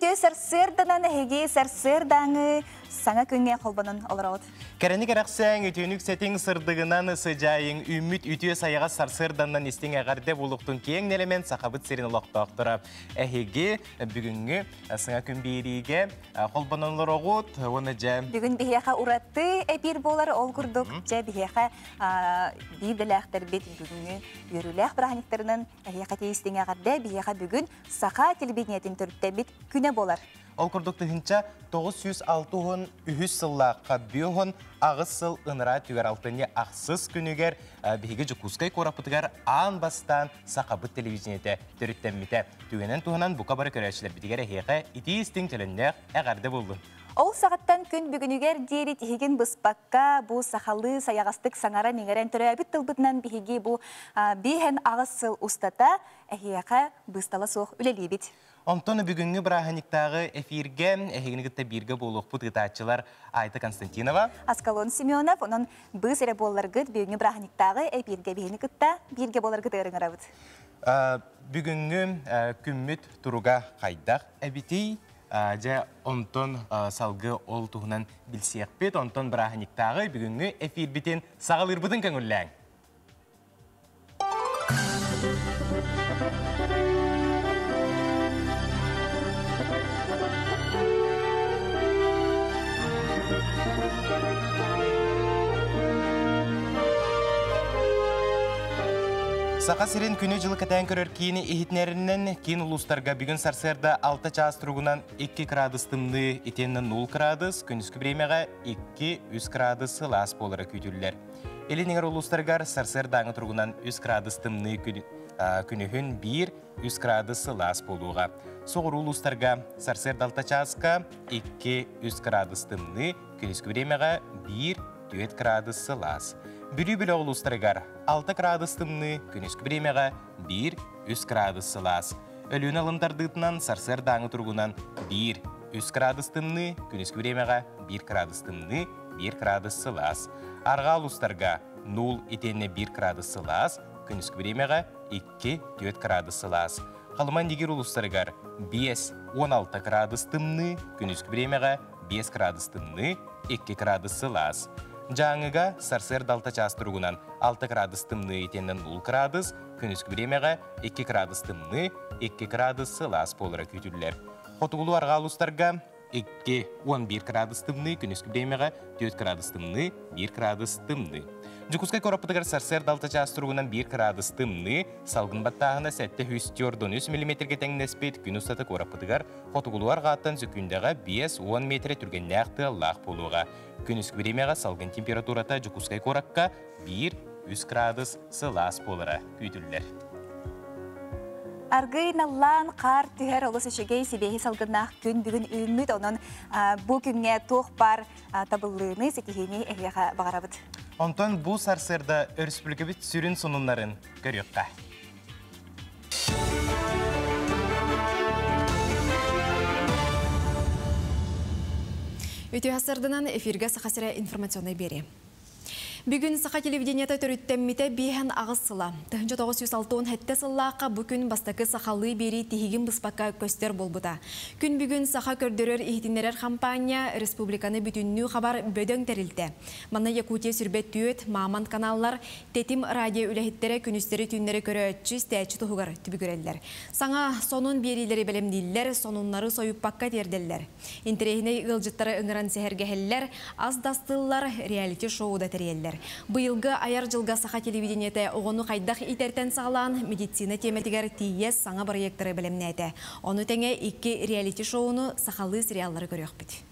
Үтүө сарсыарданан эһиги сарсыардааҥы саҥа күҥҥэ холбонон олороҕут. Кэрэни кэрэхсээҥ, үтүөнүк сэтиҥ сырдыгынан сыдьаайыҥ, үүммүт үтүө сайаҕас сарсыарданнан истиҥ эҕэрдэ буолуохтун киэҥ нэлэмэн Сахабыт сирин олохтоохторо. Эһиги бүгүҥҥү саҥа күн биэриигэ холбонон олороҕут уонна дьэ... Бүгүн биһиэхэ ураты эпир буолар, ол курдук дьэ биһиэхэ биир дэлээхтэрбит бүгүҥҥү үөрүүлээх бырааһынньыктарынан эһиэхэ тиийистиҥ эҕэрдэ биһиэхэ бүгүн Саха телевидениетин төрүттэммит күнэ буолар. Ол курдук 1963 сыллаахха бүөһүн аҕыс сыл ыныраа түгэр алтынньы ахсыс күнүгэр биһиги Дьокуускай куораппытыгар аан бастаан Сахабыт телевидениетэ төрүттэммитэ. Түгэнэн туһанан бука бары көрөөччүлэрбитигэр эһиэхэ итии-истиҥ төлөннөөх эҕэрдэ буоллун! Ол саҕаттан күн бүгүнүгэр диэри тиһигин быспакка бу сахалыы сайаҕастык саҥаран-иҥэрэн төрөөбүт тылбытынан биһиги бу биэһэн аҕыс сыл устата эһиэхэ быыстала суох үлэлиибит. Онтон бүгүҥҥү бырааһынньыктааҕы эфиргэ эһигини кытта бииргэ буолуохпут ыытааччылар Айта Константинова, Аскалон Семенов, онон быыс эрэ буолларгыт бүгүҥҥү бырааһынньыктааҕы эфиргэ биһини кытта бииргэ буоларгыт ыҥырабыт. Бүгүҥҥү күммүт туруга хайдах эбитий? Дьэ, онтон салгы ол туһунан билсиэхпит. Онтон бырааһынньыктааҕы бүгүҥҥү эфирбитин саҕалыырбытын көҥүллээҥ. Саха сирин күнү-дьылы кэтээн көрөр киини иһитинэринэн киин улуустарга бүгүн сарсыарда 6 чаас туругунан 2 градус тымныы итиэннэ 0 градус, күнүскү бириэмэҕэ 2-3 градус сылаас буолара күүтүллэр. Илин эҥэр улуустарыгар сарсыардааҥы туругунан 3 градус тымныы күнүһүн 1-3 градус сылаас буолуоҕа. Соҕуруу улуустарга сарсыарда 6 чааска 2-3 градус тымныы, күнүскү бириэмэҕэ 1-4 градус сылаас. Бүлүү бөлөх улуустарыгар 6 градус тымныы, күнүскү бириэмэҕэ 1-3 градус сылаас. Өлүөнэ алын тардыытынан сарсыардааҥы туругунан 1-3 градус тымныы, күнүскү бириэмэҕэ 1 градус тымныы, 1 градус сылаас. Арҕаа улуустарга 0 итиэннэ 1 градус сылаас, күнүскү бириэмэҕэ 2-4 градус сылаас. Халыма Нигир улуустарыгар 5-16 градус тымныы, күнүскү бириэмэҕэ 5 градус тымныы, 2 градус сылаас. Дьааҥыга сарсыарда 6 чаас туругунан 6 градус тымныы итиэннэ 0 градус, күнүскү бириэмэҕэ 2 градус тымныы, 2 градус сылаас буолара күүтүллэр. Хотугулуу арҕаа улуустарга 2, 11 градус тымныы, күнүскү бириэмэҕэ 4 градус тымныы, 1 градус тымныы. Дьокуускай куораппытыгар сарсыарда 6 чаас туругунан 1 градус тымныы, салгын баттааһына 743 миллиметргэ тэҥнэспит күн устата куораппытыгар хотугулуу арҕааттан сөкүүндэҕэ 5-10 метрэ түргэннээх тыаллаах буолуоҕа. Күнүскү бириэмэҕэ салгын температурата Дьокуускай куоракка 1-3 градус сылаас буолара күүтүллэр. Аргый наллаан хаар түһэр олус үчүгэй сибиэһи салгыннаах күн бүгүн үүммүт. Онон бу күҥҥэ туох баар табыллыыны, ситиһиини эһиэхэ баҕарабыт. Онтон бу сарсыарда өрөспүүбүлүкэбит сүрүн сонуннарын көрүөххэ. Үтүө сарсыарданан эфиргэ Саха сирэ информационнай биэрии. Бүгүн Саха телевидениета төрүттэммитэ биэһэн аҕыс сыла. 1967 сыллаахха бу күн бастакы сахалыы биэрии тиһигин быспакка көстөр буолбута. Күн бүгүн Саха көрдөрөр иһитиннэрэр хампаанньа республиканы бүтүннүү хабар бөдөҥ тэрилтэ. Манна Якутия сүрбэ түөт, Мамонт каналлар, Тэтим радио үлэһиттэрэ күнүстэри-түүннэри көрөөччү, истээччи туһугар түбүгүрэллэр. Саҥа сонун биэриилэри бэлэмнииллэр, сонуннары сойуппакка тиэрдэллэр. Интэриэһинэй ыалдьыттары ыҥыран сэһэргэһэллэр, ас да астыыллар, реалити-шоу да тэрийэллэр. Быйылгы айар дьылга саха телевидениетэ оҕону хайдах иитэртэн саҕалаан медицина тиэмэтигэр тиийэ саҥа бырайыактары бэлэмнээтэ. Ону тэҥэ икки реалити-шоуну сахалыы сериаллары көрүөхпүт.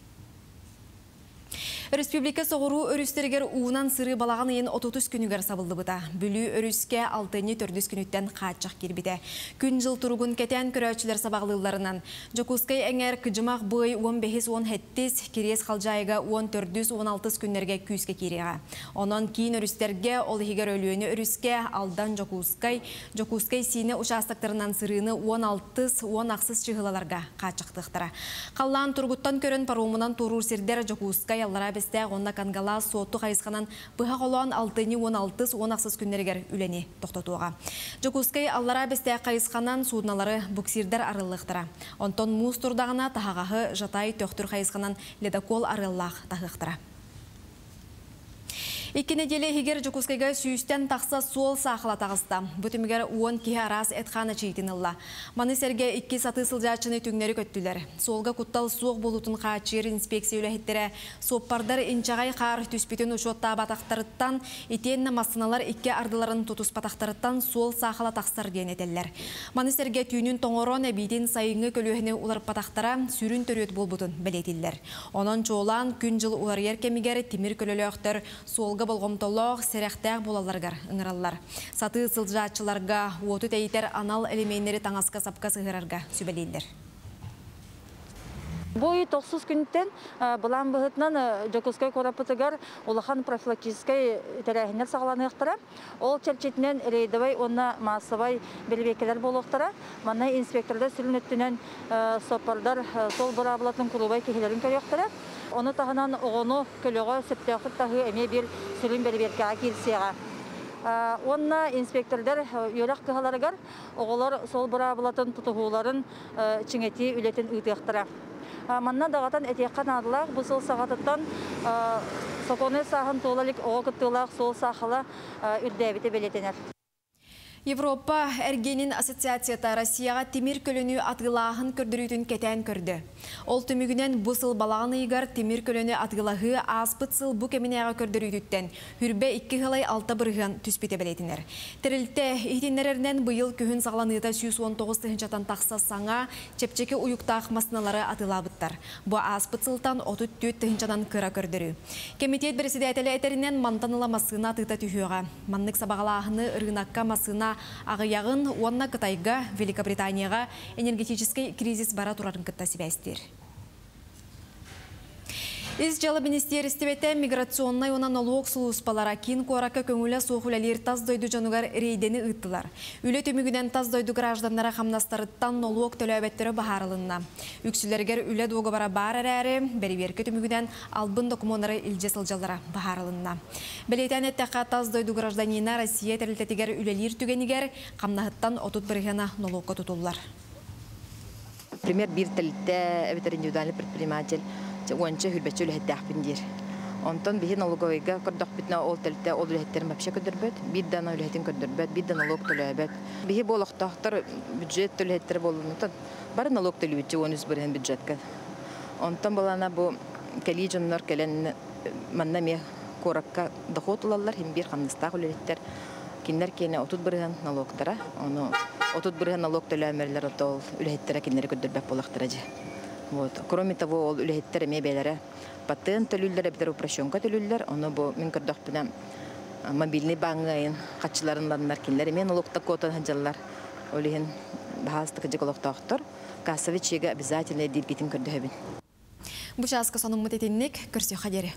Республика соҕуруу өрүстэригэр уунан сырыы балаҕан ыйын 30 күнүгэр сабыллыбыта. Бүлүү өрүскэ алтынньы төрдүс күнүттэн хааччах киирбитэ. Күн-дьыл туругун кэтээн көрөөччүлэр сабаҕалыылларынан, Дьокуускай эҥээр Кыдьымах быай 15-17, Кириэс Халдьаайыга 14-16 күннэргэ күүскэ киириэҕэ. Онон киин өрүстэргэ, ол иһигэр Өлүөнэ өрүскэ, Алдан, Дьокуускай, Дьокуускай Сиинэ учаастактарынан сырыыны 16-18 чыһылаларга хааччахтыахтара. Халлаан туругуттан көрөн паромунан туоруур сирдэр Дьокуускай, Аллараа Бэстээх уонна Кангалаас Суотту хайысханан быһа холоон алтынньы 16-ыс, 18 күннэригэр үлэни тохтотуоҕа. Дьокуускай Аллараа Бэстээх хайысханан суудуналары буксирдар арыллыахтара. Онтон муус турдаҕына таһаҕаһы Жатай Төхтүр хайысханан ледокол арыаллаах таһыахтара. Икки нэдиэлэ иһигэр Дьокуускайга сүүстэн тахса суол саахала таҕыста. Бу түмүгэр 10 киһи араас эт-хаан эчийиитин ылла. Маны сэргэ икки сатыы сылдьааччыны түҥнэри көттүлэр. Суолга куттал суох буолуутун хааччыйар инспекция үлэһиттэрэ суоппардар инчэҕэй хаар түспүтүн учуоттаабатахтарыттан, итиэннэ массыыналар икки ардыларын тутуспатахтарыттан суол саахала тахсар диэн этэллэр. Маны сэргэ түүнүн тоҥорон, эбиитин сайыҥҥы көлүөһэни уларыппатахтара сүрүн төрүөт буолбутун бэлиэтииллэр. Онон чуолаан күн-дьыл уларыйар кэмигэр тимир көлөлөөхтөр суолга болҕомтолоох, сэрэхтээх буолалларыгар ыҥыраллар. Сатыы сылдьааччыларга уоту тэйитэр анал элеменнэри таҥаска-сапка сыһыарарга сүбэлииллэр. Бу ый тохсус күнтэн былаан быһыытынан Дьокуускай куораппытыгар улахан профилактическай тэрээһиннэр саҕаланыахтара. Ол чэрчитинэн рейдовай уонна маассабай бэрэбиэркэлэр буолуохтара. Манна инспектордар сүрүн өттүнэн суоппардар суол быраабылатын кулуубай киһилэрин көрүөхтэрэ. Ону таһынан оҕону көлөҕө сөптөөхтүк таһыы эмиэ биир сүрүн бэрэбиэркэҕэ киирсиэҕэ. Уонна инспектордар үөрэх кыһаларыгар оҕолор суол быраабылатын тутуһууларын чиҥэтии үлэтин ыытыахтара. Манна даҕатан этиэххэ наадалаах, бу сыл саҕатыттан сокуоннай сааһын туола илик оҕо кыттыылаах суол саахала үрдээбитэ бэлиэтэнэр. Европа эргиэнин ассоциацията Россияҕа тимир көлөнү атыылааһын көрдөрүүтүн кэтээн көрдө. Ол түмүгүнэн бу сыл балаҕан ыйыгар тимир көлөнү атыылаһыы ааспыт сыл бу кэминээҕи көрдөрүүтүттэн хүрбэ 2,6% түспүтэ бэлиэтэнэр. Тэрилтэ иһитиннэрэринэн быйыл күһүн саҕаланыыта 119 тыһыынчаттан тахса саҥа, чэпчэки уйуктаах массыыналары атыылаабыттар. Бу ааспыт сылтан 34 тыһыынчанан кыра көрдөрүү. Кэмитиэт бэрэссэдээтэлэ этэринэн, мантан ыла массыына атыыта түһүөҕэ. Маннык сабаҕалааһыны ырыынакка массыына аҕыйаҕын уонна Кытайга, Великобританияҕа энергетическэй кризис бара турарын кытта сибээстиир. Ис дьыала министиэристибэтэ миграционнай уонна нолуок сулууспалара киин куоракка көҥүлэ суох үлэлиир тас дойду дьонугар рейдэни ыыттылар. Үлэ түмүгүнэн тас дойду гражданнара хамнастарыттан нолуок төлөөбөттөрө быһаарылынна. Үксүлэригэр үлэ дуогабара баар эрээри, бэрэбиэркэ түмүгүнэн албын докумуоннары илдьэ сылдьаллара быһаарылынна. Бэлиэтээн эттэххэ, тас дойду гражданина Россия тэрилтэтигэр үлэлиир түгэнигэр хамнаһыттан 30 бырыһыана нолуокка тутуллар. Пример биир тэрилтэ эбэтэр индивидуальный предприниматель уонча хүрбэччэ үлэһиттээхпин диир. Онтон биһи налоговойга көрдөхпүтүнэ ол тэрилтэ ол үлэһиттэрин вообще көрдөрбөт, биир да үлэһитин көрдөрбөт, биир да налог төлөөбөт. Биһи бу олохтоохтор бюджет төлөһүттэрэ буоллунутан бары налог төлүүбүтчү 13 бырыһын бюджетка. Онтон балана бу кэлии дьоннор кэлэн манна эмиэ куоракка дохуот ылаллар, хим биир хамнастаах үлэһиттэр. Кинилэр киэнэ 30 бырыһын налогтара, ону 30 бырыһын налог төлөөмөрлөр ол үлэһиттэрэ кинилэри көрдөрбөт буолахтара дьэ. Вот. Кроме того, ол үлэһиттэр эмиэ бэйэлэрэ патент төлүүллэр эбэтэр упрощенка төлүүллэр, ону бу мин көрдөхпүнэ мобильный бааҥҥа хаччыларын ланнар кинилэр эмиэ налогта куотан сылдьаллар. Ол иһин баһаалыста кыдьык олохтоохтор кассовый чеги обязательно дииргитин көрдөһөбүн. Бу чааска сонуммут итинник көрсүөххэ диэри.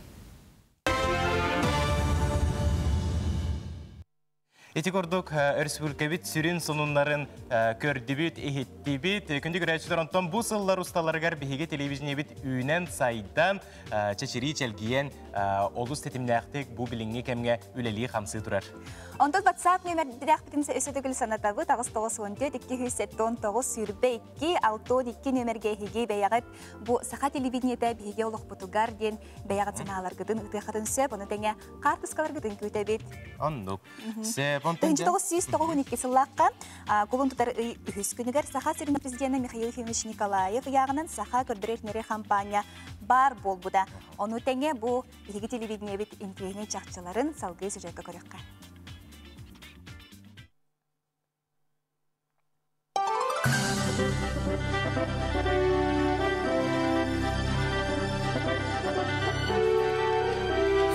Ити курдук өрөспүүбүлүкэбит сүрүн сонуннарын көрдүбүт, иһиттибит. Күндү көрөөччүлэр, онтон бу сыллар усталарыгар биһиги телевидениебит үүнэн, сайдан, чэчирии чэлгийэн, олус тэтимнээхтик бу билиҥҥи кэмҥэ үлэлии хамсыы турар. Онтон WhatsApp нүөмэрдээхпитин өссө төгүл санатабыт 894 279 22 62 нүөмэргэ эһиги бэйэҕит бу саха телевидениетэ биһиги олохпутугар диэн бэйэҕит санааларгытын ыытыаххытын сөп, ону тэҥэ хаартыскаларгытын күүтэбит. Оннук. Сөп, онтон 1992 сыллаахха кулун тутар ый үһүс күнүгэр Саха сирин президенэ Михаил Ефимович Николаев ыйааҕынан Саха көрдөрөр хампаанньа баар буолбута. Ону тэҥэ бу биһиги телевидениебит интириэһинэй чахчыларын салгыы сюжекка көрүөххэ.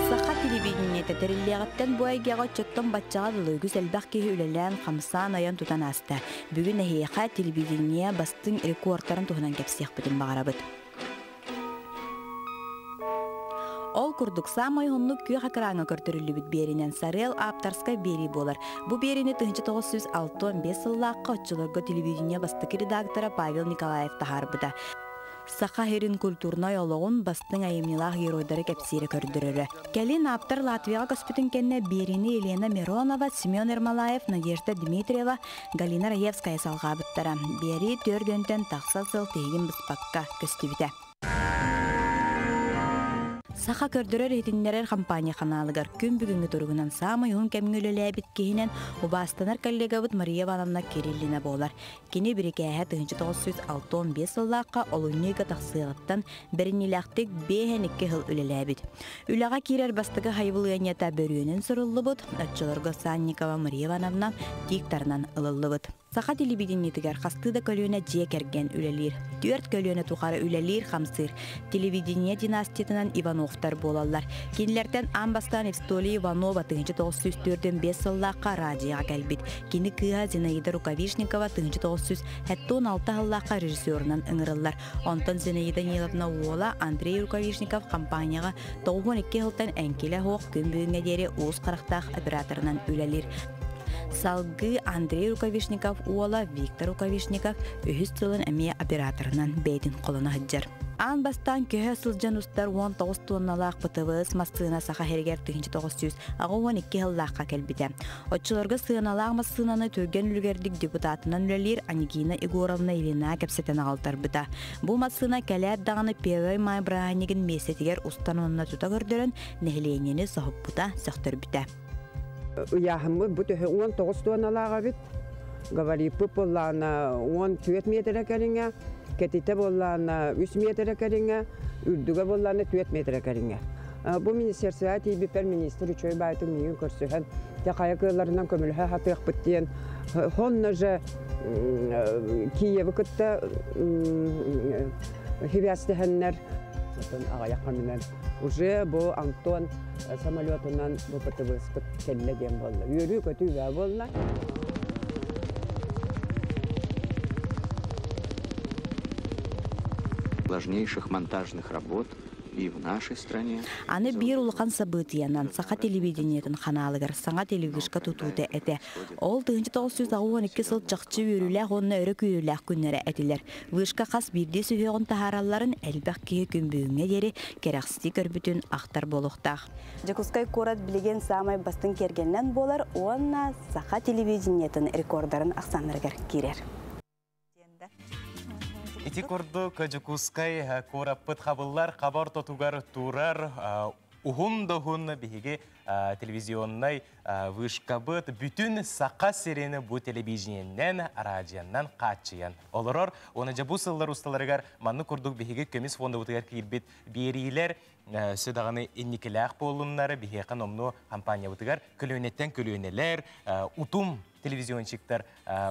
Саха телевидениетэ тэриллиэҕиттэн бу эйгэҕэ оччоттон баччаҕа дылы үгүс элбэх киһи үлэлээн, хамсаан айан тутан ааста. Бүгүн эһиэхэ телевидение бастыҥ рекордтарын туһунан кэпсиэхпитин баҕарабыт. Ол курдук саамай уһуннук күөх экраҥҥа көрдөрүллүбүт биэринэн Сарыал ааптарскай биэрии буолар. Бу биэриини 1965 сыллаахха оччолорго телевидение бастакы редактора Павел Николаев таһаарбыта. Саха сирин культурнай олоҕун бастыҥ айымньылаах геройдары кэпсиирэ көрдөрөрө. Кэлин ааптар Латвияҕа көспүтүн кэннэ биэриини Елена Миронова, Семен Ермолаев, Надежда Дмитриева, Галина Раевская салҕаабыттара. Биэрии 4 тан тахса сыл тиһигин быспакка көстүбүтэ. Саха көрдөрөр иһитиннэрэр компания ханаалыгар күн бүгүҥҥү туругунан саамай уһун кэмҥэ үлэлээбит киһинэн убаастанар коллегабыт Мария Ивановна Кириллина буолар. Кини бирикээһэ 1965 сыллаахха олунньу ыйга тахсыаҕыттан бэриниилээхтик 52 сыл үлэлээбит. Үлэҕэ киирэр бастакы сайабылыанньата бөрүөнэн суруллубут, оччолорго Санникова Мария Ивановна диктарынан ылыллыбыт. Саха телевидениетигэр хастыы да көлүөнэ дьиэ кэргэн үлэлиир. Түөрт көлүөнэ тухары үлэлиир-хамсыыр. Телевидение династиятынан Ивановтар буолаллар. Кинилэртэн аан бастаан Евстолий Иванова 1945 сыллаахха радиоҕа кэлбит. Кини кыыһа Зинаида Рукавишникова 1976 сыллаахха режиссерунан ыҥырыллар. Онтон Зинаида Ниловна уола Андрей Рукавишников компанияҕа 92 сылтан эҥкилэ суох күн бүгүҥҥэ диэри уус харахтаах операторынан үлэлиир. Салгыы Андрей Рукавишников уола Виктор Рукавишников үһүс сылын эмиэ операторынан бэйэтин холоно сылдьар. Аан бастаан көһө сылдьан устар 19 туонналаах ПТВС массыына Саха сиригэр 1982 сыллаахха кэлбитэ. Оччолорго сыаналаах массыынаны түргэн үлүгэрдик депутатынан үлэлиир Анегина Егоровна Ильина кэпсэтэн аҕалтарбыта. Бу массыына кэлээт даҕаны 1 май бырааһынньыгын миэстэтигэр устан уонна тута көрдөрөн нэһилиэнньэни соһуппута, сөхтөрбүтэ. Ыйааһыммыт бу төһө 19 туонналаах эбит. Габариппыт буоллаҕына 14 метрэ кэриҥэ, кэтитэ буоллаҕына 3 метрэ кэриҥэ, үрдүгэ буоллаҕына 4 метрэ кэриҥэ. Бу министерствоҕа тиийбиппэр министр үчүгэй баайтын миигин көрсүһэн, дьэ хайа кыалларынан көмөлөһө сатыахпыт диэн, онно же Киевы кытта сибээстэһэннэр, аҕыйах хонунан уже бу Антон самолетунан бу ПТВСпыт кэллэ диэн буолла. Үөрүү-көтүү баа буолла. Сложнейших монтажных работ и в нашей стране. Аны биир улахан событиянан Саха телевидениетын ханаалыгар саҥа телевышка тутуута этэ. Ол 1992 сыл чахчы үөрүүлээх уонна өрө күүрүүлээх күннэрэ этилэр. Вышка хас биирдии сүһүөҕүн таһааралларын элбэх киһи күн бүгүҥҥэ диэри кэрэхсии көрбүтүн ахтар буолуохтаах. Дьокуускай куорат билигин саамай бастыҥ киэргэлинэн буолар уонна Саха телевидениетын рекордарын ахсааннарыгар киирэр. Ити курдук Дьокуускай куораппыт хабыллар хабар тотугар турар уһун да уһун биһиги телевизионнай вышкабыт бүтүн Саха сирин бу телевидениеннэн, радионнан хааччыйан олорор. Оны дьэ бу сыллар усталарыгар маннык курдук биһиги көмүс фондабытыгар киирбит биэриилэр өссө даҕаны инникилээх буоллуннар, биһиэхэ номнуо компаниябытыгар көлүөнэттэн көлүөнэлэр, утум телевизионщиктар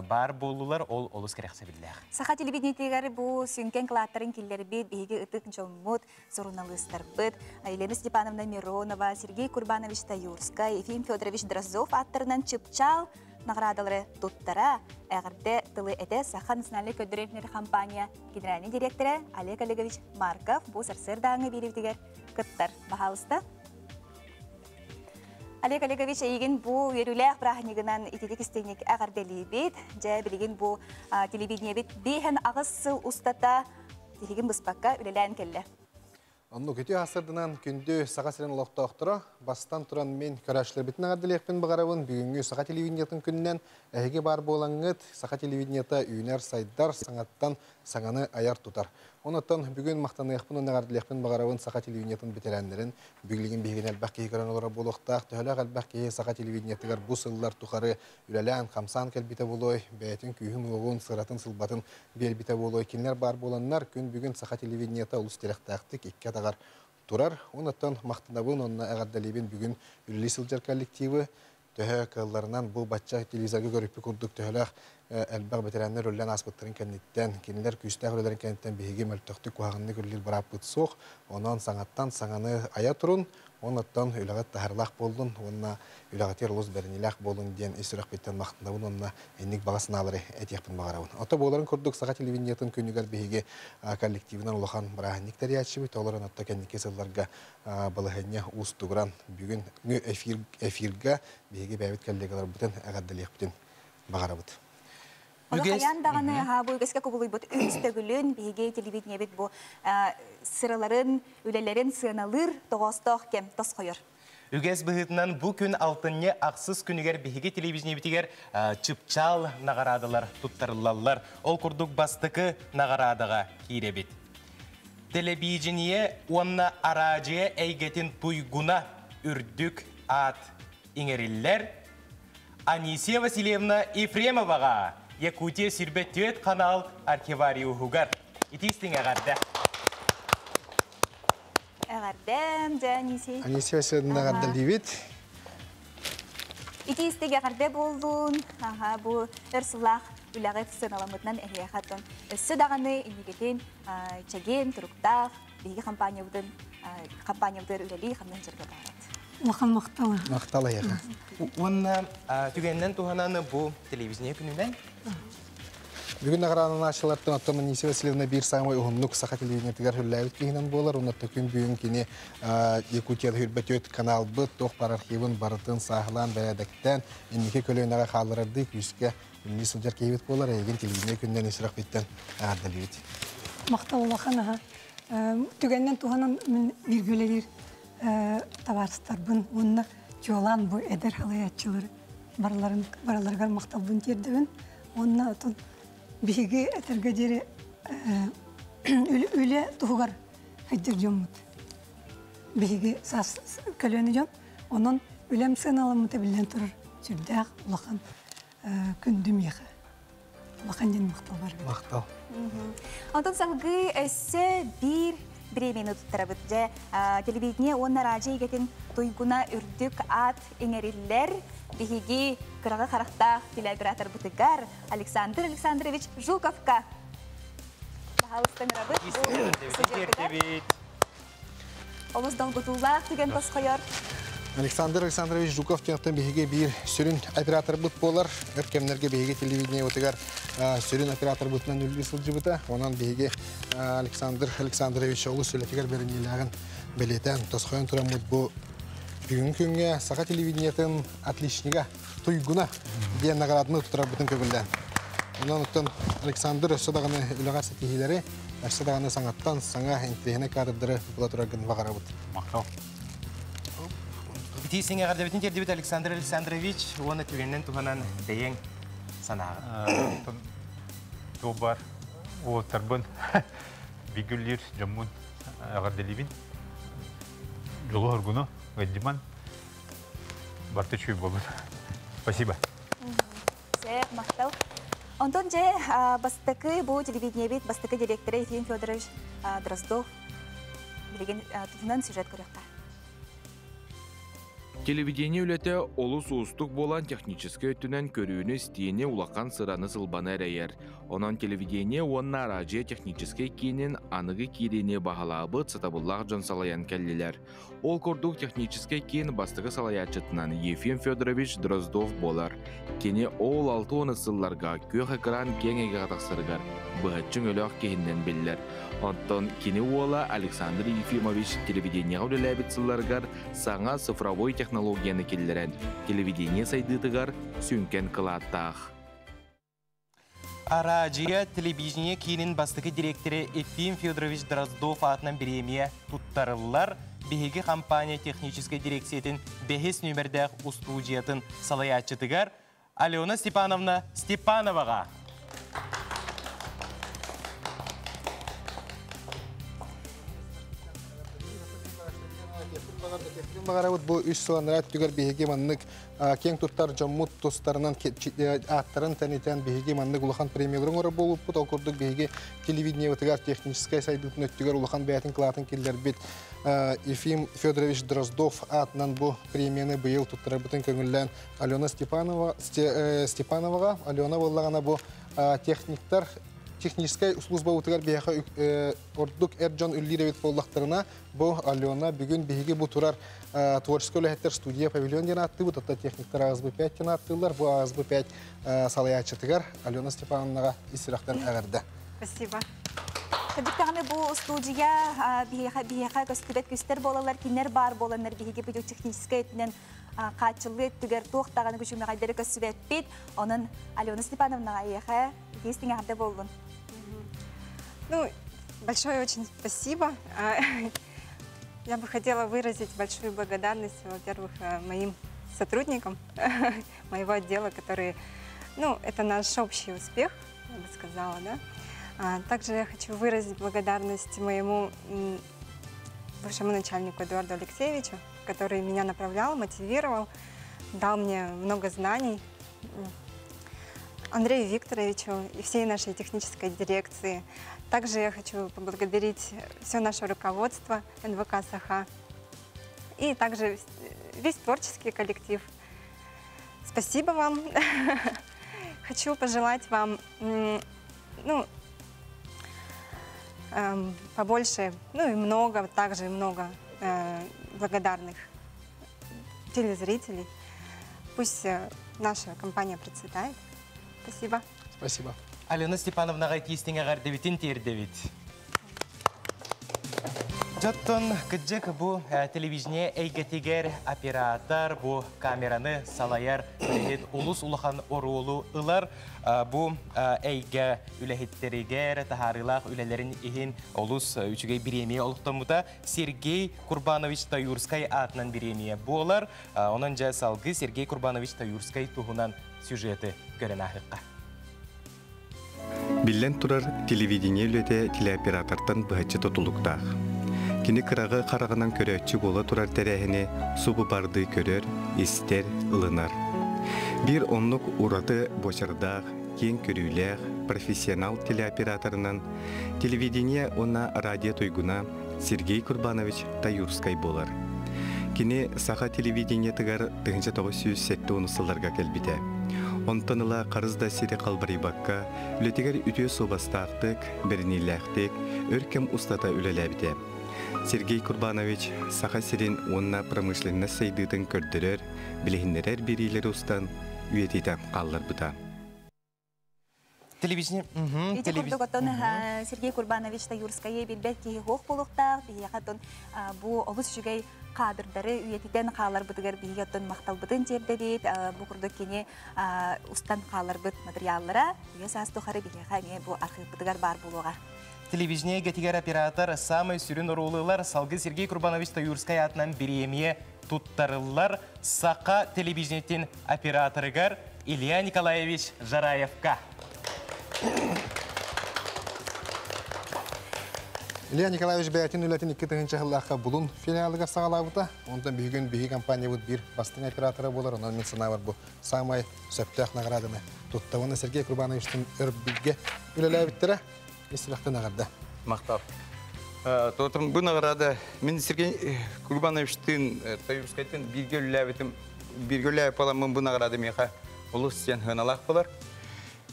баар буоллулар, ол олус кэрэхсэбиллээх. Саха телевидениетигэр бу сүҥкэн кылааттарын киллэрбит биһиги ытык дьоммут, суруналыыстарбыт Елена Степановна Миронова, Сергей Курбанович Таюрскай, Ефим Федорович Дроздов ааттарынан чыпчаал наҕараадалары туттара, эҕэрдэ тылы этэ Саха национальнай көрдөрөр компания генеральный директора Олег Олегович Марков бу сарсыардааҥы биэриибитигэр кыттар. Баһаалыста. Олег Олегович, эйигин бу үөрүүлээх бырааһынньыгынан ититик истиҥник эҕэрдэлиибит. Дьэ, билигин бу телевидениебит 58 сыл устата тиһигин быспакка үлэлээн кэллэ. Оннук үтүө сарсыарданан күндү Саха сирин олохтоохторо, бастатан туран мин көрөөччүлэрбитин эҕэрдэлиэхпин баҕарабын бүгүҥҥү Саха телевидениетын күнүнэн. Эһиги баар буолаҥҥыт Саха телевидениета үүнэр, сайдар, саҥаттан саҥаны айар тутар. Онон бүгүн махтаныахпын уонна эҕэрдэлиэхпин баҕарабын Саха телевидениетын бэтэрээннэрин. Билигин биһигини элбэх киһи көрөн олорор буолуохтаах. Төһөлөөх элбэх киһи Саха телевидениетыгар бу сыллар тухары үлэлээн, хамсаан кэлбитэ буолуой, бэйэтин күүһүн-уоҕун, сыратын, сылбатын биэрбитэ буолуой. Кинилэр баар буоланнар, күн бүгүн Саха телевидениета олус тирэхтээхтик икки атаҕар турар. Онон махтанабын уонна эҕэрдэлиибин бүгүн үлэлии сылдьар коллективы, төһө кыалларынан бу бачча телевизорга көрүппүт курдук төһөлөөх элбэх бэтэрээннэр үлэлээн ааспыттарын кэнниттэн, кинилэр күүстээх үлэлэрин кэнниттэн биһиги мөлтөхтүк куһаҕаннык үлэлиир бырааппыт суох. Онон саҥаттан саҥаны айа турун, оннуттан үлэҕит таһаарыылаах буоллун уонна үлэҕитигэр олус бэриниилээх буолун диэн ис сүрэхпиттэн махтанабын уонна инник баҕа санаалары этиэхпин баҕарабын. Ото буоларын курдук Саха телевидениетын күнүгэр биһиги коллективынан улахан бырааһынньык тэрийээччибит, олорон отто кэнники сылларга балаһыанньа уустугуран бүгүн эфир, эфирга биһиги бэйэбит коллегаларбытын эҕэрдэлиэхпитин баҕарабыт. Ону хайаан даҕаны аһаа бу үгэскэ кубулуйбут үс төгүлүн биһиги телевидениебит бу сыраларын, үлэлэрин сыаналыыр тоҕоостоох кэм тосхойор. Үгэс быһыытынан бу күн алтынньы ахсыс күнүгэр биһиги телевидениебитигэр чыпчаал наҕараадалар туттарыллаллар. Ол курдук бастакы наҕараадаҕа киирэбит. Тэлэбиидьинийэ уонна араадьыйа эйгэтин туйгуна үрдүк аат иҥэриллэр. Анисия Васильевна Ефремоваҕа Якутия сирбэ түөрт канал архивариуһугар. Итиистиҥ эҕэрдэ. Эҕэрдэм, дьэ, Анисия. Анисия Васильевна эҕэрдэлиибит. Итиистиг эҕэрдэ буоллун. Аха, бу өр сыллаах үлэҕит сыаналаммытынан эһиэхэ оттон өссө даҕаны инникитин чэгиэн, туруктаах биһиги компаниябытын компаниябытыгар үлэлии хамнан дьарга баарат. Улахан махтал. Махтал эйиэхэ. Уонна түгэнинэн туһанан бу телевидение күнүнэн Бүгүн наҕараадаланааччылартан оттон Анисия Васильевна биир саамай уһуннук саха телевидениетыгар үлэлээбит киһинэн буолар. Онно күн бүгүн кини Якутия хүрбэтүөт каналбыт туох бар архивын барытын сааһылаан бэрээдэктээн инники көлүөнэҕэ хаалларардыы күүскэ үлэлии сылдьар киһибит буолар. Эйигин телевидение күнүнэн исрахпиттан эҕэрдэлиибит. Махтал улахан аха. Түгэннэн туһанан мин бииргэ үлэлиир табаарыстарбын уонна чуолаан бу эдэр халайааччылары барыларын барыларыгар махталбын тиэрдэбин. Уонна отон биһиги этэргэ диэри үлэ туһугар сылдьар дьоммут. Биһиги саас көлүөнэ дьон. Онон үлэм сыаналаммыта биллэн турар сүрдээх улахан күндү миэхэ. Улахан диэн махтал бар. Махтал. Онтон салгыы өссө биир бириэмийэни туттарабыт. Дьэ, телевидение уонна радио эйгэтин туйгуна үрдүк аат иҥэриллэр. Биһиги кыраҕы харахтаах телеоператорбытыгар Александр Александрович Жуковка. Баһаалыста ыҥырабыт. Олус долгутуулаах түгэн тосхойор. Александр Александрович Жуков диэхтэн биһиги биир сүрүн операторбыт буолар. Өр кэмнэргэ биһиги телевидениебытыгар сүрүн операторбытынан үлэлии сылдьыбыта. Онон биһиги Александр Александрович олус үлэтигэр бэриниилээҕин бэлиэтээн тосхойон тураммыт бу бүгүҥҥү күҥҥэ саха телевидениетын отличнига туйгуна диэн награданы туттарарбытын көҥүллээн. Онон оттон Александр өссө даҕаны үлэҕэр ситиһиилэри, өссө даҕаны саҥаттан саҥа интэриэһинэй кадрдары була тураргын баҕарабыт. Махтал. Ити сиҥэҕэрдэбитин тиэрдибит Александр Александрович уонна түгэнинэн туһанан бэйэҥ санааҕын. Туобар уолтарбын бигүллүүр дьоммун эҕэрдэлиибин. Дьолу оргуну, ыддьыман, барты чүй болун. Спасибо. Сэх, махтал. Онтон дьэ бастакы бу телевидениебит бастакы директора Ефим Федорович Дроздов билигин туһунан сюжет көрүөххэ. Телевидение үлэтэ олус уустук буолан техническэй өттүнэн көрүүнү-истиини улахан сыраны-сылбаны эрэйэр. Онон телевидение уонна араадьыйа техническэй киинин аныгы киириини баһылаабыт сатабыллаах дьон салайан кэллилэр. Ол курдук техническэй киин бастакы салайааччытынан Ефим Федорович Дроздов буолар. Кини ол 60 сылларга күөх экран киэҥ эйгэҕэ тахсарыгар быһаччы өҥөлөөх киһиннэн биллэр. Оттон кини уола Александр Ефимович телевидениеҕэ үлэлээбит сылларыгар саҥа цифровой технологияны киллэрэн, телевидение сайдыытыгар сүҥкэн кылааттаах. Араадьыйа телевидение киинин бастакы дириэктэрэ Ефим Федорович Дроздов аатынан бириэмийэ туттарыллар. Биһиги компания техническэй дирекциятын бэһис нүөмэрдээх устуудьуйатын салайааччытыгар Алена Степановна Степановаҕа. Баҕарабыт бу үс сыл анараа өттүгэр биһиги маннык киэҥ туттар дьоммут тустарынан ааттарын тэнитэн биһиги маннык улахан премиялары оҥорор буолбуппут. Ол курдук биһиги телевидениебытыгар техническэй сайдыытын өттүгэр улахан бэйэтин кылаатын киллэрбит Ефим Федорович Дроздов аатынан бу премияны быйыл туттарарбытын көҥүллээн Алена Степанова, Степановаҕа. Алена буоллаҕына бу техниктар техническэй службабытыгар биһиэхэ ордук эр дьон үллиир эбит буоллахтарына, бу Алена бүгүн биһиги бу турар творческий үлэһиттэр студия павильон диэн ааттыыбыт, оттон техниктар АСБ-5 диэн ааттыыллар. Бу АСБ-5 салайааччытыгар Алена Степановнаҕа ис сүрэхтэн эҕэрдэ. Спасибо. Кырдьык бу студия биһиэхэ биһиэхэ көстүбэт күстэр буолалар, кинилэр баар буоланнар биһиги техническэй өттүнэн хааччыллыы өттүгэр туох даҕаны күчүмэҕэйдэри көрсүбэппит. Онон Алена Степановнаҕа эйиэхэ итии эҕэрдэ буоллун. Ну, большое очень спасибо. Я бы хотела выразить большую благодарность, во-первых, моим сотрудникам моего отдела, которые, ну, это наш общий успех, я бы сказала, да. Также я хочу выразить благодарность моему бывшему начальнику Эдуарду Алексеевичу, который меня направлял, мотивировал, дал мне много знаний. Андрею Викторовичу и всей нашей технической дирекции. Также я хочу поблагодарить все наше руководство НВК «Саха» и также весь творческий коллектив. Спасибо вам. Хочу пожелать вам, ну, побольше, ну и много, также много благодарных телезрителей. Пусть наша компания процветает. Спасибо. Спасибо. Алена Степановнаҕа итии-истиҥ эҕэрдэбитин тиэрдэбит. Дьоттон кыджык бу телевидение эйгэтигэр оператор бу камераны салайар үлэһит олус улахан оруолу ылар. Бу эйгэ үлэһиттэригэр таһаарыылаах үлэлэрин иһин олус үчүгэй бириэмийэ олохтоммута. Сергей Курбанович Таюрскай аатынан бириэмийэ буолар. Онон дьэ салгыы Сергей Курбанович Таюрскай туһунан сюжеты көрөн ааһыахха. Биллэн турар, телевидение үлэтэ телеоператортан быһаччы тутулуктаах. Кини кыраҕы хараҕынан көрөөччү буола турар тэрээһини субу бардыы көрөр, истэр, ылынар. Биир оннук ураты буочардаах, киэҥ көрүүлээх, профессионал телеоператорынан телевидение уонна радио туйгуна Сергей Курбанович Таюрскай буолар. Кини саха телевидениетыгар 1970 сылларга кэлбитэ. Онтон ыла харыс да сири халбарыйбакка, үлэтигэр үтүө суобастаахтык, бэриниилээхтик, өр кэм устата үлэлээбитэ. Сергей Курбанович Саха сирин уонна промышленность сайдыытын көрдөрөр, билиһиннэрэр биэриилэри устан үйэтитэн хаалларбыта. Телевидение. Ити курдук оттон Сергей Курбанович Таюрскайы билбэт киһи суох буолуохтаах. Биһиэхэ оттон бу олус үчүгэй кадрдары үйэтитэн хаалларбытыгар биһиги оттон махталбытын тиэрдэбит. Бу курдук кини устан хаалларбыт материаллара үйэ саас тухары биһиэхэ эмиэ бу архыыппытыгар баар буолуоҕа. Телевидение эйгэтигэр оператор самай сүрүн оруолу ылар. Салгыы Сергей Курбанович Таюрскай аатынан бириэмийэ туттарыллар Саха телевидениетин операторыгар Илья Николаевич Жараевка. Илья Николаевич бэйэтин үлэтин 2000 сыллаахха Булун филиалыгар саҕалаабыта. Онтон бүгүн биһи компаниябыт биир бастыҥ оператора буолар. Онон мин санаабар бу саамай сөптөөх наҕарааданы тутта. Уонна Сергей Курбановичтын өр бииргэ үлэлээбиттэрэ. Ис сүрэхтэн эҕэрдэ. Махтал. Тотум бу награда мин Сергей Курбановичтыын Таюрскайтын бииргэ үлэлээбитим бииргэ үлэлээбит буоламмын бу награда миэхэ олус диэн сыаналаах буолар.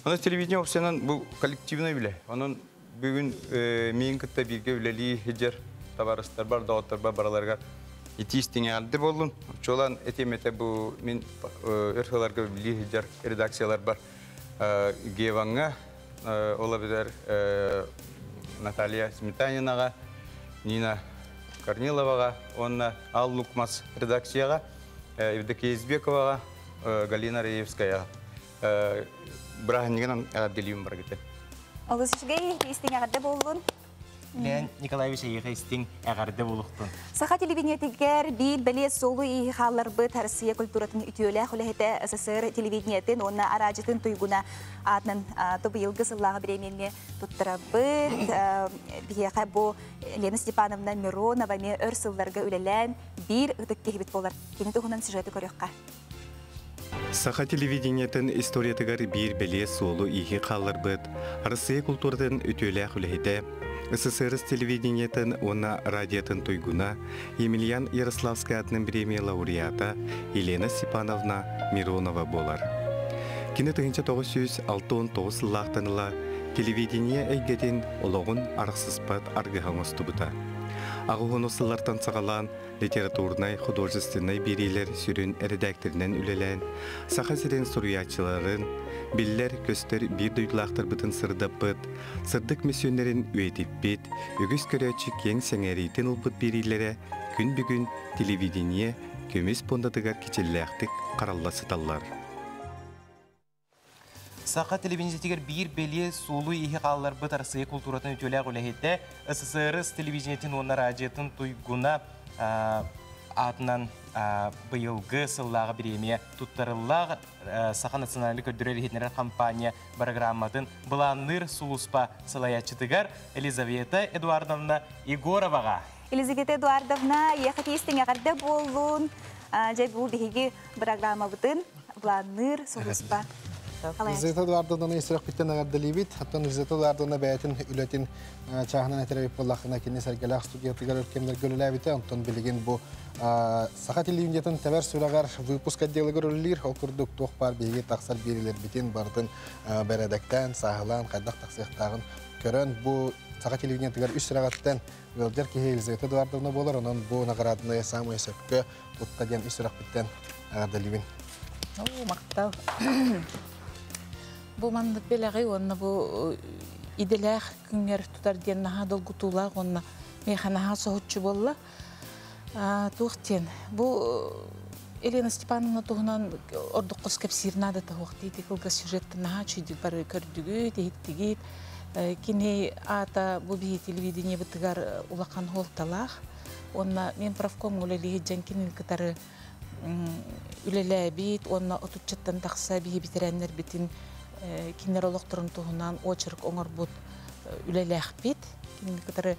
Онон телевидение опциянан бу коллективный үлэ. Онон бүгүн миин кытта бииргэ үлэлии сылдьар табаарыстарбар, доҕотторбор бараларыгар итии истиҥ эҕэрдэ буоллун. Чуолаан этиэм этэ бу мин өр сылларга үлэлии сылдьар редакцияларбар Геваҥҥа, ол эбэтэр Наталья Сметанинаҕа, Нина Корниловаҕа уонна Ал Лукмас редакцияҕа, Евдокия Избековаҕа, Галина Раевскаяҕа бырааһынньыгынан эҕэрдэлиибин барыгыты. Олус үчүгэй истиҥ эҕэрдэ буоллун. Лен Николаевич эйиэхэ истиҥ эҕэрдэ буолуохтун. Саха телевидениетигэр биир бэлиэ суолу-ииһи хаалларбыт Россия культуратын үтүөлээх үлэһитэ СССР телевидениетин уонна араадьытын туйгуна аатынан быйылгы сыллааҕы бириэмийэни туттарабыт. Биһиэхэ бу Лена Степановна Миронова эмиэ өр сылларга үлэлээн биир ытык киһибит буолар. Кини туһунан сюжеты көрүөххэ. Саха телевидениетын историятыгар биир бэлиэ суолу-ииһи хаалларбыт Россия культуратын үтүөлээх үлэһитэ, СССР телевидениетын уонна радиотын туйгуна Емельян Ярославскай аатынан бириэмийэ лауреата Елена Степановна Миронова буолар. Кини 1969 сыллаахтан ыла телевидение эйгэтин олоҕун арахсыспат аргыһа оҥостубута. Аҕыс сыллартан саҕалаан литературнай, художественнай биэриилэр сүрүн эрэдээктэринэн үлэлээн, Саха сирин суруйааччыларын, биллэр-көстөр биир дойдулаахтарбытын сырдаппыт, сырдык мөссүөннэрин үйэтиппит, үгүс көрөөччү киэҥ сэҥээриитин ылбыт биэриилэрэ күн бүгүн телевидение көмүс пуондатыгар кичэллээхтик харалла сыталлар. Саха телевидениетигэр биир бэлиэ суолу-ииһи хаалларбыт Арассыыйа култууратын үтүөлээх үлэһитэ, СССР телевидениетин уонна радиотын туйгуна аатынан быйылгы сыллааҕы бириэмийэ туттарыллаах Саха национальнай көрдөрөр-иһитиннэрэр компания программатын былаанныыр сулууспа салайааччытыгар Елизавета Эдуардовна Егороваҕа. Елизавета Эдуардовна, эйиэхэ истиҥ эҕэрдэ буоллун. Дьэ, бу биһиги программабытын былаанныыр сулууспа. Елизавета Эдуардовнаны сүрэхпиттэн эҕэрдэлиибит. Оттон Елизавета Эдуардовна бэйэтин үлэтин чааһынан этэр эбит буоллаххына, кини Сэргэлээх студиятыгар өр кэмнэргэ үлэлээбитэ. Онтон билигин бу Саха телевидениетын тэбэр сүрэҕэр выпуск отделыгар үлэлиир. Ол курдук туох баар биһиги тахсар биэриилэрбитин барытын бэрэдэктээн, сааһылаан, хайдах тахсыахтааҕын көрөн, бу Саха телевидениетыгар үс сүрэҕиттэн ыалдьар киһи Елизавета Эдуардовна буолар. Онон бу награданы саамай сөпкө тутта диэн ис сүрэхпиттэн эҕэрдэлиибин. Махтал. Бу маннык бэлэҕи уонна бу идэлээх күҥҥэр тутар диэн наһаа долгутуулаах уонна миэхэ наһаа соһуччу буолла. Туох диэн, бу Елена Степановна туһунан ордук хос кэпсиир наадата суох дии кылгас сюжеттан наһаа үчүгүйдүк бары көрдүгүт, иһиттигит. Кини аата бу биһи телевидениебытыгар улахан суолталаах. Уонна мен профком үлэлиһит дьэн кинини кытары үлэлээбит уонна отуччаттан тахса биһи бэтэрээннэрбитин кинилэр олохторун туһунан очерк оҥорбут үлэлээхпит. Кинини кытары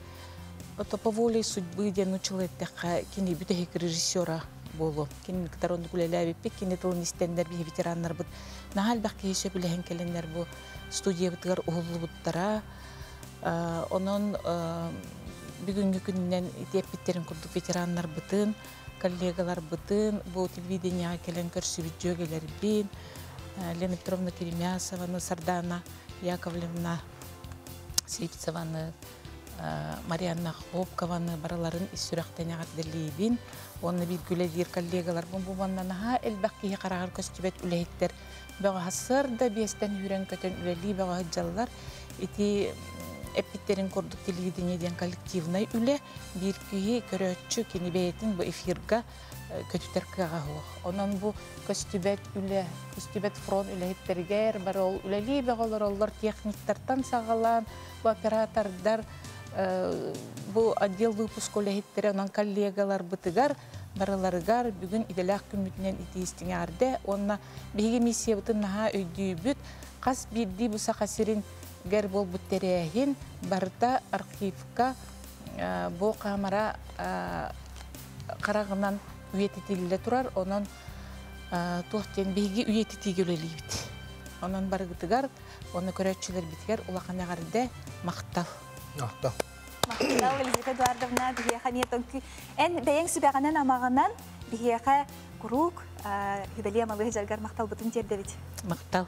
ото по воле судьбы диэн учыл эттэххэ кини бүтэһик режиссера буолуо. Кинини кытары оннук үлэлээбиппит, кини тылын истэннэр биһи ветераннарбыт наһаа элбэх киһи сөбүлэһэн кэлэннэр бу студиябытыгар уһуллубуттара. Онон бүгүҥҥү күнүнэн ити эппиттэрин курдук ветераннарбытын, коллегаларбытын, бу телевидениеҕа кэлэн көрсүбүт дьүөгэлэрбин, Лена Петровна Керемясованы, Сардана Яковлевна Сивцеваны, Марианна Охлопкованы барыларын ис сүрэхтэн эҕэрдэлиибин. Уонна биир үлэлиир коллегаларбын бу манна наһаа элбэх киһи хараҕар көстүбэт үлэһиттэр бөҕө сарсыарда биэстэн үүрэн көтөн үлэлии бөҕө сылдьаллар. Ити эппиттерин курдук телевидение диэн коллективнай үлэ, биир киһи көрөөччү кини бэйэтин бу эфирга көтүтэр кыаҕа суох. Онон бу көстүбэт үлэ, көстүбэт фронт үлэһиттэригэр бары ол үлэлии бөҕө олороллор техниктартан саҕалаан, бу оператордар, бу отдел выпуск үлэһиттэрэ, онон коллегаларбытыгар барыларыгар бүгүн идэлээх күммүтүнэн итиистиҥ эҕэрдэ уонна биһиги миссиябытын наһаа өйдүүбүт. Хас биирдии бу Саха сирин гэр буолбут тэрээһин барыта архивка бу камера хараҕынан үйэтитиллэ турар. Онон туох диэн биһиги үйэтитиигэ үлэлиибит. Онон барыгытыгар, уонна көрөөччүлэрбитигэр улахан эҕэрдэ, махтал. Махтал. Махтал, Елизавета Эдуардовна, биһиэхэ эмиэ тоҥку эн бэйэҥ сүбэҕинэн амаҕынан биһиэхэ куруук сүбэлиэ амалыы сылдьаргар махталбытын тиэрдэбит. Махтал.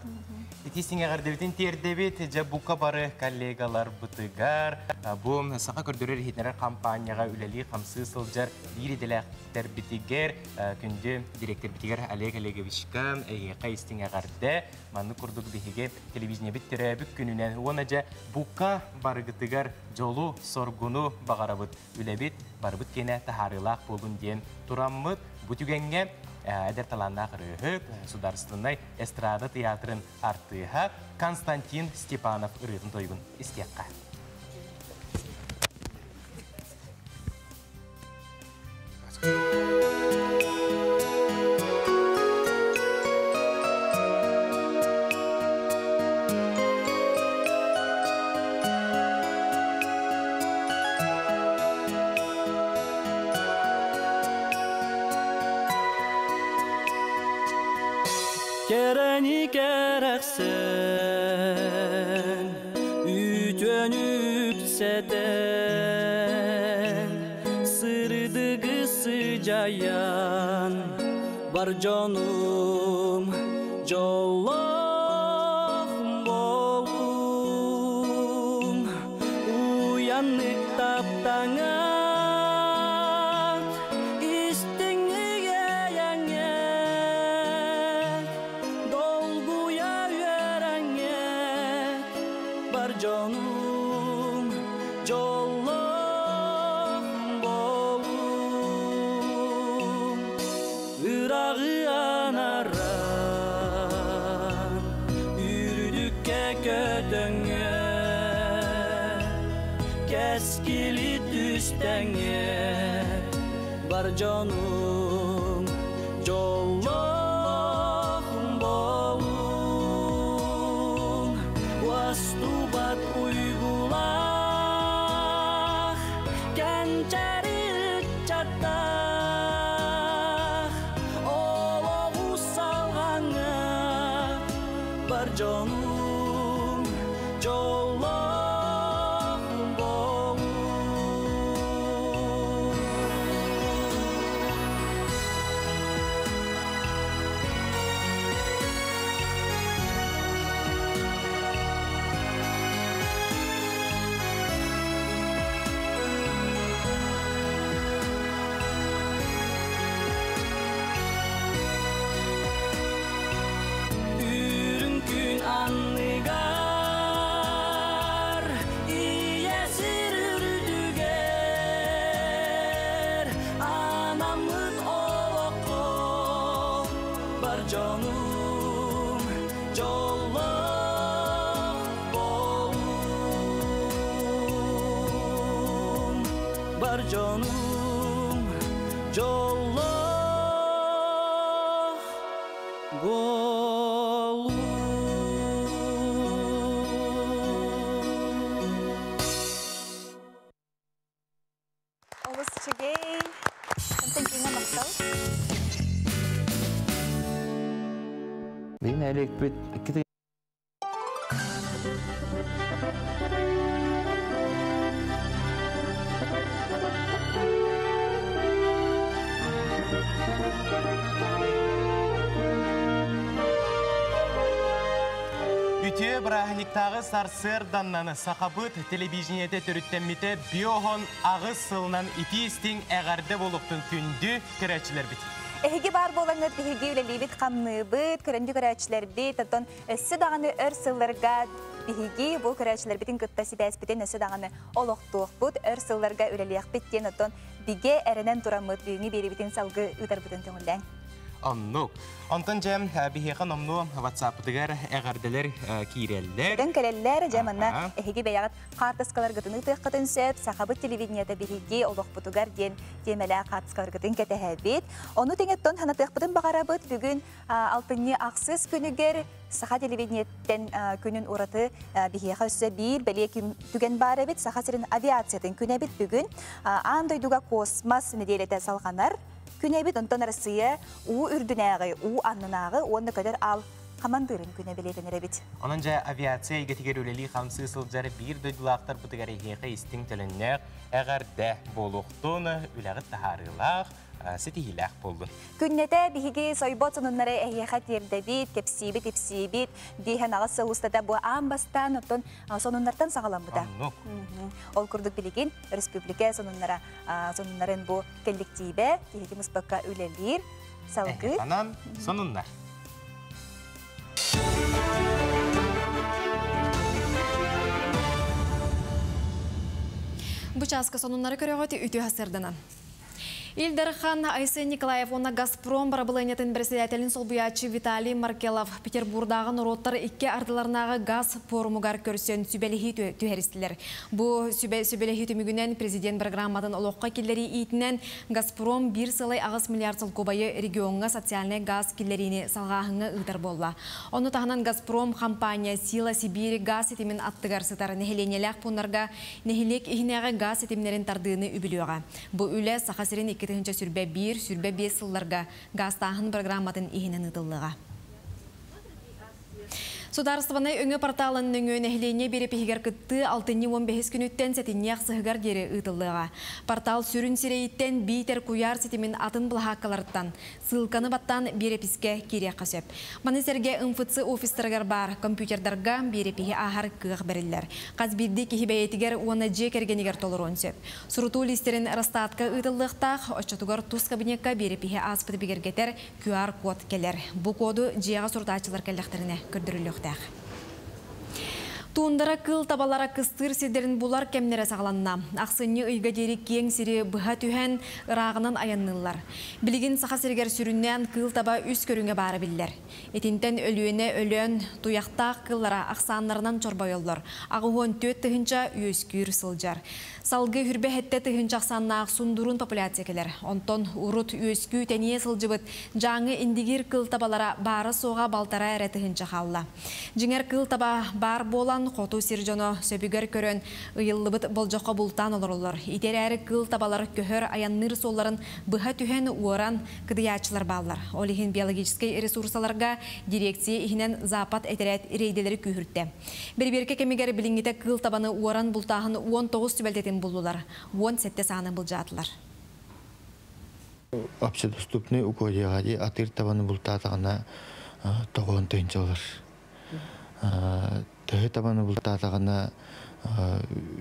Ити сиҥэҕэрдэбитин тиэрдэбит, дьэ бука бары коллегаларбытыгар, бу Саха көрдөрөр иһитиннэрэр хампаанньаҕа үлэлии-хамсыы сылдьар биир идэлээхтэрбитигэр, күндү дириэктэрбитигэр Олег Олеговичка эһиэхэ истиҥ эҕэрдэ. Маннык курдук биһиги телевидениебит төрөөбүт күнүнэн уонна дьэ бука барыгытыгар дьолу, соргуну баҕарабыт. Үлэбит барыбыт киэнэ таһаарыылаах буолун диэн тураммыт. Бу түгэҥҥэ эдэр талааннаах ырыаһыт, Сударственнай эстрада театрын артыыһа Константин Степанов ырыатын тойугун истиэххэ. Кэрэни кэрэхсээн, үтүөнү үксэтэн, сырдыгы сыдьайан, бар дьонум дьоллоох буолуҥ. Уйаннык таптаҥат, истиҥник эйэҥҥэт, долгуйа үөрэҥҥэт, бар дьонум дьоллоох буолуҥ. Ырагы анаран Үрдүккэ көтөҥө Кэскили түстэҥэ Бар дьонум дьоллоох болуҥ Уостубат уйгулаах Кэнчэри ыччаттаах Олоҕу салҕаҥа Бар дьонум дьоллоох болуҥ. Үрүҥ күн анныгар, Ийэ сир үрдүгэр, Анаммыт олоххо бар дьонум дьоллоох болуҥ, Бар дьонум дьоллоох болуҥ. Олус үчүгэй. Константина махтал. Биһин элекпит икки Үтүө бырааһынньыктааҕы сарсыарданнан Сахабыт телевидениетэ төрүттэммитэ 58 сылынан итии-истиҥ эҕэрдэ буолуохтун күндү көрөөччүлэрбит. Эһиги баар буолаҥҥыт биһиги үлэлиибит, хамныыбыт, көрөндү көрөөччүлэрбит, оттон өссө даҕаны өр сылларга биһиги бу көрөөччүлэрбитин кытта сибээспитин өссө даҕаны олохтуохпут, өр сылларга үлэлиэхпит диэн оттон бигэ эрэнэн тураммыт бүгүҥҥү биэриибитин салгыы ыытарбытын көҥүллээҥ. Оннук. Онтон дьэ биһиэхэ номнуо WhatsApp-ытыгар эҕэрдэлэр киирэллэр. Көтөн кэлэллэр, дьэ манна эһиги бэйэҕит хаартыскаларгытын ыытыаххытын сөп, Сахабыт телевидениета биһиги олохпутугар диэн тиэмэлээх хаартыскаларгытын кэтэһэбит. Ону тэҥэттэн санатыахпытын баҕарабыт, бүгүн алтынньы ахсыс күнүгэр Саха телевидениеттэн күнүн ураты биһиэхэ өссө биир бэлиэ түгэн баар эбит. Саха сирин авиациятын күнэ эбит бүгүн. Аан дойдуга космос нэдиэлэтэ салҕанар күнэ эбит. Онтон Россия уу үрдүнээҕи, уу аннынааҕы уонна көтөр аал хамандыырын күнэ бэлиэтэнэр эбит. Онон дьэ авиация эйгэтигэр үлэлии-хамсыы сылдьар биир дойдулаахтарбытыгар эһиэхэ истиҥ төлөннөөх эҕэрдэ буолуохтун, үлэҕит таһаарыылаах, ситиһиилээх буоллун. Күннэтэ биһиги сойбот сонуннары эһиэхэ тиэрдэбит, кэпсиибит, ипсиибит, диэһэн аҕыс сыл устата бу аан бастаан оттон сонуннартан саҕаламмыта. Ол курдук билигин республика сонуннара сонуннарын бу кэлликтиибэ тиһиги муспакка үлэлиир салгыы. Анан сонуннар. Бу чааска сонуннары көрөҕөт үтүө сырданан. Ил Дархан Айсен Николаев уонна Газпром барабылыанньатын председателин солбуйааччы Виталий Маркелов Петербурдааҕы норуоттар икки ардыларынааҕы газ форумугар көрсөн сүбэлэһии түһэристилэр. Бу сүбэлэһии түмүгүнэн президент программатын олоххо киллэрии иитинэн Газпром биир сылай 8 миллиард солкуобайы региоҥҥа социальнай газ киллэриини салҕааһыҥҥа ыытар буолла. Ону таһынан Газпром компания Сила Сибири газ ситимин аттыгар сытар нэһилиэнньэлээх пууннарга нэһилиэк иһинээҕи газ ситимнэрин тардыыны үбүлүөҕэ. Бу үлэ Саха сирин 2021 25 сылларга газтааһын программатын иһинэн ыытыллыаҕа. Судаарыстыбаннай өҥө порталын нөҥүө нэһилиэнньэ биэрэпиһигэр кыттыы алтынньы 15 күнүттэн сэтинньи ахсыһыгар диэри ыытыллыаҕа. Портал сүрүн сирэйиттэн биитэр куйаар ситимин атын былаһааккаларыттан ссылканы баттаан биэрэпискэ киириэххэ сөп. Маны сэргэ МФЦ офистарыгар баар компьютердарга биэрэпиһи ааһар кыах бэриллэр. Хас биирдии киһи бэйэтигэр уонна дьиэ кэргэнигэр толоруон сөп. Сурутуу лиистэрин Росстатка ыытыллыахтаах, оччотугар тус кабинекка биэрэпиһи ааспыты бигэргэтэр QR-код кэлэр. Бу коду дьиэҕэ сурутааччылар кэллэхтэринэ көрдөрүллүөхтээх. Туундара кыыл табалара кыстыыр сирдэрин булар кэмнэрэ саҕаланна. Ахсынньы ыйга диэри киэҥ сири быһа түһэн, ырааҕынан айанныыллар. Билигин Саха сиригэр сүрүннээн кыыл таба үс көрүҥэ баара биллэр. Итинтэн Өлүөнэ, Өлөөн, Туйахтаах кыыллара ахсааннарынан чорбойоллор, 84 тыһыынча үөскүүр сылдьар. Салгыы хүрбэ сэттэ тыһыынча ахсааннаах сундуруун популяция кэлэр. Онтон урут үөскүү тэнийэ сылдьыбыт Дьааҥы Индигиир кыыл табалара баара-суоҕа балтараа эрэ тыһыынча хаалла. Дьиҥэр кыыл таба баар буолан, хоту сир дьоно сөбүгэр көрөн, ыйыллыбыт болдьоххо бултаан олороллор. Ити эрээри кыыл табалар көһөр, айанныыр суолларын быһа түһэн, уоран, кыдыйааччылар бааллар. Ол иһин биологическай ресурсаларга дирекция иһинэн Запад этэрээт рейдэлэри күүһүртэ. Бэрэбиэркэ кэмигэр билиҥҥитэ кыыл табаны уоран бултааһын 19 түбэлтэтин буллулар, 17 сааны былдьаатылар. Общедоступный угодьяҕа дии атыыр табаны бултаатаҕына тоҕуон тыһыынча болар. Төһө табаны бултаатаҕына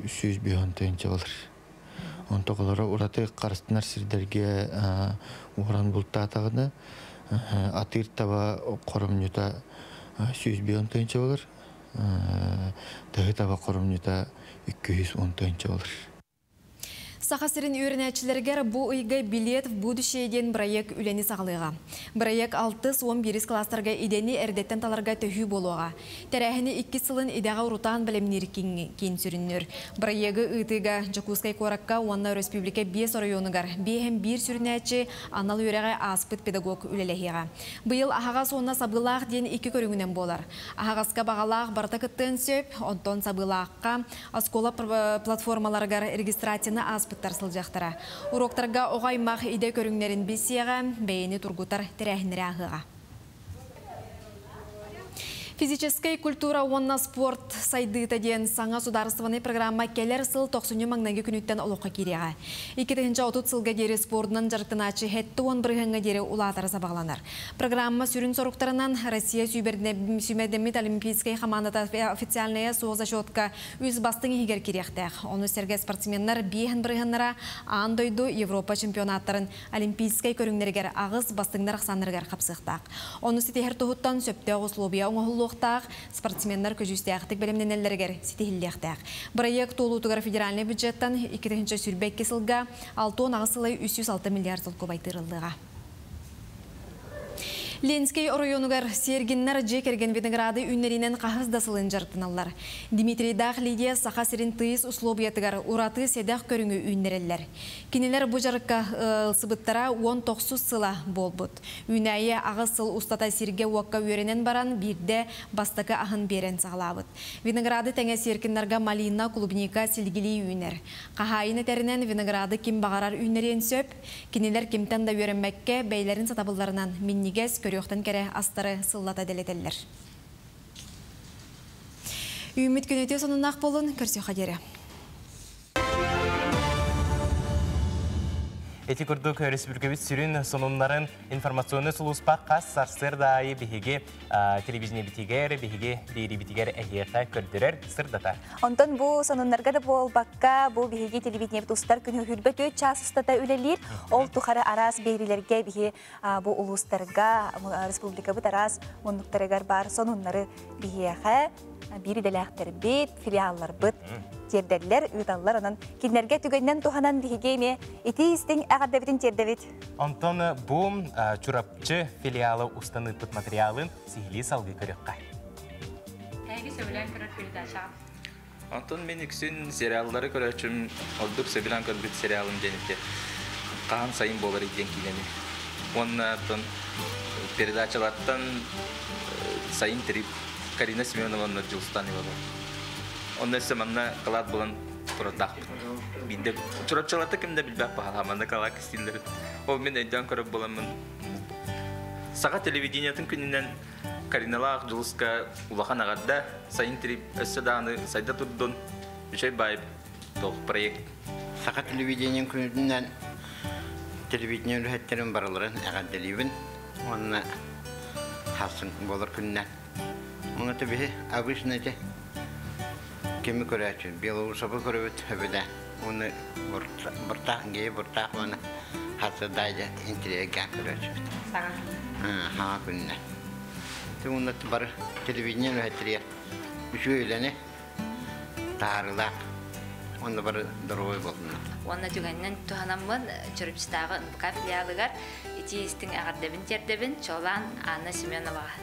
105 тыһыынча болар. Онтоколоро ураты харыстанар сирдэргэ уоран бултаатаҕына атыыр таба хоромньута 105 тыһыынча болар. Төһө таба хоромньута 210 тыһыынча болар. Саха сирин үөрэнээччилэригэр бу ыйга «Билет в будущее» диэн бырайыак үлэни саҕалыаҕа. Бырайыак алтыс уон биирис кылаастарга идэни эрдэттэн таларга төһүү буолуоҕа. Тэрээһини иккис сылын идэҕэ урутаан бэлэмниир киин сүрүннүүр. Бырайыагы ыытыыга Дьокуускай куоракка уонна өрөспүүбүлүкэ биэс оройуонугар биэһэн биир сүрүннээччи анал үөрэҕи ааспыт педагог үлэлэһиэҕэ. Быйыл аһаҕас уонна сабыылаах диэн икки көрүҥүнэн буолар. Аһаҕаска баҕалаах барыта кыттыан сөп, онтон сабыылаахха Оскуола платформаларыгар регистрацияны ааспыттар сылдьыахтара. Уруоктарга оҕо аймах идэ көрүҥнэрин билсиэҕэ, бэйэни тургутар тэрээһиннэри ааһыаҕа. Физическэй культура уонна спорт сайдыыта диэн саҥа судаарыстыбаннай программа кэлэр сыл тохсунньу маҥнайгы күнүттэн олоххо киириэҕэ. 2030 сылга диэри спордунан дьарыктанааччы 70 бырыһыаҥҥа диэри улаатара сабаҕаланар. Программа сүрүн соруктарынан Россия сүүмэрдэммит олимпийскай хамаандата официальная суох зачетка үс бастыҥ иһигэр кириэхтээх. Ону сэргэ спортсменнар биэһэн бырыһыаннара аан дойду, Европа чемпионаттарын олимпийскай көрүҥнэригэр аҕыс бастыҥнар ахсааннарыгар хапсыахтаах. Ону ситиһэр туһуттан сөптөөх условия оҥоһуллуохтаах, спортсменнар көдьүүстээхтик бэлэмнэнэллэригэр ситиһиллиэхтээх. Бырайыак туолуутугар федеральнай бюджеттан 2022 сылга 68 сылай 306 миллиард солкуобай тыырыллыаҕа. Ленскэй оройуонугар Сергиннар дьиэ кэргэн винограды үүннэриинэн хаһыс да сылын дьарыктаналлар. Дмитрийдаах Лидия Саха сирин тыйыс условиятыгар ураты сэдэх көрүҥү үүннэрэллэр. Кинилэр бу дьарыкка ылсыбыттара 19 сыла буолбут. Үүнээйи аҕыс сыл устата сиргэ-уокка үөрэнэн баран биирдэ бастакы аһын биэрэн саҕалаабыт. Винограды тэҥэ Серкиннарга малина, клубника, силигилии үүнэр. Хаһаайын этэринэн винограды ким баҕарар үүннэриэн сөп. Кинилэр кимтэн да үөрэммэккэ бэйэлэрин сатабылларынан минньигэс, көрүөхтэн кэрэ астары сыллата дэлэтэллэр. Үүммүт күн үтүө сонуннаах буоллун, көрсүөххэ диэри. Ити курдук республикабыт сүрүн сонуннарын информационный сулууспа хас сарсыарда аайы биһиги телевидениебитигэр, биһиги биэриибитигэр эһиэхэ көрдөрөр, сырдатар. Онтон бу сонуннарга да буолбакка, бу биһиги телевидениебит устар күнү 24 час устата үлэлиир. Ол тухары араас биэриилэргэ биһи бу улуустарга, республикабыт араас муннуктарыгар баар сонуннары биһиэхэ биир идэлээхтэрбит, филиалларбыт тиэрдэллэр, ыыталлар. Онон кинилэргэ түгэнинэн туһанан биһиги эмиэ итии истиҥ эҕэрдэбитин тиэрдэбит. Онтон бу Чурапчы филиалы устан ыыппыт материалын сиһилии салгыы көрүөххэ. Эһиги сөбүлээн көрөр передачаҕыт? Онтон мин үксүн сериаллары көрөөччүм, ордук сөбүлээн көрбүт сериалым диэн ити «Хаһан сайын буоларый» диэн киинэни. Уонна оттон передачалартан «Сайын трип» Карина Семеновна Дьулустан Иванов. Онно өссө манна калаат булан турардаахпыт. Биирдэ Чурапчыларта ким да билбэт баһала манна калаат кистииллэрин. Ол мин өйдөөн көрөр буоламмын Саха телевидениетын күнүнэн Кариналаах Дьулуска улахан эҕэрдэ, Сайын трип өссө даҕаны сайда турдун, үчүгэй баай туох проект. Саха телевидениен күнүнэн телевидение үлэһиттерин барыларын эҕэрдэлиибин уонна хасын буолар күннэн. Онно биһи обычно эти кими көрөөчү Белоусовы көрөбүт өбүдэ уонна быртаах гей быртаах уонна хасыдайда интеллигент көрөөчүбүт. Саҥа Хаҥа күннэ. Уонна бары телевидение үлэһиттеригэр үчүгэй үлэни. Таарылаах онно бары доруобай буоллуннар. Уонна түгэнинэн туһанаммын Чурапчытааҕы НПК филиалыгар итии истиҥ эҕэрдэбин тиэрдэбин чуолаан Анна Семеноваҕа.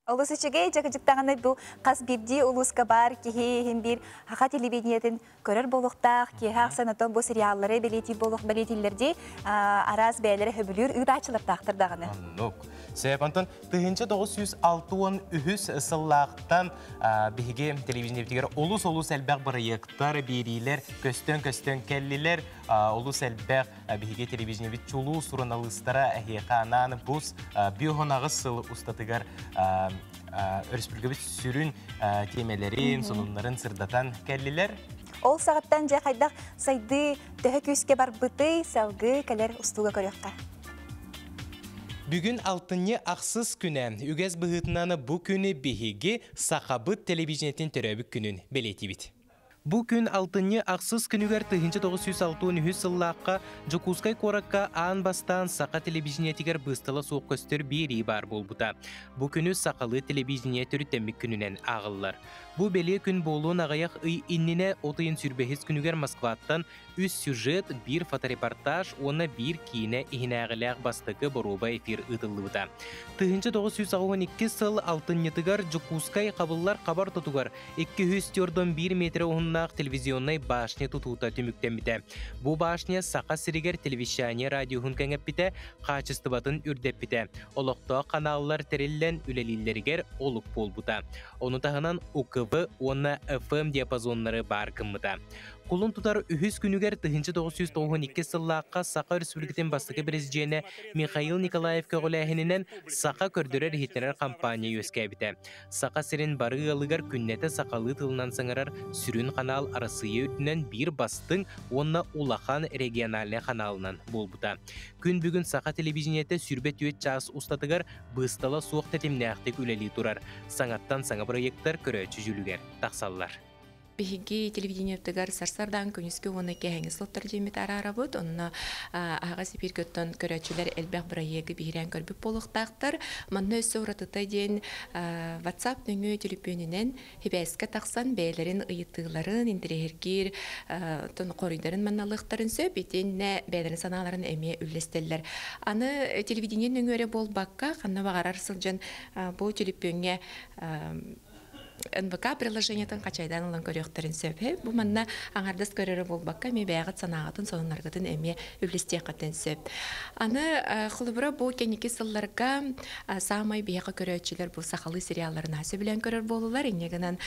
Олус үчүгэй дьакыдьыктаҕына бу хас биирдии улууска баар киһи иһин биир саха телевидениетин көрөр буолуохтаах, киэһэ ахсын отон бу сериаллары бэлиэтиир буолуох бэлиэтииллэр дии араас бэйэлэрэ сөбүлүүр ыытааччылардаахтар даҕаны. Оннук. Сөп, онтон 1963 сыллаахтан биһиги телевидениебитигэр олус-олус элбэх бырайыактар, биэриилэр көстөн-көстөн кэллилэр. Олус элбэх биһиги телевидениебит чулуу суруналыыстара эһиэхэ анаан бус биоһон сыл устатыгар өрөспүүбүлүкэбит сүрүн тиэмэлэрин, сонуннарын сырдатан кэллилэр. Ол саҕаттан дьэ хайдах сайдыы төһө күүскэ барбытый, салгыы кэлэр устууга көрүөххэ. Бүгүн алтынньы ахсыс күнэ. Үгэс быһыытынан бу күнү биһиги Сахабыт телевидениетин төрөөбүт күнүн бэлиэтиибит. Бу күн алтынньы ахсыс күнүгэр 1963 сыллаахха Дьокуускай куоракка аан бастаан саха телевидениетигэр быыстала суох көстөр биэрии баар буолбута. Бу күнү сахалыы телевидение төрүттэммит күнүнэн ааҕыллар. Бу бэлиэ күн буолуон аҕыйах ый иннинэ от ыйын сүүрбэһис күнүгэр Москваттан үс сюжет, биир фоторепортаж уонна биир киинэ иһинээҕилээх бастакы боруоба эфир ыытыллыбыта. 1982 сыл алтынньытыгар Дьокуускай хабыллар хабар тутугар 241 метр уһуннаах телевизионнай башня тутуута түмүктэммитэ. Бу башня Саха сиригэр телевещание радиоһун кэҥэппитэ, хаачыстыбатын үрдэппитэ, олохтоох ханааллар тэриллэн үлэлииллэригэр олук буолбута. Ону таһынан УКВ уонна FM диапазоннары баар гыммыта. Кулун тутар үһүс күнүгэр 1992 сыллаахха Саха Өрөспүүбүлүкэтин бастакы президенэ Михаил Николаев көҕүлээһининэн Саха көрдөрөр-иһитиннэрэр компания үөскээбитэ. Саха сирин бары ыалыгар күннэтэ сахалыы тылынан саҥарар сүрүн ханаал Арассыыйа үрдүнэн биир бастыҥ уонна улахан региональнай ханаалынан буолбута. Күн бүгүн саха телевидениетэ 24 чаас устатыгар быыстала суох тэтимнээхтик үлэлии турар. Саҥаттан саҥа бырайыактар көрөөччү дьүүлүгэр тахсаллар. Биһиги телевидениетыгар сарсардаан күнүскү уонна киэһэҥҥи слоттар дьиэммит араарабыт. Онно аһаҕас эфиргэ оттон көрөөччүлэр элбэх бырайыагы биһирээн көрбүт буолуохтаахтар. Манна өссө уратыта диэн WhatsApp нөҥүө төлөпүөнүнэн сибээскэ тахсан бэйэлэрин ыйытыыларын, интэриэһиргиир хоруйдарын манналыахтарын сөп. Итиннэ бэйэлэрин санааларын эмиэ үллэстэллэр. Аны телевидение нөҥүө эрэ буолбакка, ханна баҕарар сылдьан бу төлөпүөҥҥэ НВК приложениетын хачайдаан ылан көрүөхтэрин сөп. Бу манна аҥардас көрөрө буолбакка, эмиэ бэйэҕит санааҕытын, сонуннаргытын эмиэ үллэстиэххитин сөп. Аны холобура бу кэнники сылларга саамай биһиэхэ көрөөччүлэр бу сахалыы сериалларын сөбүлээн көрөр буолулар. Инньэ гынан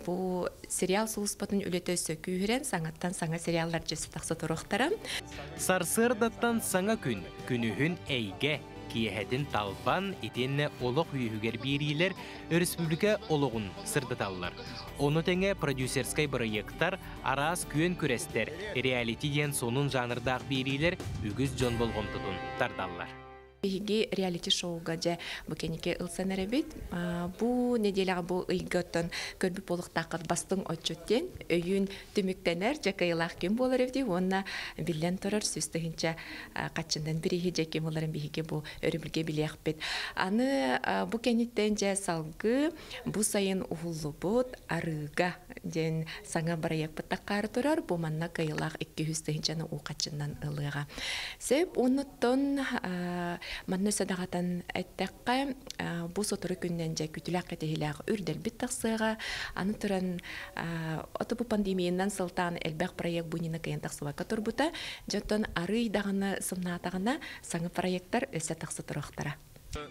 бу сериал сулууспатын үлэтэ өссө күүһүрэн, саҥаттан саҥа сериаллар дьэсэ тахса туруохтара. Сарсыардаттан саҥа күн, күнүһүн эйгэ, киэһэтин талбан итиэннэ олох үөһүгэр биэриилэр өрөспүүбүлүкэ олоҕун сырдаталлар. Ону тэҥэ продюсерскай бырайыактар, араас күөн күрэстэр, реалити диэн сонун жанрдаах биэриилэр үгүс дьон болҕомтотун тардаллар. Биһиги реалити-шоуга дьэ бу кэнники ылсан эрэбит. Бу неделяҕа бу ыйга оттон көрбүт буолуохтааххыт бастыҥ отчут диэн өйүүн түмүктэнэр дьэ кыайыылаах ким буолар эбитий уонна биллэн турар сүүс тыһыынча хаччындан бирииһи дьэ ким ыларын биһиги бу өрөбүлгэ билиэхпит. Аны бу кэнниттэн дьэ салгыы бу сайын уһуллубут арыыга диэн саҥа бырайыакпыт таххаары турар. Бу манна кыайыылаах 200 тыһыынчаны уу хаччыннан ылыаҕа. Сөп оннуттан манна өссө даҕатан эттэххэ бу сотору күннэн дьэ күтүлээх кэтэһиилээх үрдэлбит тахсыаҕа. Аны туран ото бу пандемиянан сылтаан элбэх проект бу иннинэ кыайан тахсыбакка турбута. Дьонтон арый даҕаны сымнаатаҕына саҥа проектар өссө тахса туруохтара.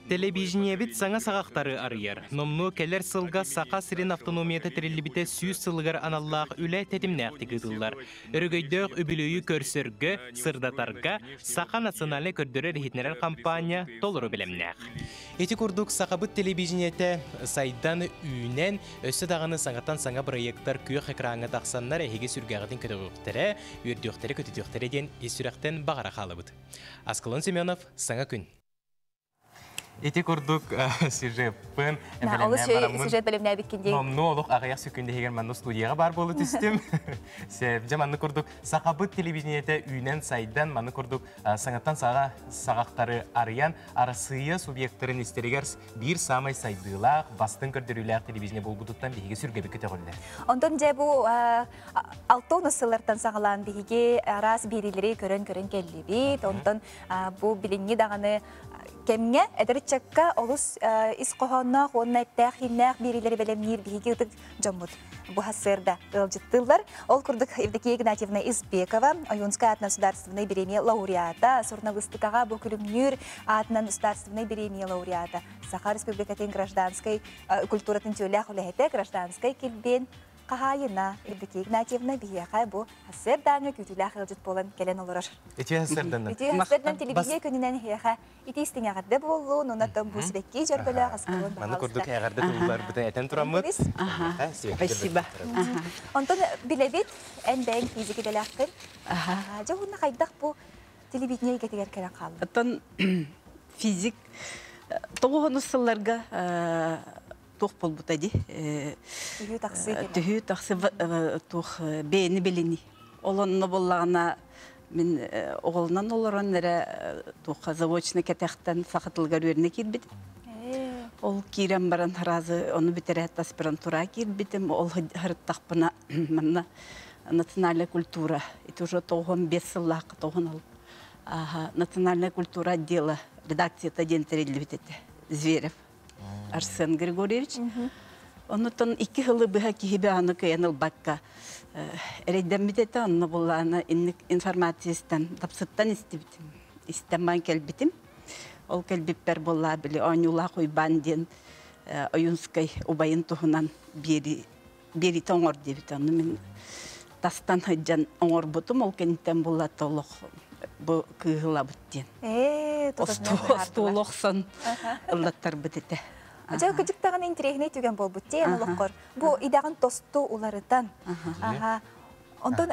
Тэлэбиидьиньэбит саҥа саҕахтары арыйар. Номнуо кэлэр сылга Саха сирин автономията тэриллибитэ 100 сылыгар аналлаах үлэ тэтимнээхтик ыытыллар. Өрөгөйдөөх үбүлүөйү көрсөргө, сырдатарга Саха национальнай көрдөрөр-иһитиннэрэр хампаанньа толору бэлэмнээх. Ити курдук Сахабыт телевидениетэ сайдан, үүнэн, өссө даҕаны саҥаттан саҥа бырайыактар күөх экраҥҥа тахсаннар эһиги сүргэҕитин көтөҕүөхтэрэ, үөрдүөхтэрэ-көтүтүөхтэрэ диэн ис сүрэхтэн баҕара хаалабыт. Аскалон Семенов, Саҥа күн. Ити курдук сюжеппын Олус сюжет бэлэмнээбиккин дии. Номну олох аҕыйах секунда иһигэр манна студияҕа баар буола түстүм. Сөп. Дьэ манны курдук сахабыт телевидениетэ үүнэн сайдан манны курдук саҥаттан саҕа саҕахтары арыйан Арассыыйа субъектарын истэригэр биир саамай сайдыылаах, бастыҥ көрдөрүүлээх телевидение буолбутуттан биһиги сүргэбит көтөҕүллэр. Онтон дьэ бу алтонус сыллартан саҕалаан биһиги араас биэриилэри көрөн-көрөн кэллибит. Онтон бу билиҥҥи даҕаны кэмҥэ эдэр ыччакка олус ис хоһоонноох уонна эттээх-ииннээх биэриилэри бэлэмниир биһиги ытык дьоммут бу сарсыарда ыалдьыттыыллар. Ол курдук Евдокия Игнатьевна Избекова, Ойуунскай аатынан государственнай бириэмийэ лауреата, суруналыыстыкаҕа бу Күлүмнүүр аатынан государственнай бириэмийэ лауреата, Саха Республикатын гражданскай культуратын түөлээх үлэһитэ, гражданскай килбиэн хаһаайына Евдокия Игнатьевна биһиэхэ бу сарсыардааҥҥы күүтүүлээх ыалдьыт буолан кэлэн олорор. Үтүө сарсыарданан. Үтүө сарсыардан телевидение күнүнэн эһиэхэ ити истиҥ эҕэрдэ буоллун, онон бу сибэкки дьөрбөлөөх аскалон Маны курдук эҕэрдэ тылларбытын этэн тураммыт. Спасибо. Онтон билэбит, эн бэйэҥ физик идэлээххин. Дьэ уонна хайдах бу телевидение эйгэтигэр кэлэн хааллыҥ? Оттон физик тоҕуһунус сылларга туох буолбута ди түһүү тахсыы түһүү тахсы туох бэйэни билини ол онно буоллаҕына мин оҕолунан олорон эрэ туохха заочно кэтэхтэн саха тылыгар үөрэнэ киирбит ол киирэн баран сразу ону бүтэрээт аспирантура киирбитим ол сырыттахпына манна национальная культура это уже тоҕуон бес сыллаахха тоҕун ал национальная культура отдела редакцията диэн тэриллибит этэ Зверев Арсен Григорьевич. Оннуттан икки сылы быһа киһи бааны кыайан ылбакка эрэйдэммит этэ. Онно буллаана инник информация истэн, тапсыттан истибитим. Истэн баан кэлбитим. Ол кэлбиппэр буоллаа били оонньуулаах Уйбаан диэн Ойуунскай убайын туһунан биэри биэриитэ оҥор диэбит. Ону мин тастан сылдьан оҥорбутум. Ол кэнниттэн буллата олох бу кыыһылабыт диэн. Остуол охсон ыллаттарбыт этэ. Дьэ, кыдьыктаҕын интэриэһинэй түгэн буолбут диэн олоххор. Бу идэҕин тосту уларытан. Онтон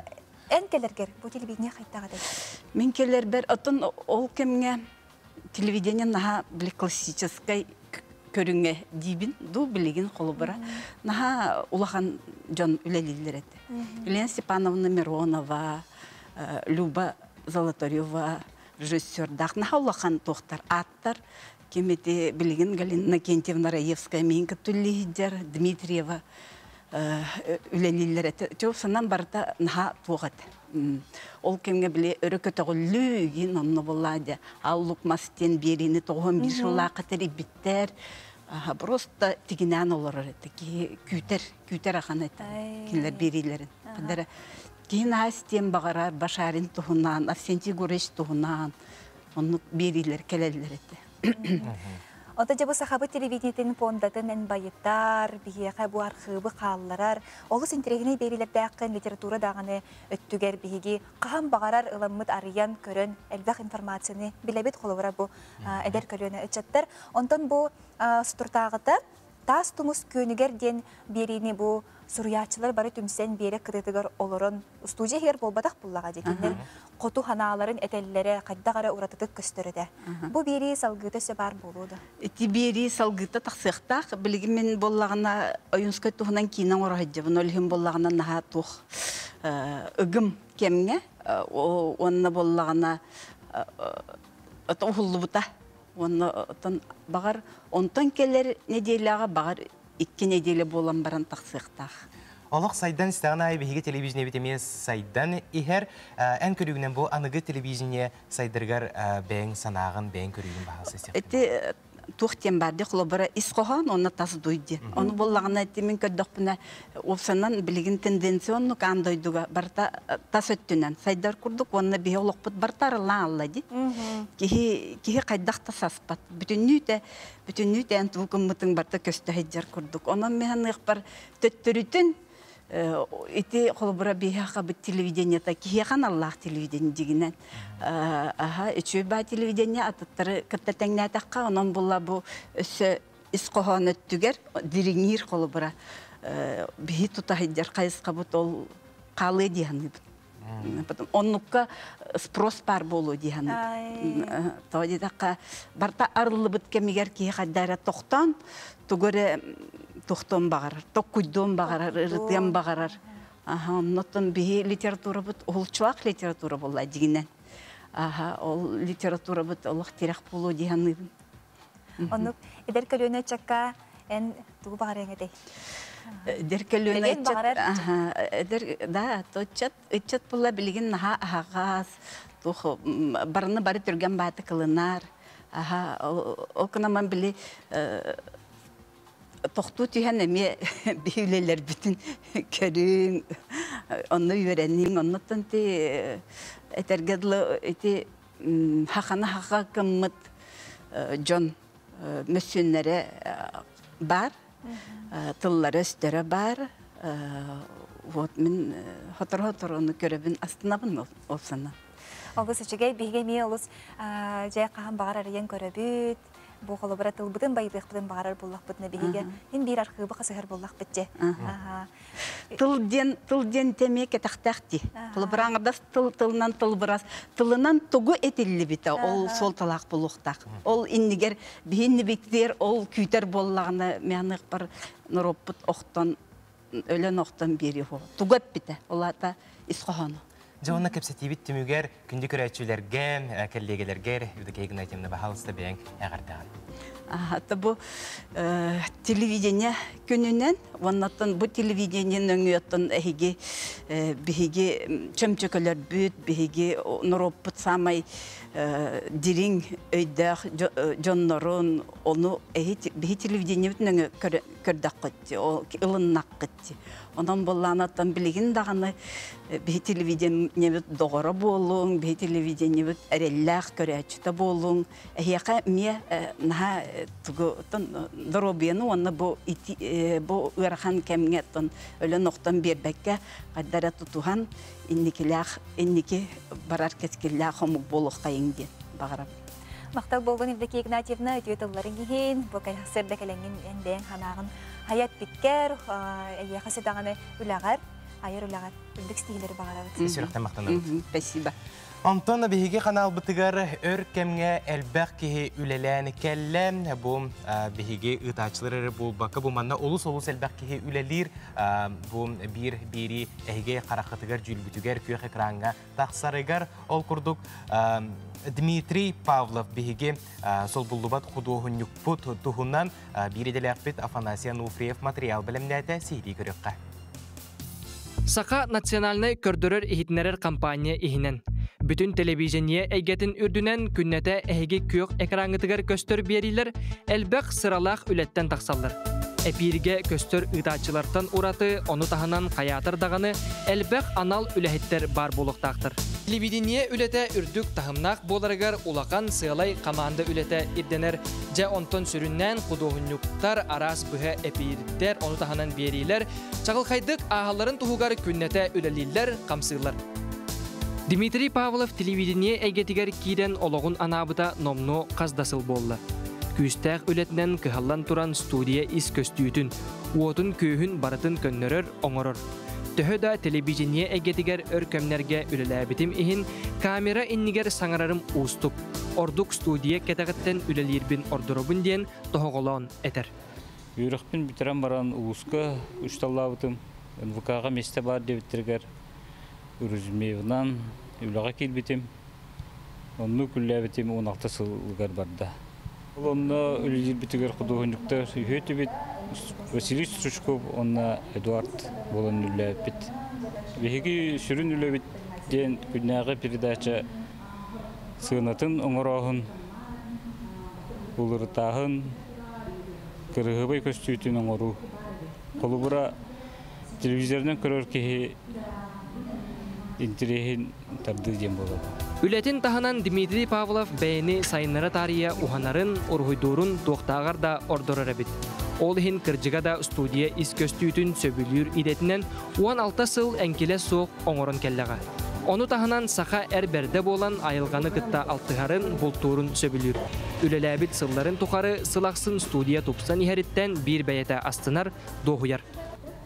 эн кэлэргэр бу телевидение хайдах этэй? Мин кэлэрбэр оттон ол кэмҥэ телевидение наһаа били классическай көрүҥэ диибин дуу билигин холобура наһаа улахан дьон үлэлииллэр этэ. Елена Степановна Миронова, Люба Золотарева режиссердаах наһаа улахан туохтар ааттар ким ити билигин Галина Иннокентьевна Раевская миин кытта үлэлииһдэр Дмитриева үлэлииллэр этэ. Чэ санаан барыта наһаа туох этэ. Ол кэмҥэ били өрө көтөҕүллүү игин онно буоллаа дьэ аллук мас диэн биэриини тоҕуһун биир сыллаахха тэрийбиттэр. Просто тигинээн олорор этэ. Киһи күүтэр, күүтэр ахан этэ. Кинилэр биэриилэрин. Хадара киһи наһаа истиэн баҕарар Башарин туһунан, Арсентий Егорович туһунан оннук биэриилэр кэлэллэр этэ. Ото дьэ бу сахабыт телевидениетин фондатын эн байытар, биһиэхэ бу архыыбы хаалларар, олус интэриэһинэй биэриилэрдээххин литература даҕаны өттүгэр биһиги хаһан баҕарар ыламмыт арыйан, көрөн элбэх информацияны билэбит, холобура бу эдэр көлүөнэ ыччаттар. Онтон бу сутуртааҕыта Таас тумус күөнүгэр диэн биэриини бу суруйааччылар бары түмсэн биэрэк кытыытыгар олорон устуудьуйа иһигэр буолбатах буллаҕа дии кинилэр хоту ханааларын этэллэрэ хайдах эрэ уратытык көстөр этэ. Бу биэрии салгыыта өссө баар буолуо да? Ити биэрии салгыыта тахсыахтаах. Билигин мин буоллаҕына Ойуунскай туһунан киинэ оҥоро сылдьабын. Ол иһин буоллаҕына наһаа туох ыгым кэмҥэ уонна буоллаҕына уһуллубута Уонна оттон баҕар онтон кэлэр нэдиэлэҕэ баҕар икки нэдиэлэ буолан баран тахсыахтаах. Олох сайдан истэҕин аайы биһиги телевидениебит эмиэ сайдан иһэр. Эн көрүүгүнэн бу аныгы телевидение сайдарыгар бэйэҥ санааҕын, бэйэҥ көрүүгүн баһаалыста Ити туох диэн баар дии холобура ис хоһоон уонна тас дуй диэн. Ону буоллаҕына ити мин көрдөхпүнэ уопсанан билигин тенденционнук аан дойдуга барыта тас өттүнэн сайдар курдук уонна биһи олохпут барыта арыллан алла дии. Киһи киһи хайдах да саспат. Бүтүннүүтэ бүтүннүүтэ эн тугу гыммытыҥ барыта көстө сылдьар курдук. Онон мин саныахпар төттөрүтүн ити холобура биһиэхэ бит телевидениета киһиэхэ аналлаах телевидение дигинэн аха үчүгэй баа телевидение атыттары кытта тэҥнээтэххэ онон була бу өссө ис хоһоон өттүгэр дириҥиир холобура биһи тута сылдьар хайысхабыт ол хаалыа дии саныыбын. Потом оннукка спрос бар болу диһаны. Тоҕо диэтэххэ, барта арыллыбыт кэмигэр киһи хайдара тохтоон, тугу эрэ тохтуон баҕарар, токкуйдуон баҕарар, ырытыан баҕарар. Аха, оннуттан биһи литературабыт уһулчулаах литература буолла дигинэн. Аха, ол литературабыт олох тирэх буолуо дии саныыбын. Оннук эдэр көлүөнэ ыччакка эн тугу баҕарыаҥ этэй? Эдэр көлүөнэ ыччат, эдэр да, ыччат, ыччат була билигин наһаа аһаҕас, туох барыны бары түргэн бааты кылынар. Аха, ол кынаман били тохтуу түһэн эмиэ биһи үлэлэрбитин көрүҥ, онно үөрэниҥ, оннуттан ти этэргэ дылы ити хахана хаха кыммыт дьон мөссүөннэрэ баар, тыллара-өстөрө баар. Вот мин хотору-хотору ону көрөбүн, астынабын ол сана. Олус үчүгэй, биһиги эмиэ олус дьэ хаһан баҕар арыйан көрөбүт. Бу холобура тылбытын байытыахпытын баҕарар буоллахпытына биһиги ин биир архыыбы хасыһар буоллахпыт дьэ. Тыл диэн тыл диэн эмиэ кэтэхтээх дии. Холобураҥардас тыл тылынан тылбырас тылынан тугу этиллибитэ ол суолталаах буолуохтаах. Ол иннигэр биһиннибиттиэр ол күүтэр буоллаҕына мианыахпар норуоппут охтон өлөн охтон биэриэ тугу эппитэ ол аата ис хоһооно. Дьэ уонна кэпсэтиибит түмүгэр күндү көрөөччүлэргэ, кэллиэгэлэргэр Евдокия Игнатьевна баһаалыста бэйэҥ эҕэрдэҕин. Ата бу телевидение күнүнэн уоннаттан бу телевидение нөҥүөттэн эһиги биһиги чөмчөкөлөрбүт, биһиги норуоппут самай дириҥ өйдөөх дьоннорун ону эһи биһи телевидениебит нөҥүө көрдөххүт, ылыннаххыт. Онон буоллаанаттан билигин даҕаны биһи телевидениебит доҕоро буолуҥ, биһи телевидениебит эрэллээх көрөөччүтэ буолуҥ. Эһиэхэ эмиэ наһаа тугу доруобуйаны уонна бу бу ыарахан кэмҥэ өлөн охтон биэрбэккэ хайдара тутуһан инникилээх инники барар кэскиллээх омук буолуоххайыҥ диэн баҕарабын. Махтал буолгун Евдокия Игнатьевна үтүө тылларыҥ иһин, бу сырда кэлэҥҥин эн бэйэҥ санааҕын хайа эппиккэр, эйиэхэ сыдаҕаны үлэҕэр, айар үлэҕэр үрдүк ситиһиилэри баҕарабыт. Сүрэхтэн махтанабыт. Спасибо. Онтон биһиги ханаалбытыгар өр кэмҥэ элбэх киһи үлэлээн кэллэ. Бу биһиги ыытааччылар эрэ буолбакка, бу манна олус-олус элбэх киһи үлэлиир. Бу биир биири эһиги хараххытыгар, дьүүлгүтүгэр, күөх экраҥҥа тахсарыгар ол курдук Дмитрий Павлов биһиги солбуллубат худуоһунньукпут туһунан биир идэлээхпит Афанасий Ануфриев материал бэлэмнээтэ сиһилии көрүөххэ. Саха национальнай көрдөрөр-иһитиннэрэр компания иһинэн бүтүн телевидение эйгэтин үрдүнэн күннэтэ эһиги күөх экраҥҥытыгар көстөр биэриилэр элбэх сыралаах үлэттэн тахсаллар. Эпииргэ көстөр ыытааччылартан ураты, ону таһынан хайаатар даҕаны элбэх анал үлэһиттэр баар буолуохтаахтар. Телевидение үлэтэ үрдүк таһымнаах буоларыгар улахан сыалай хамаанда үлэтэ ирдэнэр. Дьэ онтон сүрүннээн худуоһунньуктар, араас быһа эпиирдэр, ону таһынан биэриилэр чаҕылхайдык ааһалларын туһугар күннэтэ үлэлииллэр, хамсыыллар. Дмитрий Павлов телевидение эйгэтигэр киирэн олоҕун анаабыта номнуо хас да сыл буолла. Күүстээх үлэтинэн кыһаллан туран студия ис көстүүтүн, уотун-күөһүн барытын көннөрөр, оҥорор. Төһө да телевидение эйгэтигэр өр кэмнэргэ үлэлээбитим иһин, камера иннигэр саҥарарым уустук. Ордук студия кэтэҕиттэн үлэлиирбин ордоробун диэн тоһоҕолоон этэр. Үөрэхпин бүтэрэн баран улууска учууталлаабытым. НВК-ҕа миэстэ баар диэбиттэригэр Рузмеевынан үлэҕэ киирбитим. Оннук үлэлээбитим 16 сылыгар барда. Ол онно үлэлиирбитигэр худуоһунньуктар үһүө этибит. Василий Стручков уонна Эдуард буолан үлэлээбиппит. Биһиги сүрүн үлэбит диэн күннээҕи передача сыанатын оҥорооһун, уларытааһын, кырыһыбай көстүүтүн оҥоруу. Холобура, телевизорынан көрөр киһи интириэһин тардыы диэн буолар. Үлэтин таһынан Дмитрий Павлов бэйэни сайыннара таарыйа уһанарын, уруһуйдуурун туохтааҕар да ордорор эбит. Ол иһин кырдьыга да студия ис көстүүтүн сөбүлүүр идэтинэн 16 сыл эҥкилэ суох оҥорон кэллэҕэ. Ону таһынан саха эр бэрдэ буолан айылҕаны кытта алтыһарын, бултуурун сөбүлүүр. Үлэлээбит сылларын тухары сыл ахсын студия тупсан иһэриттэн биир бэйэтэ астынар, дуоһуйар.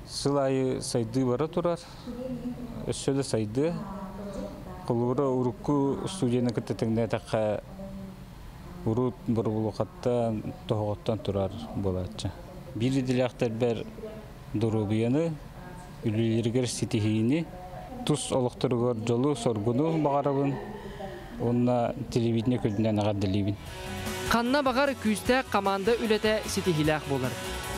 Сыл аайы сайдыы бара турар. Өссө да сайдыа. Холобура, урукку студияны кытта тэҥнээтэххэ, урут боробулуохаттан, тоһоҕоттон турар буолааччы. Биир идэлээхтэрбэр доруобуйаны, үлэлэригэр ситиһиини, тус олохторугар дьолу-соргуну баҕарабын уонна телевидение күнүнэн эҕэрдэлиибин. Ханна баҕар күүстээх команда үлэтэ ситиһиилээх буолар.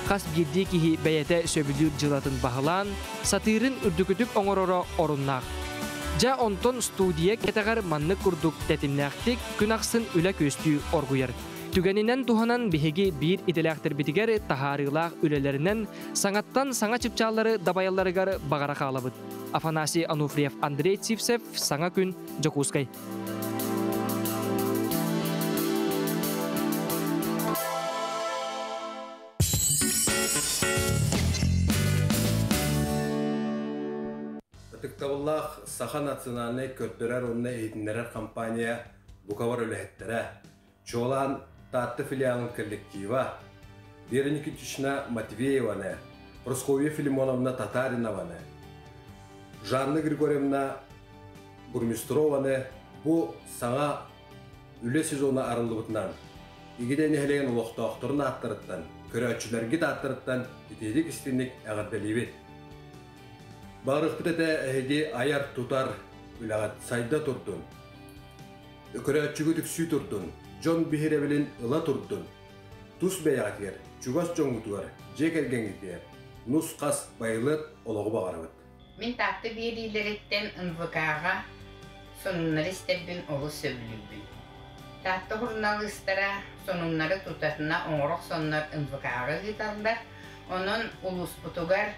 Хас биирдии киһи бэйэтэ сөбүлүүр дьыалатын баһылаан, сатыырын үрдүкүтүк оҥороро оруннаах. Дьэ, онтон студия кэтэҕэр маннык курдук тэтимнээхтик күн ахсын үлэ күөстүү оргуйар. Түгэнинэн туһанан биһиги биир идэлээхтэрбитигэр таһаарыылаах үлэлэринэн саҥаттан саҥа чыпчааллары дабайалларыгар баҕара хаалабыт. Афанасий Ануфриев, Андрей Сивцев, Саҥа күн, Дьокуускай. Ытыктабыллаах Саха национальнай көрдөрөр уонна иһитиннэрэр компания бука үлэһиттэрэ, чуолаан Таатта филиалын коллектива, Вера Никитична Матвееваны, Прасковья Филимоновна Татаринованы, Жанна Григорьевна Бурмистрованы бу саҥа үлэ сезона арыллыбытынан Игидэй нэһилиэгин олохтоохторун ааттарыттан, көрөөччүлэргит ааттарыттан итиитик истиҥник эҕэрдэлиибит. Баҕарыахпыт этэ эһиги айар-тутар үлэҕит сайда турдун, көрөөччүгүт үксүү турдун, дьон биһирэбилин ыла турдун, тус бэйэҕитигэр, чугас дьоҥҥутугар, дьиэ кэргэҥҥитигэр нус-хас байылыат олоҕу баҕарабыт. Мин Таатта биэриилэриттэн НВК-ҕа сонуннары истэрбин олус сөбүлүүбүн. Таатта суруналыыстара сонуннары тутатына оҥоро охсоннор НВК-ҕа ыыталлар. Онон улууспутугар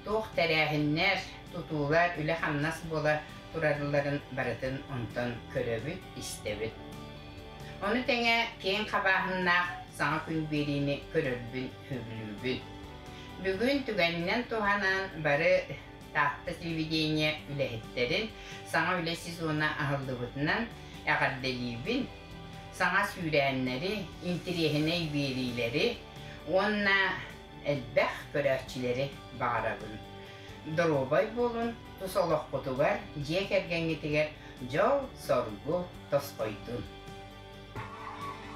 туох тэрээһиннэр, тутуулар, үлэ-хамнас буола туралларын барытын онтон көрөбүт, истэбит. Ону тэҥэ киэҥ хабааһыннаах саҥа күн биэриини көрөрбүн сөбүлүүбүн. Бүгүн түгэнинэн туһанан бары Таатта телевидение үлэһиттэрин саҥа үлэ сезона аһыллыбытынан эҕэрдэлиибин, саҥа сүүрээннэри, интириэһинэй биэриилэри уонна элбэх көрөөччүлэри баҕарабын. Доруобай буолун, тус олоххутугар, дьиэ кэргэҥҥитигэр дьол-соргу тосхойдун.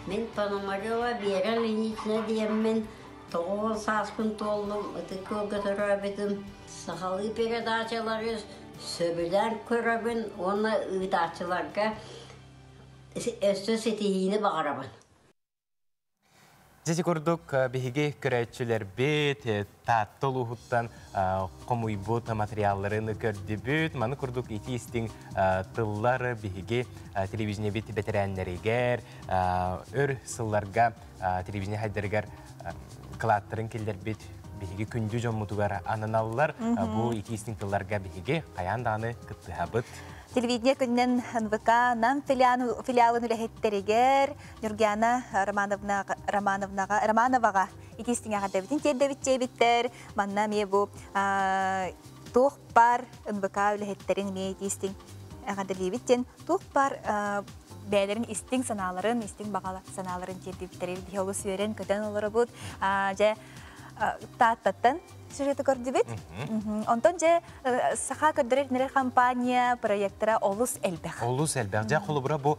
Мин Пономарева Вера Ильинична диэммин 90 сааспын туоллум, Ытык Күөлгэ төрөөбүтүм. Сахалыы передачалары сөбүлээн көрөбүн уонна ыытааччыларга өссө ситиһиини баҕарабын. Дьэ курдук биһиги көрөөччүлэрбит Таатта улууһуттан хомуйбут материалларын көрдүбүт. Маны курдук ити истиҥ тыллар биһиги телевидениебит бэтэрээннэригэр өр сылларга телевидение хайдарыгар кылааттарын киллэрбит биһиги күндү дьоммутугар ананаллар. Бу ити истиҥ тылларга биһиги хайаан даҕаны кыттыһабыт. Телевидение күнүнэн НВК Нам филиалын үлэһиттэригэр Нюргиана Романовна Романовнаҕа Романоваҕа итиистиҥэҕэрдэбитин тиэрдэбит диэбиттэр. Манна эмиэ бу туох бар НВК үлэһиттэрин эмиэ итиистиҥ эҕэрдэлиибит диэн туох бар бэйэлэрин истиҥ санааларын, истиҥ баҕа санааларын тиэрдибиттэрин биһи олус үөрэн көтөн олоробут. Дьэ Тааттаттан сюжеты көрдүбүт. Онтон дьэ саха көрдөрөр компания проектора олус элбэх. Олус элбэх. Дьэ холобура бу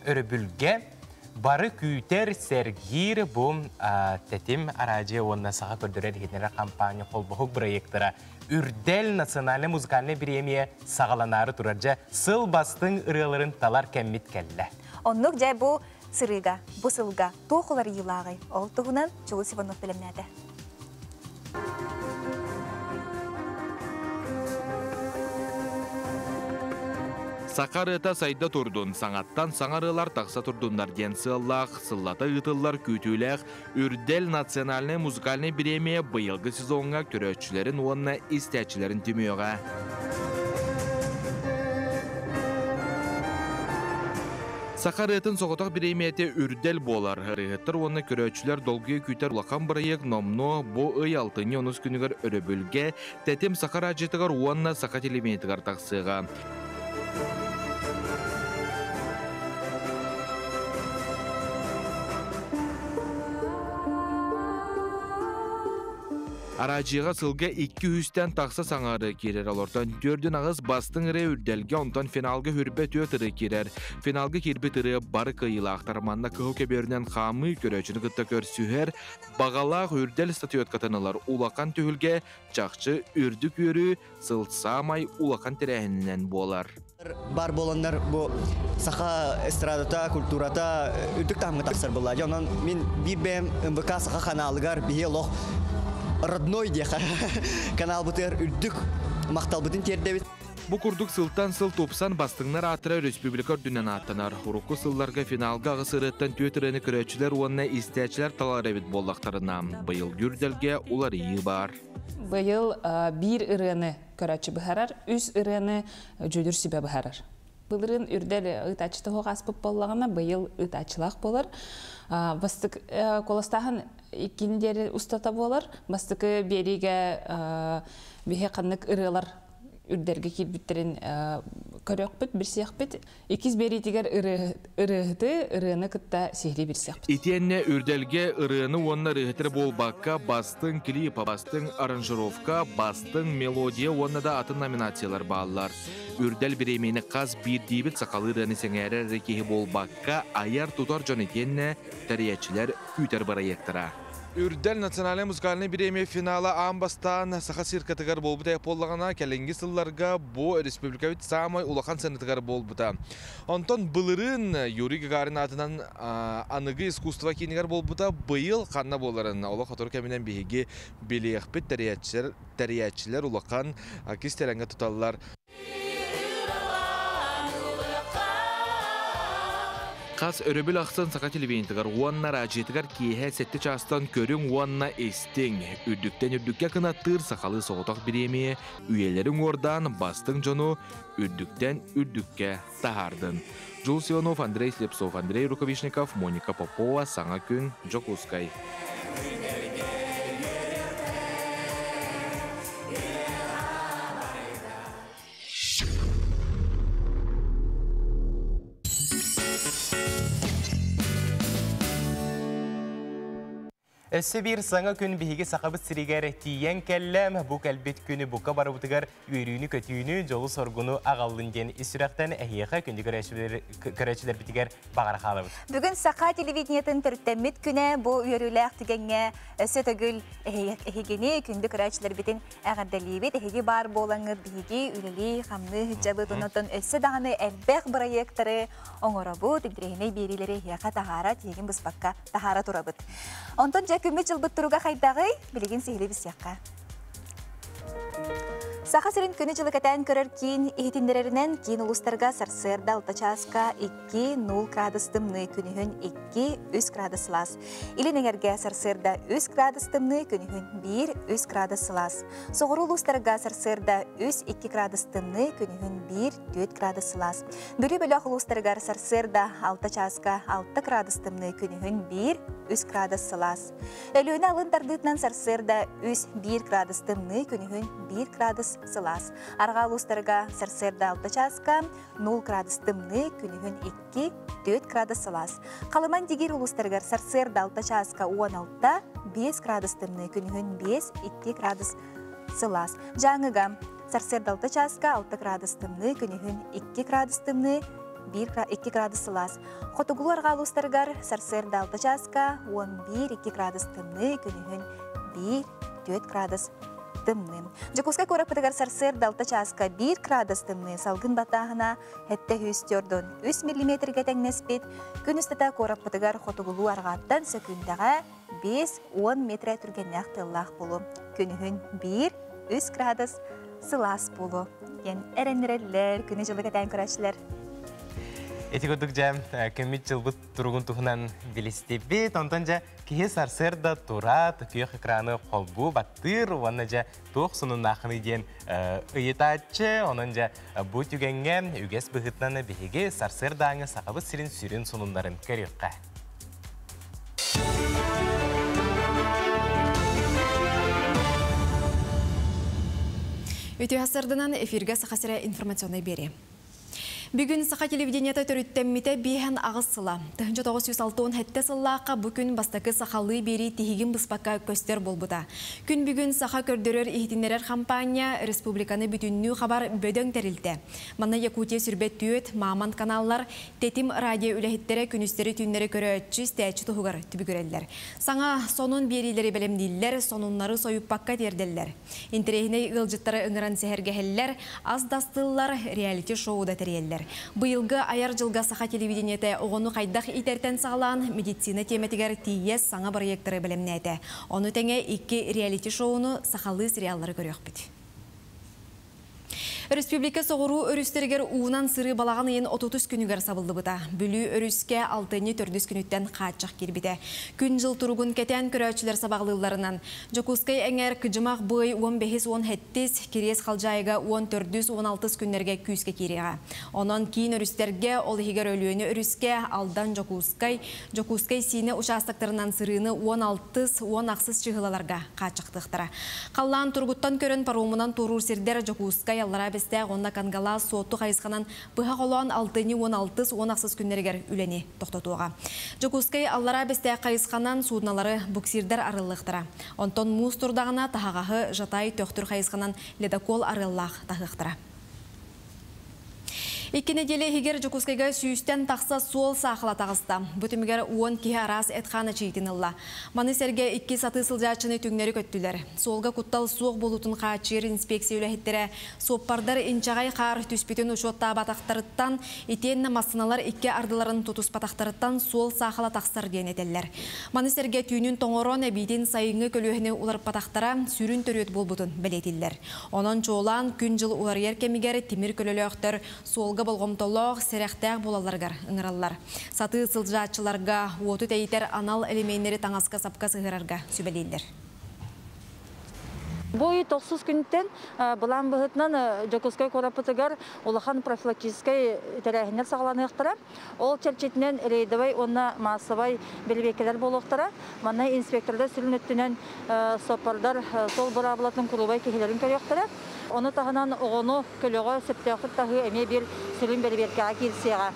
өрөбүлгэ бары күүтэр, сэргиир бу тэтим араадьыйа уонна саха көрдөрөр иһитиннэрэр компания холбоһук проектора Үрдэл национальнай музыкальнай бириэмийэ саҕаланаары турар дьэ сыл бастыҥ ырыаларын талар кэммит кэллэ. Оннук дьэ бу сырыыга, бу сылга туох уларыйыылааҕый? Ол туһунан Чулус Иванов бэлэмнээтэ. Саха ырыата сайда турдун, саҥаттан саҥа ырыалар тахса турдуннар диэн сыаллаах, сыллата ыытыллар күүтүүлээх Үрдэл национальнай музыкальнай бириэмийэ быйылгы сезоҥҥа көрөөччүлэрин уонна истээччилэрин түмүөҕэ. Саха ырыатын соҕотох бириэмийэтэ үрдэл буолар. Ырыаһыттар уонна көрөөччүлэр долгуйа күүтэр улахан бырайыак номнуо бу ый алтынньы онус күнүгэр өрөбүлгэ Тэтим Саха радиотыгар уонна Саха телевидениетыгар тахсыаҕа. Араадьыйаҕа сылга 200-тэн тахса саҥа ырыа киирэр, олортон төрдүн аҕыс бастыҥ ырыа үрдэлгэ, онтон финалга хүрбэ түөрт ырыа киирэр. Финалга киирбит ырыа бары кыайыылаахтар. Манна кыһыл көбүөрүнэн хаамыы көрөөччүнү кытта көрсүһэр, баҕалаах үрдэл статуэткатын ылар улахан түһүлгэ чахчы үрдүк үөрүү сыл саамай улахан тэрээһининэн буолар. Бар буоланнар бу саха эстрадата, культурата үрдүк таһымҥа тахсар буолла. Онон мин биир бэйэм МВК саха ханаалыгар биһи олох родной диэхэ каналбытыгар үрдүк махталбытын тиэрдэбит. Бу курдук сылтан сыл тупсан бастыҥнар ааттара республика үрдүнэн ааттанар. Урукку сылларга финалга аҕыс ырыаттан түөрт ырыаны көрөөччүлэр уонна истээччилэр талар эбит буоллахтарына, быйылгы үрдэлгэ уларыйыы баар. Быйыл биир ырыаны көрөөччү быһарар, үс ырыаны дьүүлүр сүбэ быһарар. Былырыын үрдэл ыытааччы тоһуох ааспыт буоллаҕына, быйыл ыытааччылаах буолар. Бастык куоластааһын иккини диэри устата буолар. Бастакы биэриигэ биһи ханнык ырыалар үрдэргэ киирбиттэрин көрүөхпүт, билсиэхпит. Иккис биэриитигэр ырыаһыты, ырыаны кытта сиһилии билсиэхпит. Итиэннэ үрдэлгэ ырыаны уонна ырыаһыттары буолбакка, бастыҥ клип, бастыҥ аранжировка, бастыҥ мелодия уонна да атын номинациялар бааллар. Үрдэл бириэмийэни хас биирдиибит сахалыы ырыаны сэҥээрэр эрэ киһи буолбакка, айар-тутар дьон итиэннэ тэрийээччилэр күүтэр бырайыактара. Үрдэл национальнай музыкальнай бириэмийэ финала аан бастаан Саха циркатыгар буолбута буоллаҕына, кэлиҥҥи сылларга бу республикабыт саамай улахан сыанатыгар буолбута. Онтон былырыын Юрий Гагарин аатынан аныгы искусство киинигэр буолбута, быйыл ханна буоларын олох сотору кэминэн биһиги билиэхпит, тэрийээччилэр улахан кистэлэҥҥэ туталлар. Хас өрөбүл ахсын саха телевидениетыгар уонна араадьыйатыгар киэһэ сэттэ чаастан көрүҥ уонна истиҥ. Үрдүктэн үрдүккэ кынаттыыр сахалыы соҕотох бириэмийэ үйэлэрин уордаан бастыҥ дьону үрдүктэн үрдүккэ таһаардын. Джулс Иванов, Андрей Слепцов, Андрей Рукавишников, Моника Попова, Саҥа күн, Дьокуускай. Өссө биир саҥа күн биһиги Сахабыт сиригэр тиийэн кэллэ. Бу кэлбит күнү бука барыбытыгар үөрүүнү-көтүүнү, дьолу-соргуну аҕаллын диэн ис сүрэхтэн эһиэхэ күндү көрөөччүлэрбитигэр баҕара хаалабыт. Бүгүн Саха телевидениетын төрүттэммит күнэ бу үөрүүлээх түгэҥҥэ өссө төгүл эһигини күндү көрөөччүлэрбитин Эҕэрдэлиибит, эһиги баар буолаҥҥыт биһиги үлэлии, хамныы сылдьабыт, онон өссө даҕаны элбэх бырайыактары оҥоробут, интэриэһинэй биэриилэри эһиэхэ таһаара, тиһигин быспакка таһаара турабыт. Онтон дьэ күммүт дьылбыт туруга хайдаҕый? Билигин сиһилии билсиэххэ. Саха сирин күнү-дьылы кэтээн көрөр киин иһитиннэрэринэн киин улуустарга сарсыарда 6 чааска 2-0 градус тымныы, күнүһүн 2-3 градус сылаас. Илин эҥэргэ сарсыарда 3 градус тымныы, күнүһүн 1-3 градус сылаас. Соҕуруу улуустарга сарсыарда 3-2 градус тымныы, күнүһүн 1-4 градус сылаас. Бүлүү бөлөх улуустарыгар сарсыарда 6 чааска 6 градус тымныы, күнүһүн 1-3 градус сылаас. Өлүөнэ алын тардыытынан сарсыарда 3-1 градус тымныы, күнүһүн 1 градус сылаас. Арҕаа улуустарга сарсыарда 6 чааска 0 градус тымныы, күнүһүн 2, 4 градус сылаас. Халыман Дигир улуустарыгар сарсыарда 6 чааска 16, 5 градус тымныы, күнүһүн 5, 2 градус сылаас. Дьааҥыга сарсыарда 6 чааска 6 градус тымныы, күнүһүн 2 градус тымныы, 1, 2 градус сылаас. Хотугулуу арҕаа улуустарыгар сарсыарда 6 чааска 11-2 градус тымныы, күнүһүн 1, 4 градус тымныы. Дьокуускай куораппытыгар сарсыарда 6 чааска 1 градус тымныы, салгын баттааһына 743 миллиметргэ тэҥнэспит. Күн устата куораппытыгар хотугулуу арҕааттан сөкүүндэҕэ 5-10 метрэ түргэннээх тыаллаах буолуо. Күнүһүн 1-3 градус сылаас буолуо диэн эрэннэрэллэр, күнү-дьылы кэтээн көрөөччүлэр. Ити курдук дьэ күммүт дьылбыт туругун туһунан билистибит. Онтон дьэ киһи сарсыарда тураат күөх экраны холбуу баттыыр уонна дьэ туох сонуннаахыный диэн ыйытааччы. Онон дьэ бу түгэҥҥэ үгэс быһыытынан биһиги сарсыардааҥы Сахабыт сирин сүрүн сонуннарын көрүөххэ. Үтүө сарданан эфиргэ Саха сирэ информационнай биэрии. Бүгүн Саха телевидениета төрүттэммитэ 58 сыла. 1967 сыллаахха бу күн бастакы сахалыы биэрии тиһигин быспакка көстөр буолбута. Күн бүгүн саха көрдөрөр иһитиннэрэр хампаанньа республиканы бүтүннүү хабар бөдөҥ тэрилтэ. Манна Якутия сүрбэ түөт, Мамонт каналлар, Тэтим радио үлэһиттэрэ күнүстэри-түүннэри көрөөччү, истээччи туһугар түбүгүрэллэр. Саҥа сонун биэриилэри бэлэмнииллэр, сонуннары сойуппакка тиэрдэллэр. Интэриэһинэй ыалдьыттары ыҥыран сэһэргэһэллэр, ас да астыыллар, реалити-шоу да тэрийэллэр. Быйылгы айар дьылга саха телевидениетэ оҕону хайдах иитэртэн саҕалаан медицина тиэмэтигэр тиийэ саҥа бырайыактары бэлэмнээтэ. Ону тэҥэ икки реалити-шоуну сахалыы сериаллары көрүөхпүт. Өрөспүүбүлүкэ соҕуруу өрүстэригэр уунан сырыы балаҕан ыйын отутус күнүгэр сабыллыбыта. Бүлүү өрүскэ алтынньы төрдүс күнүттэн хааччах киирбитэ. Күн-дьыл туругун кэтээн көрөөччүлэр сабаҕалыылларынан, Дьокуускай эҥээр Кыдьымах быай уон бэһис уон сэттис, Кириэс Халдьаайыга уон төрдүс уон алтыс күннэргэ күүскэ киириэҕэ. Онон киин өрүстэргэ, ол иһигэр Өлүөнэ өрүскэ, Алдан, Дьокуускай, Дьокуускай Сиинэ учаастактарынан сырыыны уон алтыс, уон ахсыс чыһылаларга хааччахтыахтара. Халлаан туругуттан көрөн паромунан туоруур сирдэр Дьокуускай, Аллараа Бэстээх уонна Кангалаас Суотту хайысханан быһа холоон алтынньы уон алтыс, уон ахсыс күннэригэр үлэни тохтотуоҕа. Дьокуускай, Аллараа Бэстээх хайысханан суудуналары буксирдар арыллыахтара. Онтон муус турдаҕына таһаҕаһы Жатай, Төхтүр хайысханан ледокол арыаллаах таһыахтара. Икки нэдиэлэ иһигэр Дьокуускайга сүүстэн тахса суол саахала таҕыста. Бу түмүгэр уон киһи араас эт-хаан эчийиитин ылла. Маны сэргэ икки сатыы сылдьааччыны түҥнэри көттүлэр. Суолга куттал суох буолуутун хааччыйар инспекция үлэһиттэрэ суоппардар инчэҕэй хаар түспүтүн учуоттаабатахтарыттан, итиэннэ массыыналар икки ардыларын тутуспатахтарыттан суол саахала тахсар диэн этэллэр. Маны сэргэ түүнүн тоҥорон, эбиитин сайыҥҥы көлүөһэни уларыппатахтара сүрүн төрүөт буолбутун бэлиэтииллэр. Онон чуолаан күн-дьыл уларыйар кэмигэр тимир көлөлөөхтөр суолга болҕомтолоох, сэрэхтээх буолалларыгар ыҥыраллар. Сатыы сылдьааччыларга уоту тэйитэр анал элеменнэри таҥаска-сапка сыһыарарга сүбэлииллэр. Бу ый тохсус күнтэн былаан быһыытынан Дьокуускай куораппытыгар улахан профилактическай тэрээһиннэр саҕаланыахтара. Ол чэрчитинэн рейдовай уонна маассабай бэлибиэккэлэр буолуохтара. Манна инспектордар сүрүн өттүнэн суоппардар суол быраабылатын куруубай киһилэрин көрүөхтэрэ. Ону таһынан оҕону көлөҕө сөптөөхтүк таһыы эмиэ биир сүрүн бэрэбиэркэҕэ киирсиэҕэ.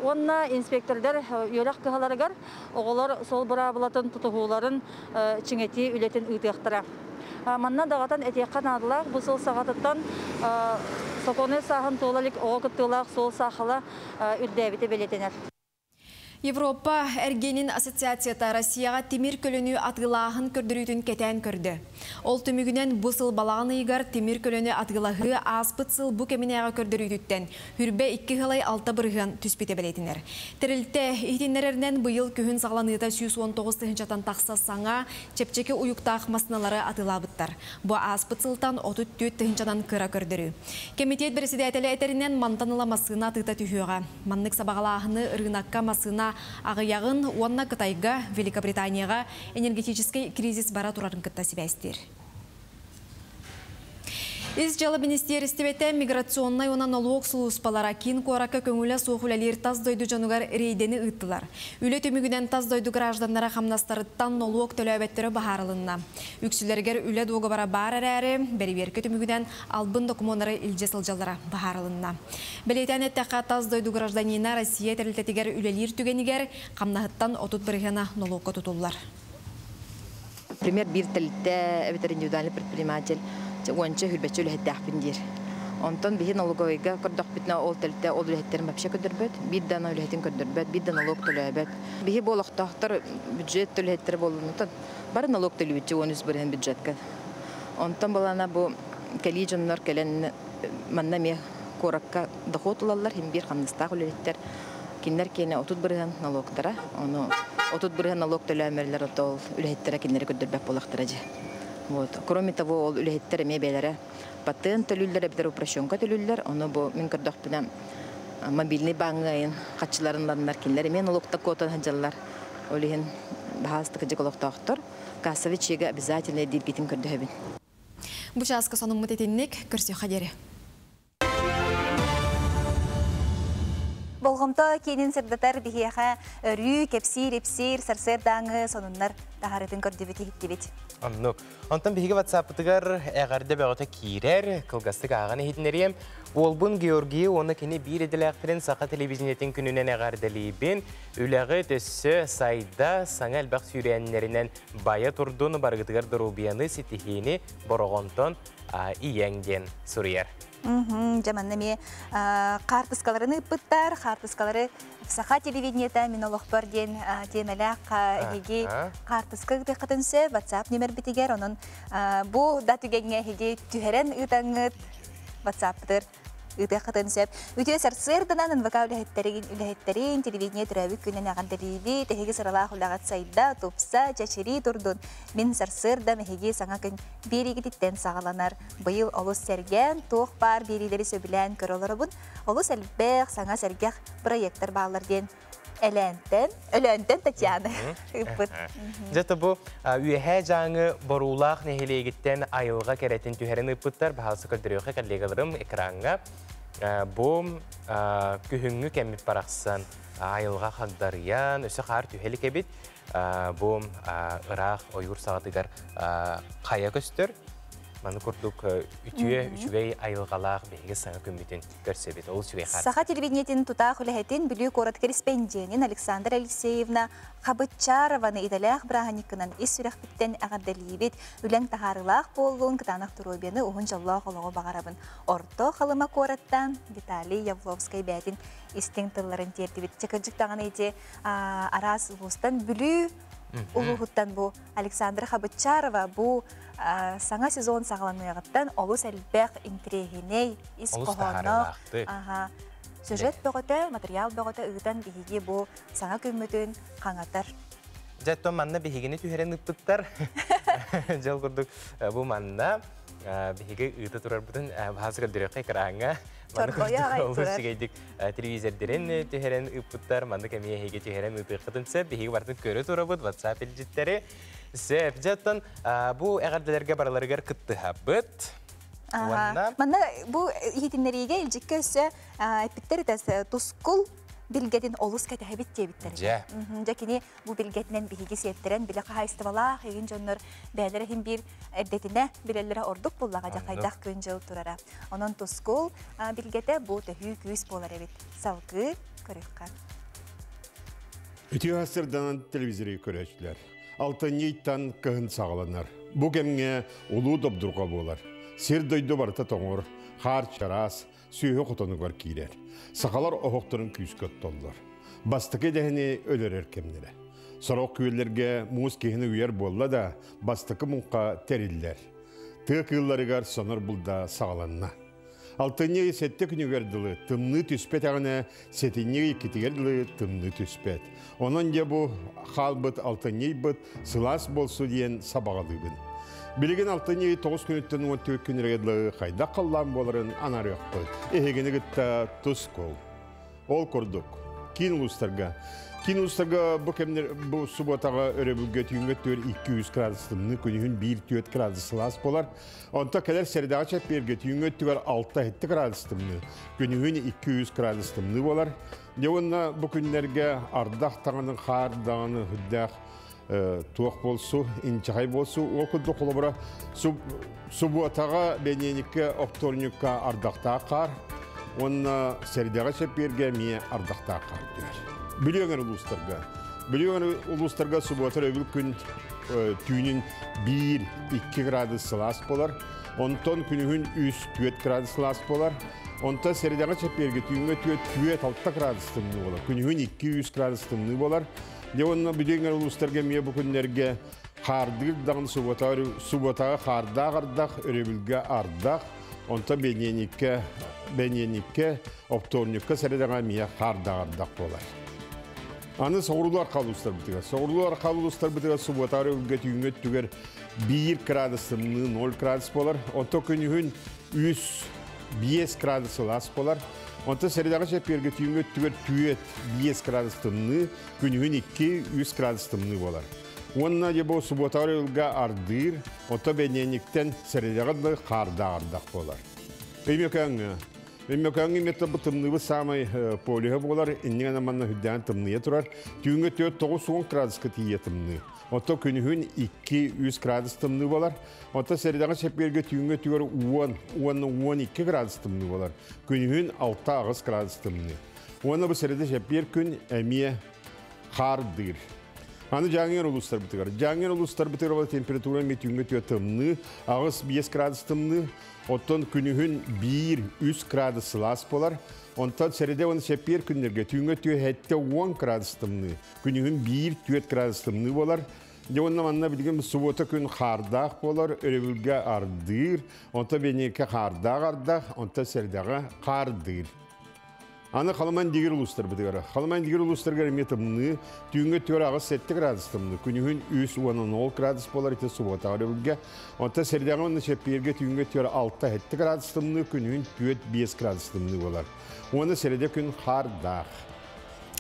Уонна инспектордар үөрэх кыһаларыгар оҕолор суол быраабылатын тутуһууларын чиҥэтии үлэтин ыытыахтара. Манна даҕатан этиэххэ наадалаах, бу сыл саҕатыттан сокуоннай сааһын туола илик оҕо кыттыылаах суол саахала үрдээбитэ бэлиэтэнэр. Европа эргиэнин ассоциацията Россияҕа тимир көлөнү атыылааһын көрдөрүүтүн кэтээн көрдө. Ол түмүгүнэн бу сыл балаҕан ыйыгар тимир көлөнү атыылаһыы ааспыт сыл бу кэминээҕи көрдөрүүтүттэн хүрбэ икки сылай 6% түспүтэ бэлиэтэнэр. Тэрилтэ иһитиннэрэринэн быйыл күһүн саҕаланыыта 119 тыһыынчаттан тахса саҥа, чэпчэки уйуктаах массыыналары атыылаабыттар. Бу ааспыт сылтан 34 тыһыынчанан кыра көрдөрүү. Кэмитиэт бэрэссэдээтэлэ этэринэн, мантан ыла массыына атыыта түһүөҕэ. Маннык сабаҕалааһыны ырыынакка массыына аҕыйаҕын уонна Кытайга, Великобританияҕа энергетическэй кризис бара турарын кытта сибээстиир. Ис дьыала министиэристибэтэ миграционнай уонна нолуок сулууспалара киин куоракка көҥүлэ суох үлэлиир тас дойду дьонугар рейдэни ыыттылар. Үлэ түмүгүнэн тас дойду гражданнара хамнастарыттан нолуок төлөөбөттөрө быһаарылынна. Үксүлэригэр үлэ дуогабара баар эрээри, бэрэбиэркэ түмүгүнэн албын докумуоннары илдьэ сылдьаллара быһаарылынна. Бэлиэтээн эттэххэ, тас дойду гражданина Россия тэрилтэтигэр үлэлиир түгэнигэр хамнаһыттан 30 бырыһыана нолуокка тутуллар. Пример биир тэрилтэ эбэтэр индивидуальный предприниматель уонча хүрбэччэ үлэһиттээхпин диир. Онтон биһи налоговойга көрдөхпүтүнэ ол тэрилтэ ол үлэһиттэрин вообще көрдөрбөт, биир да үлэһитин көрдөрбөт, биир да налог төлөөбөт. Биһи бу олохтоохтор бюджет үлэһиттэрэ буоллунутан бары налог төлүүбүтчү 13% бюджетка. Онтон балана бу кэлии дьоннор кэлэн манна эмиэ куоракка дохуот ылаллар, хим биир хамнастаах үлэһиттэр. Кинилэр киэнэ 30% налогтара, ону 30% налог төлөөмөрлөр ол үлэһиттэрэ кинилэри көрдөрбөт буолахтара дьэ. Вот. Кроме того, ол үлэһиттэр эмиэ бэйэлэрэ патент төлүүллэр эбэтэр упрощенка төлүүллэр. Ону бу мин көрдөхпүнэ мобильный бааҥҥа айын хаччыларын ыланнар кинилэр эмиэ налогта куотан сылдьаллар. Ол иһин баһаалыста кыдьык олохтоохтор кассовый чеги обязательно дииргитин көрдөһөбүн. Бу чааска сонуммут итинник көрсүөххэ диэри. Болҕомто киинин сырдатар биһиэхэ өрүү кэпсиир-ипсиир сарсыардааҥы сонуннар таһаарыытын көрдүбүт иһиттибит. Оннук. Онтон биһиги WhatsApp-ытыгар эҕэрдэ бөҕөтө киирэр, кылгастык ааҕан иһитиннэриэм. Уолбун Георгийы уонна кини биир идэлээхтэрин Саха телевидениетин күнүнэн эҕэрдэлиибин. Үлэҕит өссө сайда, саҥа элбэх сүүрээннэринэн байа турдун, барыгытыгар доруобуйаны, ситиһиини Бороҕонтон ийэҥ диэн суруйар. Дьэ манна эмиэ хаартыскаларын ыыппыттар. Хаартыскалары Саха телевидениета мин олохпор диэн тиэмэлээх эһиги хаартыска ыытыаххытын сөп WhatsApp нүмербитигэр. Онон бу да түгэҥҥэ эһиги түһэрэн ыытаҥҥыт WhatsApp-тыр ыытыаххытын сөп. Үтүө сарсыарданан НВК үлэһиттэрин, үлэһиттэрин телевидение төрөөбүт күнүн эҕэрдэлиибит. Эһиги сыралаах үлэҕит сайда, тупса, чэчирии турдун. Мин сарсыардам эһиги саҥа күн биэриигититтэн саҕаланар. Быйыл олус сэргээн, туох баар биэриилэри сөбүлээн көрө олоробун. Олус элбэх, саҥа сэргэх проектар бааллар диэн Элээнтэн, Өлөөнтөн Татьяна ыыппыт. Дьэ бу Үөһээ Дьааҥы Боруулаах нэһилиэгиттэн айылҕа кэрэтин түһэрин ыыппыттар. Баһаалыста көрдөрүөххэ коллегаларым экраҥҥа. Бу күһүҥҥү кэммит барахсан айылҕа хагдарыйан, өссө хаар түһэ илик эбит. Бу ыраах ойуур саҕатыгар хайа көстөр. Маны курдук үтүө, үчүгэй айылҕалаах биһиги саҥа күммүтүн көрсөбүт. Ол үчүгэй хаар. Саха телевидениетин тутаах үлэһитин Бүлүү куорат кэриспэндиэнин Александра Алексеевна Хабытчарованы идэлээх бырааһынньыккынан ис сүрэхпиттэн эҕэрдэлиибит. Үлэҥ таһаарыылаах буоллун, кытаанах доруобуйаны, уһун дьоллоох олоҕу баҕарабын. Орто Халыма куораттан Виталий Явловскай бээтин истиҥ тылларын тиэрдибит. Чакырдьык даҕаны ити араас улуустан Бүлүү улууһуттан бу Александра Хабытчарова бу саҥа сезон саҕаланыаҕыттан олус элбэх интириэһинэй ис хоһоонноох сюжет бөҕөтө, материал бөҕөтө ыытан биһиги бу саҥа күммүтүн хаҥатар. Дьэ, оттон манна биһигини түһэрэн ыыппыттар. Дьол курдук бу манна биһиги ыыта турарбытын баһаас көрдөрүөххэ экраҥҥа. Чорбойо аҕай турар. Олус үчүгэйдик телевизордэрин түһэрэн ыыппыттар. Маннык эмиэ эһиги түһэрэн ыытыаххытын сөп. Биһиги барытын көрө турабыт, WhatsApp илдьиттэри. Сөп. Дьэ, оттон бу эҕэрдэлэргэ барыларыгар кыттыһабыт. Уонна... Манна бу иһитиннэриигэ илдьиккэ өссө эппиттэр этэ тускул билгэтин олус кэтэһэбит диэбиттэр. Дьэ. Дьэ кини бу билгэтинэн биһиги сиэттэрэн билэ хаһаайыстыбалаах игин дьоннор бэйэлэрэ иһин биир эрдэтинэ билэллэрэ ордук буллаҕа дьэ хайдах күн-дьыл турара. Онон тускул билгэтэ бу төһүү күүс буолар эбит. Салгыы көрүөххэ. Үтүө сырданан телевизоры көрөөччүлэр. Алтынньыйтан кыһын саҕаланар. Бу кэмҥэ улуу добдурҕа буолар. Сир дойду барыта тоҥор, хаар чараас, сүөһү хотонугар киирэр. Сахалар оһохторун күүскэ оттоллор. Бастакы идэһини өлөрөр кэмнэрэ. Сорох күөллэргэ муус киһини уйар буолла да, бастакы муҥха тэриллэр. Тыа кыылларыгар сонор булда саҕаланна. Алтынньы сэттэ күнүгэр дылы тымныы түспэтэҕинэ, сэтинньи иккитигэр дылы тымныы түспэт. Онон дьэ бу хаалбыт алтынньыйбыт сылаас буолсу диэн сабаҕалыыбын. Билигин алтынньы 9 күнүттэн 14 күнүргэ дылы хайдах халлаан буоларын анарыахпыт. Эһигини кытта тус кол. Ол курдук, киин улуустарга Киин улуустарга бу кэмнэр бу субуотаҕа өрөбүлгэ түүҥҥэ түөр 200 градус тымныы күнүһүн 1-4 градус сылаас буолар. Онто кэлэр сэрэдэҕэ чэппиэргэ түүҥҥэ өттүгэр 6-7 градус тымныы, күнүһүн 200 градус тымныы буолар. Дьэ уонна бу күннэргэ ардах даҕаны, хаар даҕаны үрдээх туох буолсу, инчэҕэй буолсу. Ол курдук холобура субуотаҕа бэниэниккэ оптуорунньукка ардахтаах хаар уонна сэрдэҕэ чэппиэргэ эмиэ ардахтаах хаар түһэр. Бүлүү өҥөр улуустарга. Бүлүү өҥөр улуустарга субуота өрөбүл күн түүнүн 1-2 градус сылаас буолар. Онтон күнүһүн 3-4 градус сылаас буолар. Онтон сэрэдэҕэ чэппиэргэ түүҥҥэ 4-6 градус тымныы буолар. Күнүһүн 2-3 градус тымныы буолар. Дьэ уонна Бүлүү өҥөр улуустарга эмиэ бу күннэргэ хаардыыр даҕаны субуотаҕа хаардаах ардах, өрөбүлгэ ардах, онтон бэниэниккэ, бэниэниккэ, оптуорньукка сэрэдэҕэ эмиэ хаардаах ардах буолар. Аны соҕуруу архаал улуустарбытыгар. Соҕуруу архаал улуустарбытыгар субуотаҕа өрөбүлгэ түүҥҥэ өттүгэр 1 градус тымныы 0 градус буолар. Онтон күнүһүн 3 5 градус сылаас буолар. Онтон сэрэдэҕэ чэппиэргэ түүҥҥэ өттүгэр 4 5 градус тымныы, күнүһүн 2 3 градус тымныы буолар. Уонна дьэ бу субуотаҕа өрөбүлгэ ардыыр, ото бэниэнньиктэн сэрэдэҕэ дылы хаардаах ардах буолар. Өймөкөөҥҥө. Өймөкөөҥҥө эмиэ бу тымныыбыт саамай полюһа буолар, иннигэн манна үрдээн тымныйа турар. Түүҥҥэ 4-9 градуска тиийэ тымныы. Оттон күнүһүн 2-3 градус тымныы буолар. Оттон сэрэдэҕэ чэппиэргэ түүҥҥэ түгэр 10 уонна 12 градус тымныы буолар. Күнүһүн 6-8 градус тымныы. Уонна бу сэрэдэ чэппиэр күн эмиэ хаардыыр. Аны Дьааҥы улуустарбытыгар. Дьааҥы улуустарбытыгар ол температура эмиэ түүҥҥэ түө тымныы, 8-5 градус тымныы. Оттон күнүһүн 1-3 градус сылаас буолар. Онтон сэрэдэ уонна чэппиэр күннэргэ түүҥҥэ түө 7-10 градус тымныы. Күнүһүн 1-4 градус тымныы буолар. Дьэ уонна манна билигин субуота күн хаардаах буолар, өрөбүлгэ ардыыр, онтон бэниэккэ хаардаах ардах, онтон сэрдэҕэ хаардыыр. Аны Халыман Дигир улуустарбытыгар. Халыман Дигир улуустарыгар эмиэ тымныы, түүҥҥэ 4-8 градус тымныы, күнүһүн 3-10 градус буолар ити субуотаҕа өрөбүлгэ. Онтон сэрдэҕэ уонна чэппиэргэ түүҥҥэ 4-6 градус тымныы, күнүһүн 4-5 градус тымныы буолар. Уонна сэрэдэ күн хаардаах.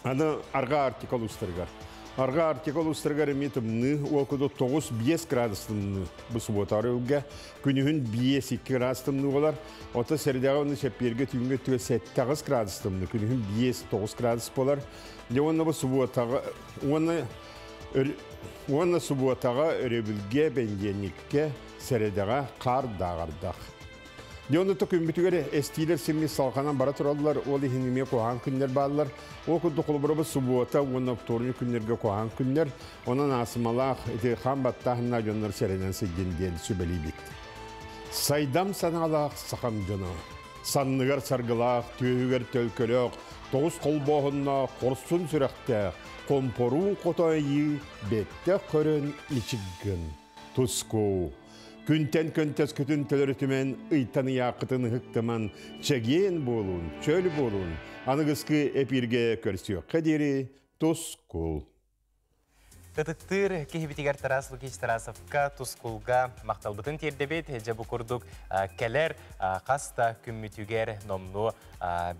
Аны Арҕаа Арктика улуустарыгар. Арҕаа Арктика улуустарыгар эмиэ тымныы, ол курдук 9-5 градус тымныы бу субуотаҕа өрөбүлгэ. Күнүһүн 5-2 градус тымныы буолар. Оттон сэрэдэҕэ уонна чэппиэргэ түүҥҥэ 4-7 градус тымныы, күнүһүн 5-9 градус буолар. Дьэ уонна бу субуотаҕа уонна уонна субуотаҕа өрөбүлгэ, бэнидиэнньиккэ, сэрэдэҕэ хаар дааҕардах. Дьэ онно күммүтүгэр эстиилэр симми салҕанан бара тураллар, ол иһин эмиэ куһаҕан күннэр бааллар. Ол курдук холобурабыт субуота уонна вторник күннэргэ куһаҕан күннэр, онон аасымалаах ити хаан баттааһыннаах дьоннор сэрэнэн сылдьын диэн сүбэлиибит. Сайдам санаалаах сахам дьоно, санныгар саргылаах, түөһүгэр төлкөлөөх, тоҕус холбооһуннаах, хорсун сүрэхтээх, хомпоруун хотойыы бэттэх көрөн ичиггин. Туску. Күнтэн көнтөскүтүн төлөрүтүмэн, ыйтан ыйааххытын ыһыктыман, чэгиэн буолун, чөл буолун, аныгыскы эпииргэ көрсүөххэ диэри тускул. Ытыктыыр киһибитигэр Тарас Лукич Тарасовка, Тускулга махталбытын тиэрдэбит. Дьэ бу курдук кэлэр хас да күммүтүгэр номнуо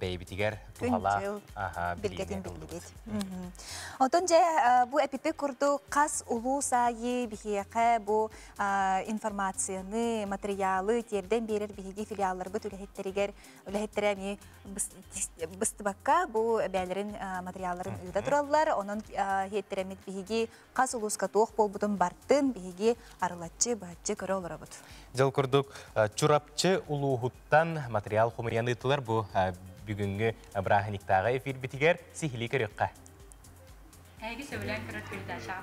бэйэбитигэр туһалаах билгэтин биллибит. Онтон дьэ бу эпипи курдук хас улуус аайы биһиэхэ бу информацияны, материалы тиэрдэн биэрэр биһиги филиалларбыт үлэһиттэригэр үлэһиттэрэ эмиэ быстыбакка бу бээлэрин материалларын ыыта тураллар. Онон иһиттэрэммит биһиги хас улууска туох буолбутун бартын биһиги арылаччы, быһаччы көрө олоробут. Дьыл курдук Чурапчы улууһуттан материал хомуйан ыыттылар бу бүгүҥҥү бырааһынньыктааҕы эфирбитигэр сиһилии көрүөххэ. Эһиги сөбүлээн көрөр передачаҕа?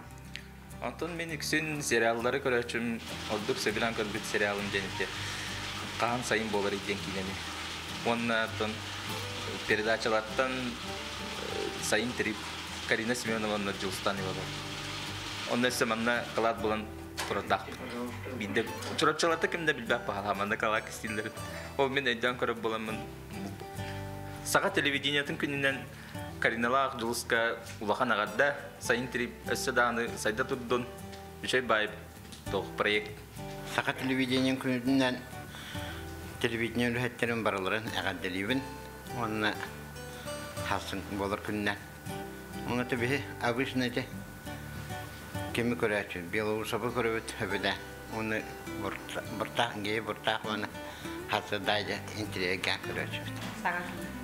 Онтон мин үксүн сериаллары көрөөччүм, ордук сөбүлээн көрбүт сериалым диэн ити Хаһан сайын буоларый диэн киинэни. Уонна оттон передачалартан Сайын трип Карина Семеновна Дьулустан Иванов. Онно өссө манна кылаат булан турардаахпыт. Биирдэ Чурапчыларта ким да билбэт баҕалаах манна кылаат кистииллэрин. Ол мин өйдөөн көрөр буоламмын Саха телевидениетын күнүнэн Кариналаах Дьулуска улахан эҕэрдэ, сайын трип өссө даҕаны сайда турдун, үчүгэй баай туох проект. Саха телевидениен күнүнэн телевидение үлэһиттэрин барыларын эҕэрдэлиибин уонна хасын буолар күнүнэн. Онно биһи обычно ити кими көрөөччү Белоусовы көрөбүт өбүдэ уонна буртаах гей буртаах уонна хасырдаайда интириэгэ көрөөччүбүт. Саҥа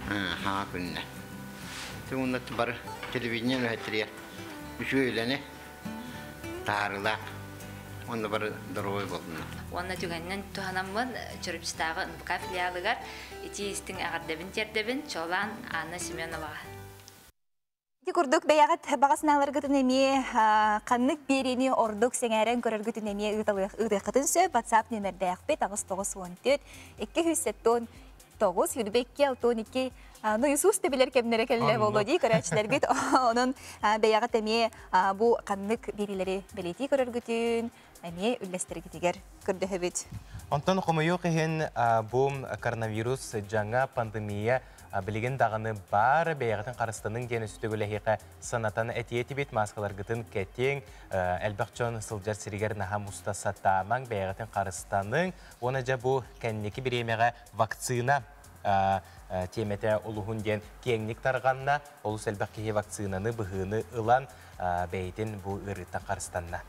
Хаҥа күннэ. Уонна бары телевидение үлэһиттэригэр үчүгэй үлэни таһаарыылаах уонна бары доруобай буоллуннар. Уонна түгэнинэн туһанаммын Чурапчытааҕы НВК филиалыгар итии истиҥ эҕэрдэбин тиэрдэбин чуолаан Анна Семеноваҕа. Ити курдук бэйэҕит баҕа санааларгытын эмиэ ханнык биэриини ордук сэҥээрэн көрөргүтүн эмиэ ыытыаххытын сөп. WhatsApp нүөмэрдээхпит 894 279 22 62 ну Иисус да билэр кэмнэрэ кэллэ буолуо дии көрөөччүлэрбит. Онон бэйэҕит эмиэ бу ханнык биэриилэри бэлиэтии көрөргүтүн эмиэ үллэстэргитигэр көрдөһөбүт. Онтон хомойуох иһин бу коронавирус дьаҥа пандемия билигин даҕаны баар бэйэҕитин харыстаныҥ диэн өстүгүл эһиэхэ санатан этиэтибит мааскаларгытын кэтиҥ элбэх дьон сылдьар сиригэр наһаа муста сатаамаҥ бэйэҕитин харыстаныҥ уонна дьэ бу кэнники бириэмэҕэ вакцина Тиэмэтэ олуһун диэн киэҥник тарҕанна, олус элбэх киһи вакцинаны, быһыыны ылан бэйэтин бу ыарыыттан харыстанна.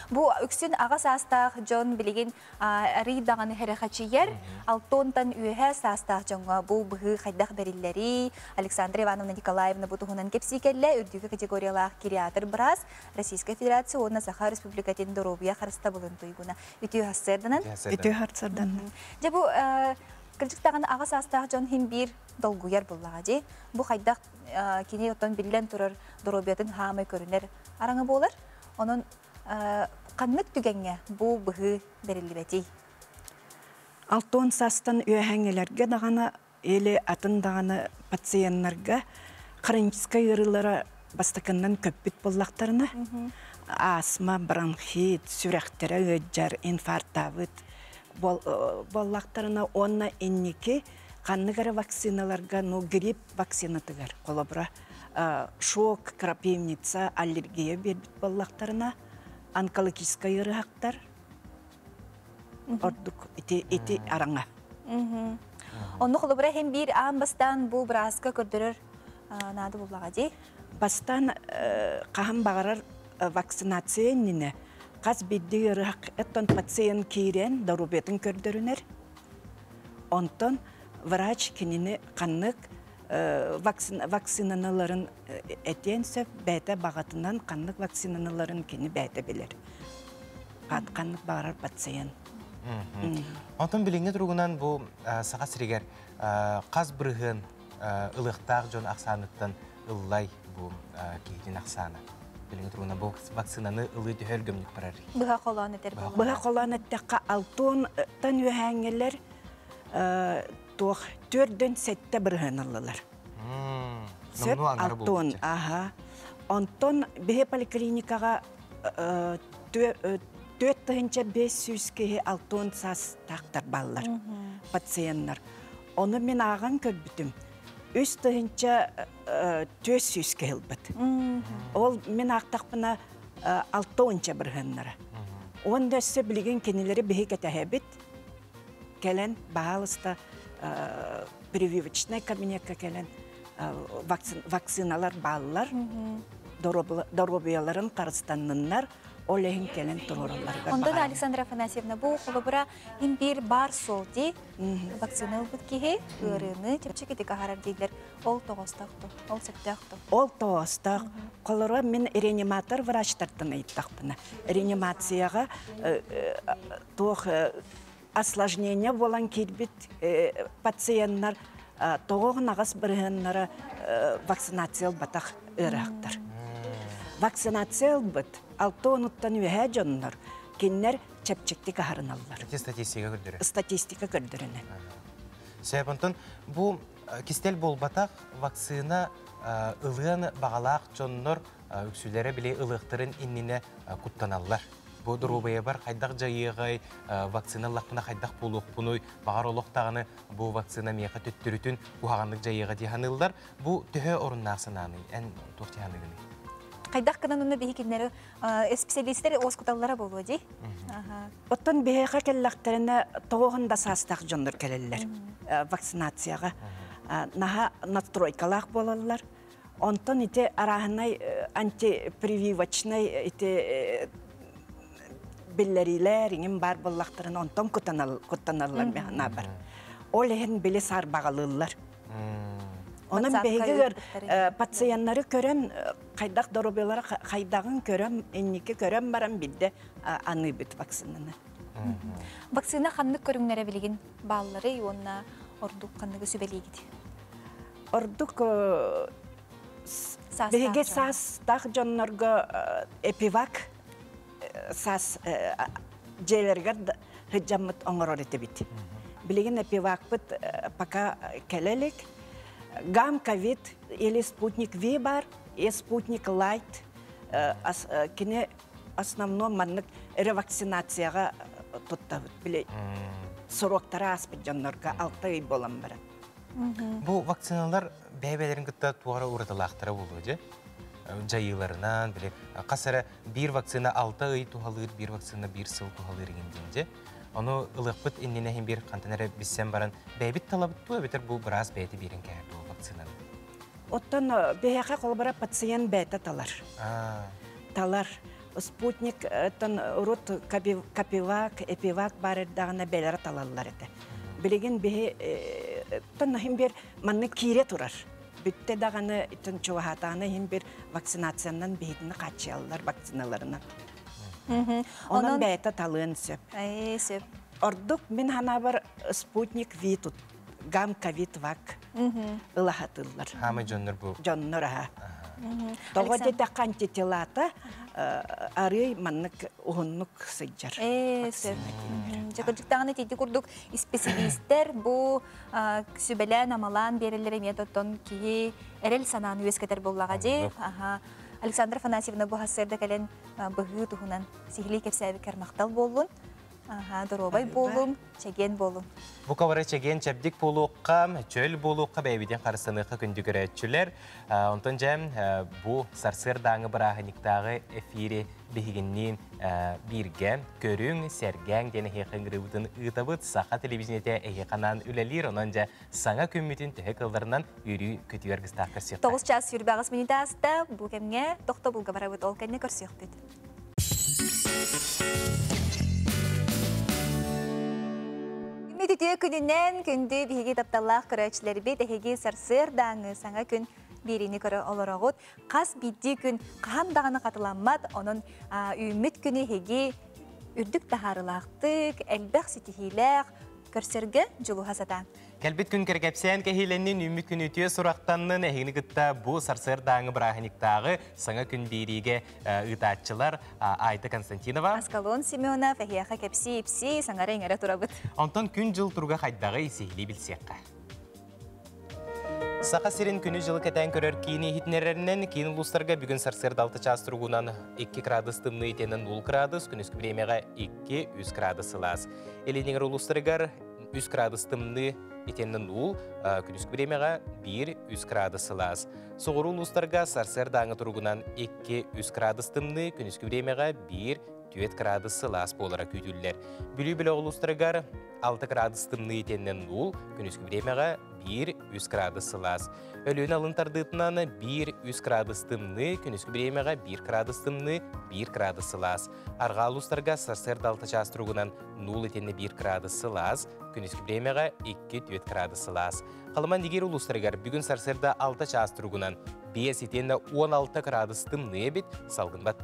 Бу үксүн аҕа саастаах дьон билигин арый даҕаны хэрэхэчийэр, алтонтан үөһэ саастаах дьоҥҥо бу быһыы хайдах бэриллэрий? Александра Ивановна Николаевна бу туһунан кэпсии кэллэ, үрдүкү категориялаах гериатр быраас, Российскай Федерация уонна Саха Республикатын доруобуйа харыстабылын туйгуна. Үтүө харсыарданан. Үтүө харсыарданан. Дьэ бу кырдьык даҕаны аҕа саастаах дьон иһин биир долгуйар буллаҕа дии. Бу хайдах кини оттон биллэн турар доруобуйатын хаамай көрүнэр араҥа буолар. Онон ханнык түгэҥҥэ бу быһыы бэриллибэтий? Алтон саастан үөһэҥҥилэргэ даҕаны или атын даҕаны пациеннарга хроническай ыарыылара бастакыннан көппүт буоллахтарына астма, бронхит, сүрэхтэрэ ыалдьар, инфарктаабыт буоллахтарына уонна инники ханнык эрэ вакциналарга, ну грипп вакцинатыгар, холобура, шок, крапивница, аллергия биэрбит буоллахтарына, онкологическай ыарыһахтар ордук ити ити араҥа. Онну холобура иһин биир аан бастаан бу бырааска көрдөрөр наада буллаҕа дии. Бастаан хаһан баҕарар вакцинация иннинэ хас биирдии ыарыһах оттон пациент киирэн доруобуйатын көрдөрүнэр. Онтон врач кинини ханнык вакциналарын этиэн сөп, бэйэтэ баҕатынан ханнык вакциналарын кини бэйэтэ билэр. Ханнык баҕарар пациент. Онтон билиҥҥи туругунан бу Саха сиригэр хас бырыһыан ылыахтаах дьон ахсааныттан ыллай бу киһитин ахсаана? Билиҥҥи туругунан бу вакцинаны ылыы төһө өлгөмнүк барар? Быһа холоон этэр Быһа холоон эттэххэ, алтыантан үөһээҥҥилэр туох 47 бырыһыан ыллылар. Сөп, алтыан, аха. Онтон биһи поликлиникаҕа 4500 киһи 60 саастаахтар баллар пациеннар. Ону мин ааҕан көрбүтүм. 3400 киһи ылбыт. Ол мин аахтахпына 60 бырыһыаннара. Он да өссө билигин кинилэри биһи кэтэһэбит. Кэлэн, баһаалыста прививочный кабинетка кэлэн вакциналар бааллар, доруобуйаларын харыстанныннар, ол иһин кэлэн туруоралларыгар. Онтон Александра Афанасьевна, бу холобура имбир бар суол дии, вакцина ылбыт киһи ыарыыны чэпчэкитик аһарар дииллэр. Ол тоҕостоох ол сөптөөх Ол тоҕостоох. Холоро мин реаниматор врачтартан ыйыттахпына. Реанимацияҕа туох осложнение буолан киирбит пациеннар тоҕоҕун аҕыс бырыһыаннара вакцинация ылбатах ыарыһахтар. Вакцинация ылбыт алта уонуттан үөһээ дьоннор кинилэр чэпчэктик аһарыналлар. Ити статистика көрдөрөр. Статистика көрдөрөнө. Сөп, онтон бу кистэл буолбатах вакцина ылыан баҕалаах дьоннор үксүлэрэ били ылыахтарын иннинэ куттаналлар. Бу доруобуйабар хайдах дьайыаҕай, вакцина ыллахпына хайдах буолуохпунуй, баҕар олох даҕаны бу вакцина миэхэ төттөрүтүн куһаҕаннык дьайыаҕа дии саныыллар. Бу төһө оруннаах санааный? Эн туох дии саныыгыный? Хайдах гынан онно биһи кинилэри специалистер уоскуталлара буолуо дии. Оттон биһиэхэ кэллэхтэринэ тоҕоһун да саастаах дьоннор кэлэллэр вакцинацияҕа. Наһаа настройкалаах буолаллар. Онтон ити арааһынай антипрививочнай ити биллэриилэр иҥин баар буоллахтарына онтон куттаналлар механабар. Ол иһин били саарбаҕалыыллар. Онон биһиги пациеннары көрөн хайдах доруобуйалара хайдаҕын көрөн инники көрөн баран бидде аныыбыт вакцинаны. Вакцина ханнык көрүҥнэрэ билигин баалларый уонна ордук ханныгы сүбэлиигит? Ордук биһиги саастаах дьоннорго эпивак саас дьиэлэригэр сыдьаммыт оҥорор этибит. Билигин эпивакпыт пока кэлэ илик. Гам ковид или спутник Ви бар, и спутник Лайт кини основном маннык ревакцинацияҕа туттабыт. Били сроктара ааспыт дьоннорго 6 ый буолан баран. Бу вакциналар бэйэ-бэйэлэрин кытта туора уратылаахтара буолуо дьэ. Дьайыыларынан, били, хас эрэ биир вакцина 6 ый туһалыыр, биир вакцина биир сыл туһалыыр игин диэн дьэ. Ону ылыахпыт иннинэ иһин биир хантан эрэ билсэн баран бэйэбит талабыт дуо эбэтэр бу быраас бэйэтэ биэрэн кэһэр дуо вакцинаны? Оттон биһиэхэ холобура пациент бэйэтэ талар. Талар. Спутник урут Капивак, Эпивак баар эрдэҕинэ бэйэлэрэ талаллар этэ. Билигин биһи иһин бир манна киирэ турар. Бүттэ даҕаны чугаһаатаҕына иһин бир вакцинациянан биһитини хааччыйаллар вакциналарынан. Онон бэйэтэ талыан сөп. Сөп. Ордук мин ханаабар Спутник Ви тут гам ковид вак ылаһатыллар. Хаамай дьоннор бу. Дьоннор аха. Тоҕо диэтэххэ антителата арый маннык уһуннук сылдьар. Сөп. Дьэ ити курдук исписэлиистэр бу сүбэлээн амалаан биэрэллэр эмиэ тоттон киһи эрэл санааны үөскэтэр буоллаҕа дии. Александра Афанасьевна бу сарсыарда кэлэн быһыы туһунан сиһилии кэпсээбиккэр махтал буоллун. Доруобай буолуҥ, чэгиэн буолуҥ. Бука бары чэгиэн чэбдик буолуохха, чөл буолуохха бэйэбитин харыстаныахха күндү көрөөччүлэр. Онтон дьэ бу сарсыардааҥы бырааһынньыктааҕы эфири биһигинниин бииргэ көрүҥ, сэргээҥ диэн эһиэхэ ыҥырыыбытын ыытабыт. Саха телевидениетэ эһиэхэ анаан үлэлиир. Онон дьэ саҥа күммүтүн төһө кылларынан үөрүү көтүөр гыстаах көрсүөххэ. 9 час 28 мүнүүтэ ааста. Бу кэмҥэ тохтобулга барабыт. Ол кэннэ көрсүөхпүт. Үмит үтүө күнүнэн күндү биһиги тапталлаах көрөөччүлэрбит эһиги сарсыардааҥы саҥа күн биэриини көрө олороҕут. Хас биирдии күн хаһан даҕаны хатыламмат, онон үүммүт күнү эһиги үрдүк таһаарыылаахтык, элбэх ситиһиилээх көрсөргө дьулуһа сатаан. Кэлбит күн кэргэпсээн кэһиилэннин, үүммүт күн үтүө сурахтаннын, эһигини кытта бу сарсыардааҥы бырааһынньыктааҕы саҥа күн биэриигэ ыытааччылар Айта Константинова, Аскалон Семенов, эһиэхэ кэпсии-ипсии, саҥара-иҥэрэ турабыт. Онтон күн-дьыл туруга хайдаҕый сиһилии билсиэххэ. Саха сирин күнү-дьылы кэтээн көрөр киини иһитиннэрэринэн киин улуустарга бүгүн сарсыарда 6 чаас туругунан 2 градус тымныы итиэнэн 0 градус, күнүскү бириэмэҕэ 2-3 градус сылаас. Илиниҥэр улуустарыгар 3 градус тымныы итиэннэ 0, күнүскү бириэмэҕэ 1-3 градус сылаас. Соҕуруу улуустарга сарсыардааҥы туругунан 2-3 градус тымныы, күнүскү бириэмэҕэ 1-4 градус сылаас буолара күүтүллэр. Бүлүү бөлөх улуустарыгар 6 градус тымныы итиэннэ 0, күнүскү бириэмэҕэ 1-3 градус сылаас. Өлүөнэ алын тардыытынан 1-3 градус тымныы, күнүскү бириэмэҕэ 1 градус тымныы, 1 градус сылаас. Арҕаа улуустарга сарсыарда 6 чаас туругунан 0 итиэннэ 1 градус сылаас, күнүскү бириэмэҕэ 2-4 градус сылаас. Халыман Дигир улуустарыгар бүгүн сарсыарда 6 чаас туругунан 5 итиэннэ 16 градус тымныы эбит, салгынбат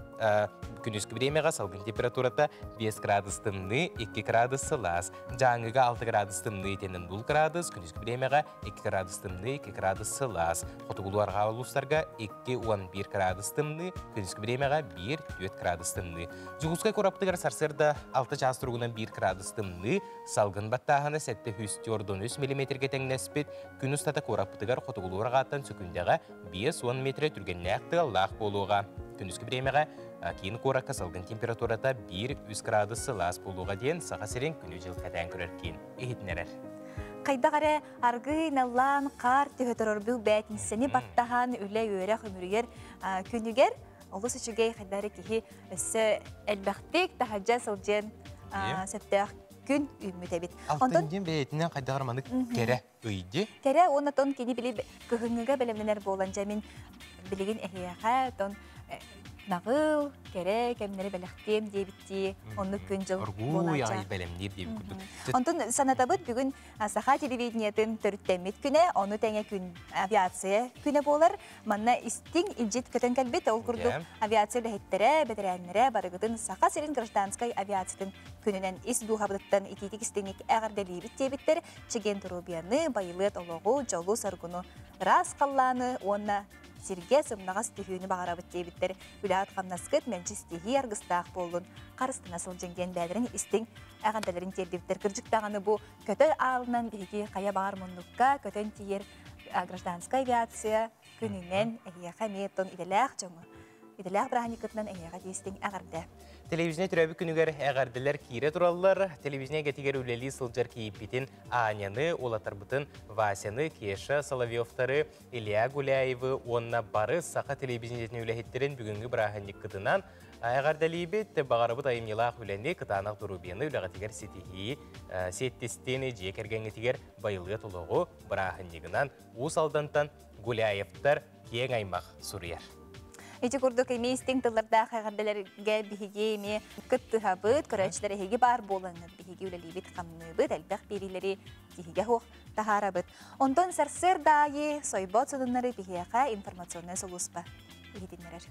күнүскү бириэмэҕэ салгын температурата 5 градус тымныы, 2 градус сылаас. Дьааҥыга 6 градус тымныы итиэннэ 0 градус, күнүскү бириэмэҕэ 2 градус тымныы, 2 градус сылаас. Хотугулуу арҕаа улуустарга 2-11 градус тымныы, күнүскү бириэмэҕэ 1-4 градус тымныы. Дьокуускай куораппытыгар сарсыарда 6 чаас туругунан 1 градус тымныы, салгын баттааһына 743 миллиметргэ тэҥнэспит, күн устата куораппытыгар хотугулуу арҕааттан сөкүндэҕэ 50 метрэ түргэннээх тыаллаах буолуоҕа. Күнүскү бириэмэҕэ киин куоракка салгын температурата 1-3 градус сылаас буолуоҕа диэн Саха сирин күнү-дьыл кэтээн көрөр киин иһитиннэрэр. Хайдах эрэ аргыый наллаан хаар түһэ турар бээтинсэни баттаһан үлэ-үөрэх үмүрүйэр күнүгэр олус үчүгэй хайдах эрэ киһи өссө элбэхтик таһырдьа сылдьыан сөптөөх күн үүммүт эбит. Алтын диэн бэйэтинэн хайдах эрэ маннык кэрэ ыйди. Кэрэ уонна тон кини били кыһыҥҥыга бэлэмнэнэр буолан дьэ мин билигин эһиэхэ тон наҕыл, кэрэ кэмнэри бэлэхтиэм диэбиттии оннук күн-дьыл Оргууй аҕай бэлэмниир диэбит курдук. Онтон санатабыт бүгүн Саха телевидениетын төрүттэммит күнэ, ону тэҥэ күн авиация күнэ буолар. Манна истиҥ илдьит көтөн кэлбит. Ол курдук авиация үлэһиттэрэ, бэтэрээннэрэ барыгытын Саха сирин гражданскай авиациятын күнүнэн ис дууһабытыттан итиитик истиҥник эҕэрдэлиибит диэбиттэр. Чэгиэн доруобуйаны, байылыат олоҕу, дьолу-соргуну, ыраас халлааны уонна сиргэ сымнаҕас түһүүнү баҕарабыт диэбиттэр. Үлэҕит-хамнаскыт мэлдьи ситиһии аргыстаах буоллун, харыстана сылдьыҥ диэн бэйэлэрин истиҥ эҕэрдэлэрин тиэрдибиттэр. Кырдьык даҕаны бу көтөр аалынан биһиги хайа баҕар муннукка көтөн тиийэр гражданскай авиация күнүнэн эһиэхэ эмиэ тон идэлээх дьоҥу. Идэлээх бырааһынньыккытынан эһиэхэ тиистиҥ эҕэрдэ. Телевидение төрөөбүт күнүгэр эҕэрдэлэр киирэ тураллар. Телевидение эйгэтигэр үлэлии сылдьар кийииппитин Аняны, уолаттарбытын Васяны, Кеша Соловьевтары, Илья Гуляевы уонна бары саха телевидениетин үлэһиттэрин бүгүҥҥү бырааһынньыккытынан эҕэрдэлиибит. Баҕарабыт айымньылаах үлэни, кытаанах доруобуйаны үлэҕитигэр ситиһии, сиэттистиини дьиэ кэргэҥҥитигэр байылыат олоҕу бырааһынньыгынан Уус Алдантан Гуляевтар киэҥ аймах суруйар. Ити курдук эмиэ истиҥ тыллардаах эҕэрдэлэргэ биһиги эмиэ кыттыһабыт, көрөөччүлэр эһиги баар буолаҥҥыт биһиги үлэлиибит, хамныыбыт, элбэх биэриилэри тиһигэ суох таһаарабыт. Онтон сарсыарда аайы сойбот сонуннары биһиэхэ информационнай сулууспа иһитиннэрэр.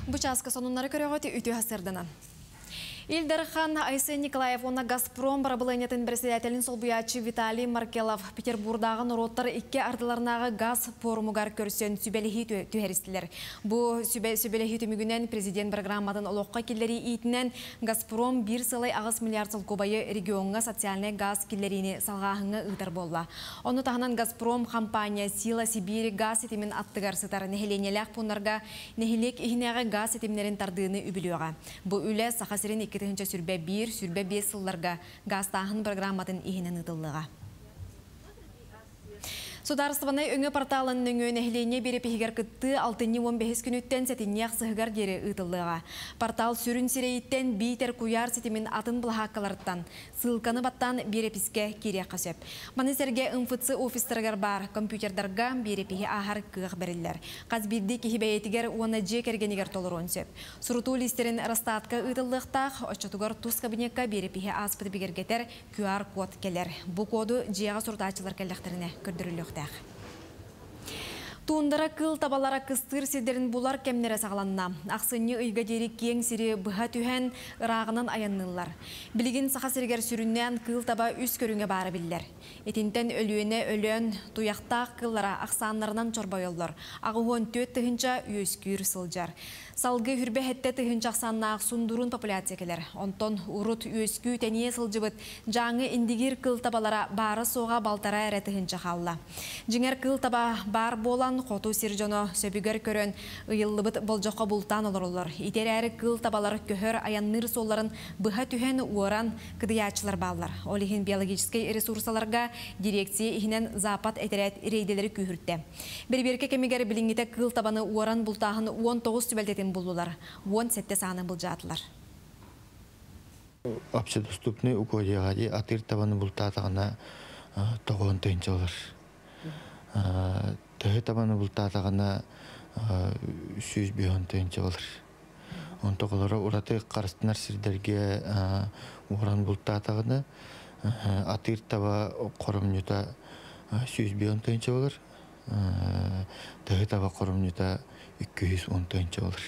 Бу чааска сонуннары көрөҕүт үтүө сарсыарданан. Ил Дархан Айсен Николаев уонна Газпром бырабылыанньатын бэрэссэдээтэлин солбуйааччы Виталий Маркелов Петербурдааҕы норуоттар икки ардыларынааҕы газ форумугар көрсөн сүбэлэһии түһэристилэр. Бу сүбэлэһии түмүгүнэн президент программатын олоххо киллэрии иитинэн Газпром биир сылай 8 миллиард солкуобайы региоҥҥа социальнай газ киллэриини салҕааһыҥҥа ыытар буолла. Ону таһынан Газпром компания Сила Сибири газ ситимин аттыгар сытар нэһилиэнньэлээх пууннарга нэһилиэк иһинээҕи газ ситимнэрин тардыыны үбүлүөҕэ. Бу үлэ Саха сирин 2021-25 сылларга газтааһын программатын иһинэн ыытыллыаҕа. Судаарыстыбаннай өҥө порталын нөҥүө нэһилиэнньэ биэрэпиһигэр кыттыы алтынньы 15 күнүттэн сэтинньи ахсыһыгар диэри ыытыллыаҕа. Портал сүрүн сирэйиттэн биитэр куйаар ситимин атын былаһааккаларыттан ссылканы баттаан биэрэпискэ киириэххэ сөп. Маны сэргэ МФЦ офистарыгар баар компьютердарга биэрэпиһи ааһар кыах бэриллэр. Хас биирдии киһи бэйэтигэр уонна дьиэ кэргэнигэр толоруон сөп. Сурутуу лиистэрин Росстатка ыытыллыахтаах, оччотугар тус кабинекка биэрэпиһи ааспыты бигэргэтэр QR-код кэлэр. Бу коду дьиэҕэ сурутааччылар кэллэхтэринэ көрдөрүллүөхтээх. Туундара кыыл табалара кыстыыр сирдэрин булар кэмнэрэ саҕаланна. Ахсынньы ыйга диэри киэҥ сири быһа түһэн, ырааҕынан айанныыллар. Билигин Саха сиригэр сүрүннээн кыыл таба үс көрүҥэ баара биллэр. Итинтэн Өлүөнэ, Өлөөн, Туйахтаах кыыллара ахсааннарынан чорбойоллор. 84 тыһыынча үөскүүр сылдьар. Салгыы хүрбэ 7 тыһыынча ахсааннаах сундуруун популяция кэлэр. Онтон урут үөскүү тэнийэ сылдьыбыт Дьааҥы индигиир кыыл табалара баара-суоҕа балтараа эрэ тыһыынча хаалла. Дьиҥэр кыыл таба баар буолан, хоту сир дьоно сөбүгэр көрөн, ыйыллыбыт болдьоххо бултаан олороллор. Ити эрээри кыыл табалар көһөр, айанныыр суолларын быһа түһэн, уоран, кыдыйааччылар бааллар. Ол иһин биологическай ресурсаларга дирекция иһинэн Запад этэрээт рейдэлэри күүһүртэ. Бэрэбиэркэ кэмигэр билиҥҥитэ кыыл табаны уоран бултааһын 19 түбэлтэтин буллулар, 17 сааны былдьаатылар. Общедоступный угодьяҕа дии атыыр табаны бултаатаҕына тоҕуон тыһыынча болар. Төһө табаны бултаатаҕына 105 тыһыынча болар. Онтоколоро ураты харыстанар сирдэргэ уоран бултаатаҕына атыыр таба хоромньута 105 тыһыынча болар. Тыһы таба хоромньута 210 тыһыынча болар.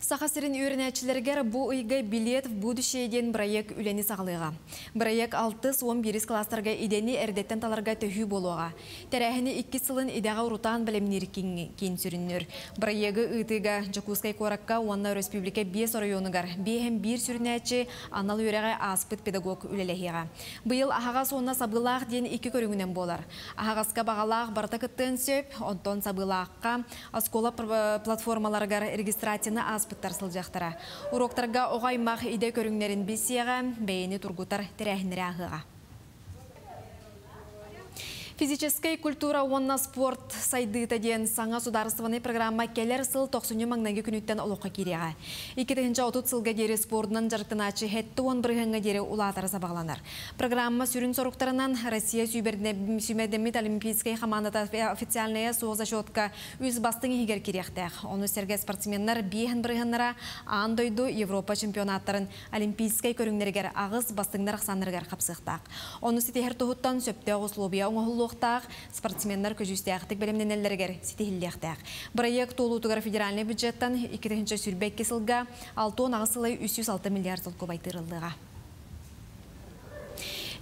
Саха сирин үөрэнээччилэригэр бу ыйга Билет в будущее диэн бырайыак үлэни саҕалыаҕа. Бырайыак алтыс, 11 кылаастарга идэни эрдэттэн таларга төһүү буолуоҕа. Тэрээһини иккис сылын идэҕэ урутаан бэлэмниир киин сүрүннүүр. Бырайыагы ыытыыга Дьокуускай куоракка уонна өрөспүүбүлүкэ биэс оройуонугар биэһэн биир сүрүннээччи анал үөрэҕи ааспыт педагог үлэлэһиэҕэ. Быйыл аһаҕас уонна сабыылаах диэн икки көрүҥүнэн буолар. Аһаҕаска баҕалаах барыта кыттыан сөп, онтон сабыылаахха оскуола платформаларыгар регистрацияны ааспыттар сылдьыахтара. Уруоктарга оҕо аймах идэ көрүҥнэрин билсиэҕэ, бэйэни тургутар тэрээһиннэри ааһыаҕа. Физическэй культура уонна спорт сайдыыта диэн саҥа судаарыстыбаннай программа кэлэр сыл тохсунньу маҥнайгы күнүттэн олоххо киириэҕэ. 2030 сылга диэри спордунан дьарыктанааччы 70 бырыһыаҥҥа диэри улаатара сабаҕаланар. Программа сүрүн соруктарынан Россия сүүмэрдэммит олимпийскай хамаандата официальная суох зачетка үс бастыҥ иһигэр кириэхтээх. Ону сэргэ спортсменнар 5 бырыһыаннара аан дойду, Европа чемпионаттарын олимпийскай көрүҥнэригэр аҕыс бастыҥнар ахсааннарыгар хапсыахтаах. Ону ситиһэр туһуттан сөптөөх условия оҥоһуллуохтаах, спортсменнар көдьүүстээхтик бэлэмнэнэллэригэр ситиһиллиэхтээх. Проект туолуутугар федеральный бюджеттан 2022 сылга 68 сылай 306 миллиард солкуобай тыырыллыаҕа.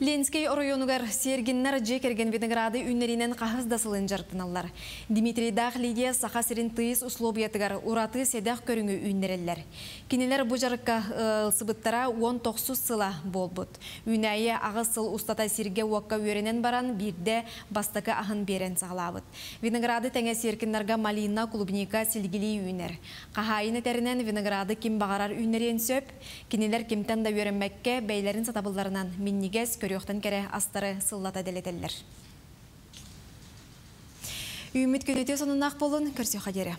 Ленскэй оройуонугар Сергиннар дьиэ кэргэн винограды үүннэриинэн хаһыс да сылын дьарыктаналлар. Дмитрийдаах Лидия Саха сирин тыйыс услуобуйатыгар ураты сэдэх көрүҥү үүннэрэллэр. Кинилэр бу дьарыкка ылсыбыттара 19 сыла буолбут. Үүнээйи аҕыс сыл устата сиргэ-уокка үөрэнэн баран биирдэ бастакы аһын биэрэн саҕалаабыт. Винограды тэҥэ Серкиннарга малина, клубника силигилии үүнэр. Хаһаайын этэринэн винограды ким баҕарар үүннэриэн сөп. Кинилэр кимтэн да үөрэммэккэ, бэйэлэрин сатабылларынан минньигэс, көрүөхтэн кэрэ астары сыллата дэлэтэллэр. Үүммүт күн үтүө сонуннаах буолун, көрсүөххэ диэри.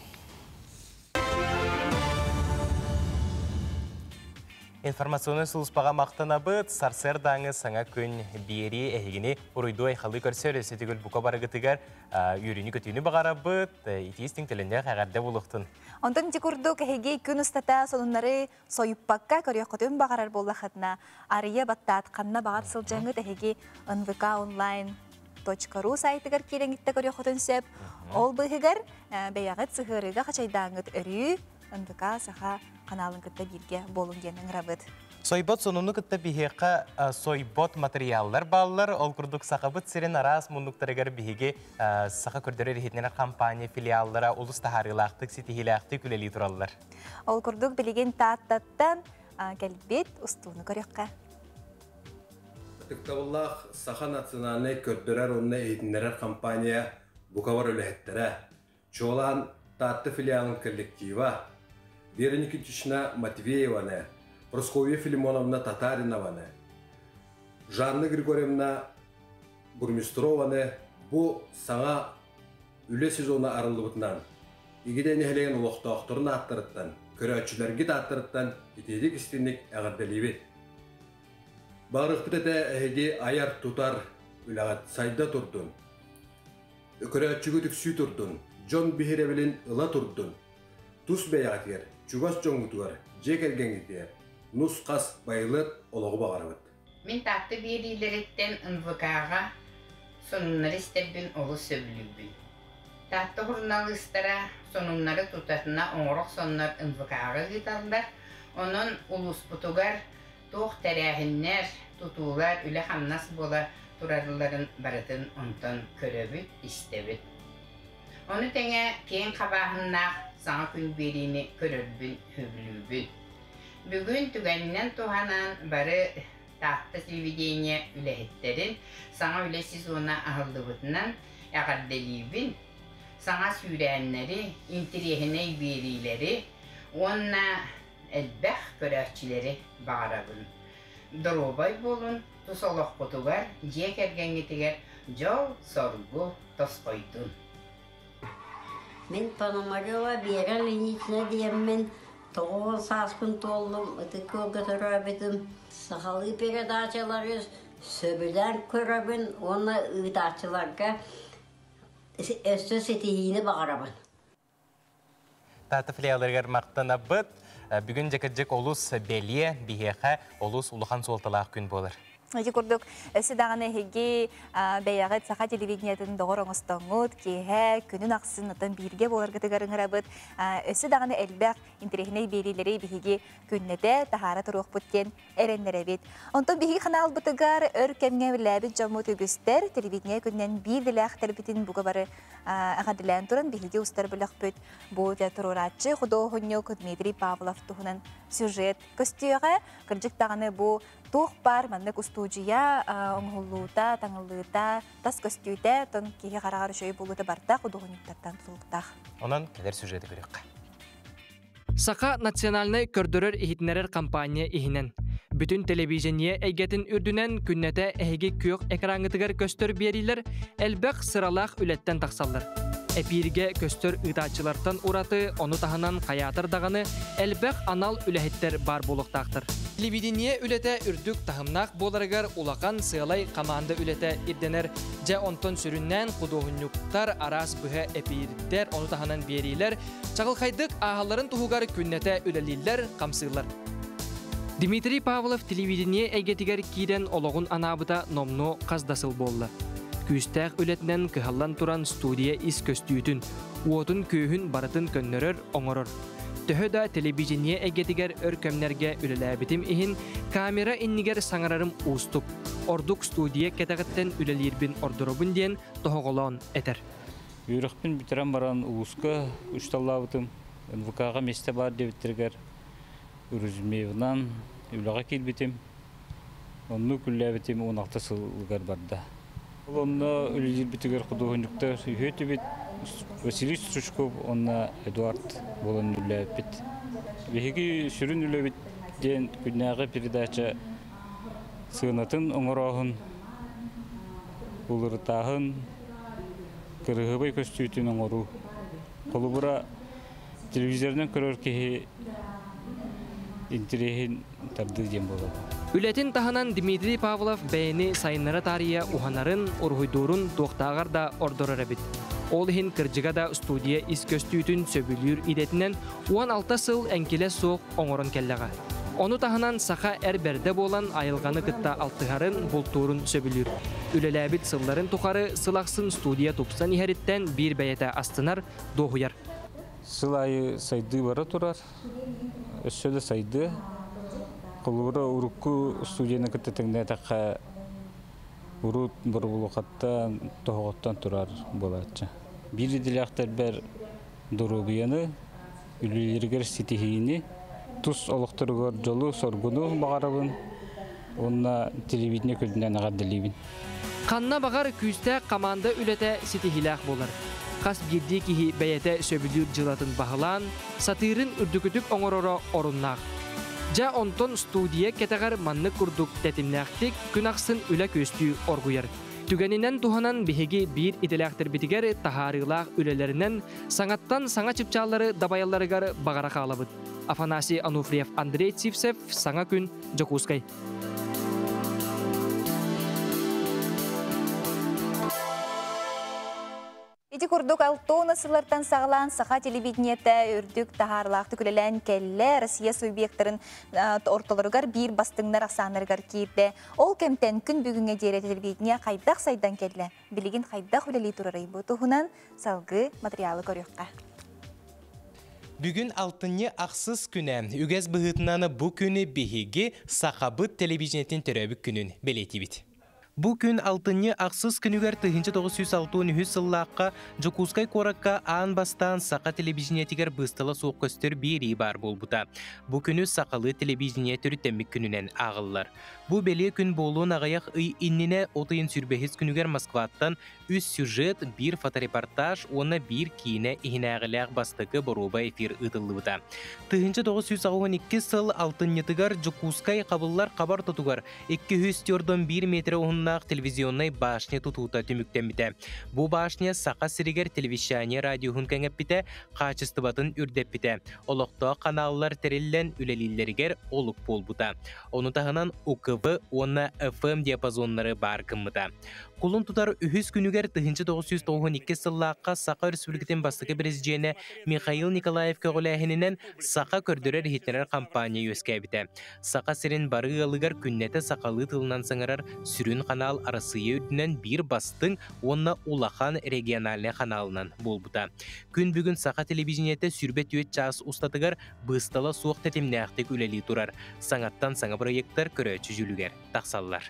Информационнай сулууспаҕа махтанабыт. Сарсыардааҥы саҥа күн биэрии эһигини уруйдуу айхалыы көрсөр өссө төгүл бука барыгытыгар үөрүүнү-көтүүнү баҕарабыт. Итии истиҥ төлөннөөх эҕэрдэ буолуохтун. Онтон ити курдук эһиги күн устата сонуннары сойуппакка көрүөххүтүн баҕарар буоллаххытына, арыйа баттаат ханна баҕар сылдьаҥҥыт эһиги нвк онлайн .ру сайтыгар киирэҥҥиттэ көрүөххүтүн сөп. Ол быыһыгар бэйэҕит сыһыарыыга хачайдааҥҥыт өрүү НВК Саха ханаалын кытта бииргэ буолуҥ диэн ыҥырабыт. Сойбот сонуну кытта биһиэхэ сойбот матырыйааллар бааллар. Ол курдук Сахабыт сирин араас муннуктарыгар биһиги Саха көрдөрөр иһитиннэрэр компания филиаллара олус таһаарыылаахтык, ситиһиилээхтик үлэлии тураллар. Ол курдук билигин Тааттаттан кэлбит устууну көрүөххэ. Ытыктабыллаах Саха национальнай көрдөрөр уонна иһитиннэрэр компания бука үлэһиттэрэ, чуолаан Таатта филиалын коллектива, Вера Никитична Матвееваны, Прасковья Филимоновна Татаринованы, Жанна Григорьевна Бурмистрованы бу саҥа үлэ сезона арыллыбытынан Игидэй нэһилиэгин олохтоохторун ааттарыттан, көрөөччүлэргит ааттарыттан итиитик истиҥник эҕэрдэлиибит. Баҕарыахпыт этэ эһиги айар-тутар үлэҕит сайда турдун, көрөөччүгүт үксүү турдун, дьон биһирэбилин ыла турдун, тус бэйэҕитигэр, чугас дьоҥҥутугар, дьиэ кэргэҥҥитигэр нус-хас байылыат олоҕу баҕарабыт. Мин Таатта биэриилэриттэн НВК-ҕа сонуннары истэрбин олус сөбүлүүбүн. Таатта суруналыыстара сонуннары тутатына оҥоро охсоннор НВК-ҕа ыыталлар. Онон улууспутугар туох тэрээһиннэр, тутуулар, үлэ-хамнас буола туралларын барытын онтон көрөбүт, истэбит. Ону тэҥэ киэҥ хабааһыннаах саҥа күн биэриини көрөрбүн сөбүлүүбүн. Бүгүн түгэнинэн туһанан бары Таатта телевидение үлэһиттэрин саҥа үлэ сезона аһыллыбытынан эҕэрдэлиибин, саҥа сүүрээннэри, интириэһинэй биэриилэри уонна элбэх көрөөччүлэри баҕарабын. Доруобай буолун, тус олоххутугар, дьиэ кэргэҥҥитигэр дьол-соргу тосхойдун. Мин Пономарева Вера Ильинична диэммин 90 сааспын туоллум, Ытык Күөлгэ төрөөбүтүм. Сахалыы передачалары сөбүлээн көрөбүн уонна ыытааччыларга өссө ситиһиини баҕарабын. Таатта филиалларыгар махтанабыт. Бүгүн дьэ олус бэлиэ, биһиэхэ олус улахан суолталаах күн буолар. Ити курдук, өссө даҕаны эһиги бэйэҕит саха телевидениетын доҕор оҥостоҥҥут, киэһэ күнүн ахсын оттон бииргэ буоларгытыгар ыҥырабыт. Өссө даҕаны элбэх интэриэһинэй биэриилэри биһиги күннэтэ таһаара туруохпут диэн эрэннэрэбит. Онтон биһиги ханаалбытыгар өр кэмҥэ үлэлээбит дьоммут үгүстэр телевидение күнүнэн биир идэлээхтэрбитин бука бары эҕэрдэлээн туран биһиги устар бөлөхпүт бу туруорааччы худуоһунньук Дмитрий Павлов туһунан сюжет көстүөҕэ. Кырдьык даҕаны бу туох баар маннык устуудьуйа оҥоһуллуута, таҥыллыыта, тас көстүүтэ, тон киһи хараҕар үчүгэй буолуута барда худуоһунньуктартан тутулуктаах. Онон кэлэр сюжеты көрүөххэ. Саха национальнай көрдөрөр-иһитиннэрэр компания иһинэн бүтүн телевидение эйгэтин үрдүнэн күннэтэ эһиги күөх экраҥҥытыгар көстөр биэриилэр элбэх сыралаах үлэттэн тахсаллар. Эпииргэ көстөр ыытааччылартан ураты ону таһынан хайаатар даҕаны элбэх анал үлэһиттэр баар буолуохтаахтар. Телевидение үлэтэ үрдүк таһымнаах буоларыгар улахан сыалай хамаанда үлэтэ ирдэнэр. Дьэ онтон сүрүннээн худуоһунньуктар, араас быһа эпиирдэр, ону таһынан биэриилэр Чаҕылхайдык ааһалларын туһугар күннэтэ үлэлииллэр, хамсыыллар. Дмитрий Павлов телевидение эйгэтигэр киирэн олоҕун анаабыта номнуо хас да сыл буолла. Күүстээх үлэтинэн кыһаллан туран студия ис көстүүтүн, уотун-күөһүн барытын көннөрөр, оҥорор. Төһө да телевидение эйгэтигэр өр кэмнэргэ үлэлээбитим иһин, камера иннигэр саҥарарым уустук. Ордук студия кэтэҕиттэн үлэлиирбин ордоробун диэн тоһоҕолоон этэр. Үөрэхпин бүтэрэн баран улууска учууталлаабытым. НВК-ҕа миэстэ баар диэбиттэригэр Рузмеевынан үлэҕэ киирбитим. Оннук үлэлээбитим 16 сылыгар барда. Ол онно үлэлиирбитигэр худуоһунньуктар үһүө Василий Стручков уонна Эдуард буолан үлэлээбиппит. Биһиги сүрүн үлэбит диэн күннээҕи передача сыанатын оҥорооһун, уларытааһын, кырыһыбай көстүүтүн оҥоруу. Холобура, телевизорынан көрөр киһи интириэһин тардыы диэн буолар. Үлэтин таһынан Дмитрий Павлов бэйэни сайыннара таарыйа уһанарын, уруһуйдуурун туохтааҕар да ордорор эбит. Ол иһин кырдьыга да студия ис көстүүтүн сөбүлүүр идэтинэн 16 сыл эҥкилэ суох оҥорон кэллэҕэ. Ону таһынан саха эр бэрдэ буолан айылҕаны кытта алтыһарын, бултуурун сөбүлүүр. Үлэлээбит сылларын тухары сыл ахсын студия тупсан иһэриттэн биир бэйэтэ астынар, дуоһуйар. Сыл аайы сайдыы бара турар. Өссө да сайдыа. Холобура, урукку студияны кытта тэҥнээтэххэ, урут боробулуохаттан, тоһоҕоттон турар буолааччы. Биир идэлээхтэрбэр доруобуйаны, үлэлэригэр ситиһиини, тус олохторугар дьолу-соргуну баҕарабын уонна телевидение күнүнэн эҕэрдэлиибин. Ханна баҕар күүстээх хамаанда үлэтэ ситиһиилээх буолар. Хас биирдии киһи бэйэтэ сөбүлүүр дьыалатын баһылаан, сатыырын үрдүкүтүк оҥороро оруннаах. Дьэ, онтон студия кэтэҕэр маннык курдук тэтимнээхтик күн ахсын үлэ күөстүү оргуйар. Түгэнинэн туһанан биһиги биир идэлээхтэрбитигэр таһаарыылаах үлэлэринэн саҥаттан саҥа чыпчааллары дабайалларыгар баҕара хаалабыт. Афанасий Ануфриев, Андрей Сивцев, Саҥа күн, Дьокуускай. Ити курдук Алтона сыллартан саҕалаан саха телевидениетэ үрдүк таһаарылаахтык үлэлээн кэллэ. Россия субъектарын ортолоругар биир бастыҥнар ахсааннарыгар киирдэ. Ол кэмтэн күн бүгүҥҥэ диэри телевидение хайдах сайдан кэллэ? Билигин хайдах үлэлии турарый? Бу туһунан салгыы материалы көрүөххэ. Бүгүн алтынньы ахсыс күнэ. Үгэс быһыытынан бу күнү биһиги Сахабыт телевидениетин төрөөбүт күнүн бэлиэтиибит. Бу күн алтынньы ахсыс күнүгэр 1963 сыллаахха Дьокуускай куоракка аан бастаан саха телевидениетигэр быыстала суох көстөр биэрии баар буолбута. Бу күнү сахалыы телевидение төрүттэммит күнүнэн ааҕыллар. Бу бэлиэ күн буолуон аҕыйах ый иннинэ от ыйын сүүрбэһис күнүгэр Москваттан үс сюжет, биир фоторепортаж уонна биир киинэ иһинээҕилээх бастакы боруоба эфир ыытыллыбыта. 1982 сыл алтынньытыгар Дьокуускай хабыллар хабар тотугар 241 метр уһуннаах телевизионнай башня тутуута түмүктэммитэ. Бу башня Саха сиригэр телевещание радиоһун кэҥэппитэ, хаачыстыбатын үрдэппитэ, олохтоох ханааллар тэриллэн үлэлииллэригэр олук буолбута. Ону таһынан УКВ уонна ФМ диапазоннары баар гыммыта. Кулун тутар үһүс күнүгэр 1992 сыллаахха Саха Өрөспүүбүлүкэтин бастакы президенэ Михаил Николаев көҕүлээһининэн Саха көрдөрөр-иһитиннэрэр компания үөскээбитэ. Саха сирин бары ыалыгар күннэтэ сахалыы тылынан саҥарар сүрүн ханаал Арассыыйа үрдүнэн биир бастыҥ уонна улахан региональнай ханаалынан буолбута. Күн бүгүн саха телевидениетэ 24 чаас устатыгар быыстала суох тэтимнээхтик үлэлии турар. Саҥаттан саҥа проектар көрөөччү дьүүлүгэр тахсаллар.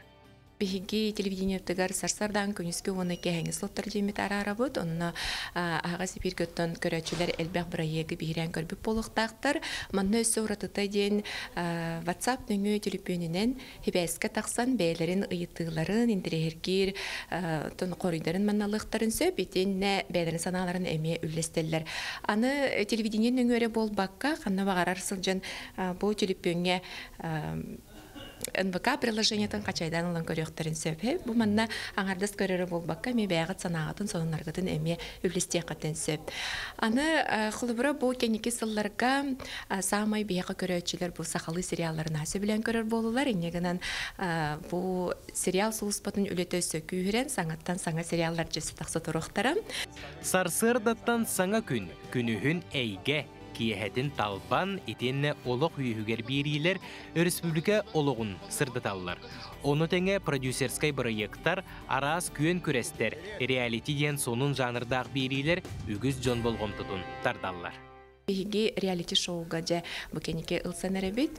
Биһиги телевидениетыгар сарсардаан күнүскү уонна киэһэҥҥи слоттар диэммит араарабыт. Онно аһаҕас эфиргэ оттон көрөөччүлэр элбэх бырайыагы биһирээн көрбүт буолуохтаахтар. Манна өссө уратыта диэн WhatsApp нөҥүө төлөпүөнүнэн сибээскэ тахсан бэйэлэрин ыйытыыларын, интэриэһиргиир хоруйдарын манналыахтарын сөп. Итиннэ бэйэлэрин санааларын эмиэ үллэстэллэр. Аны телевидение нөҥүө эрэ буолбакка, ханна баҕарар сылдьан бу төлөпүөҥҥэ НВК приложениетын хачайдаан ылан көрүөхтэрин сөп. Бу манна аҥардас көрөрө буолбакка, эмиэ бэйэҕит санааҕытын, сонуннаргытын эмиэ үллэстиэххитин сөп. Аны холобура бу кэнники сылларга саамай биһиэхэ көрөөччүлэр бу сахалыы сериалларын сөбүлээн көрөр буолулар. Инньэ гынан бу сериал сулууспатын үлэтэ өссө күүһүрэн, саҥаттан саҥа сериаллар дьэсэ тахса туруохтара. Сарсыардаттан саҥа күн, күнүһүн эйгэ, киэһэтин талбан итиэннэ олох үөһүгэр биэриилэр өрөспүүбүлүкэ олоҕун сырдаталлар. Ону тэҥэ продюсерскай бырайыактар, араас күөн күрэстэр, реалити диэн сонун жанрдаах биэриилэр үгүс дьон болҕомтотун тардаллар. Биһиги реалити-шоуга дьэ бу кэнники ылсан эрэбит.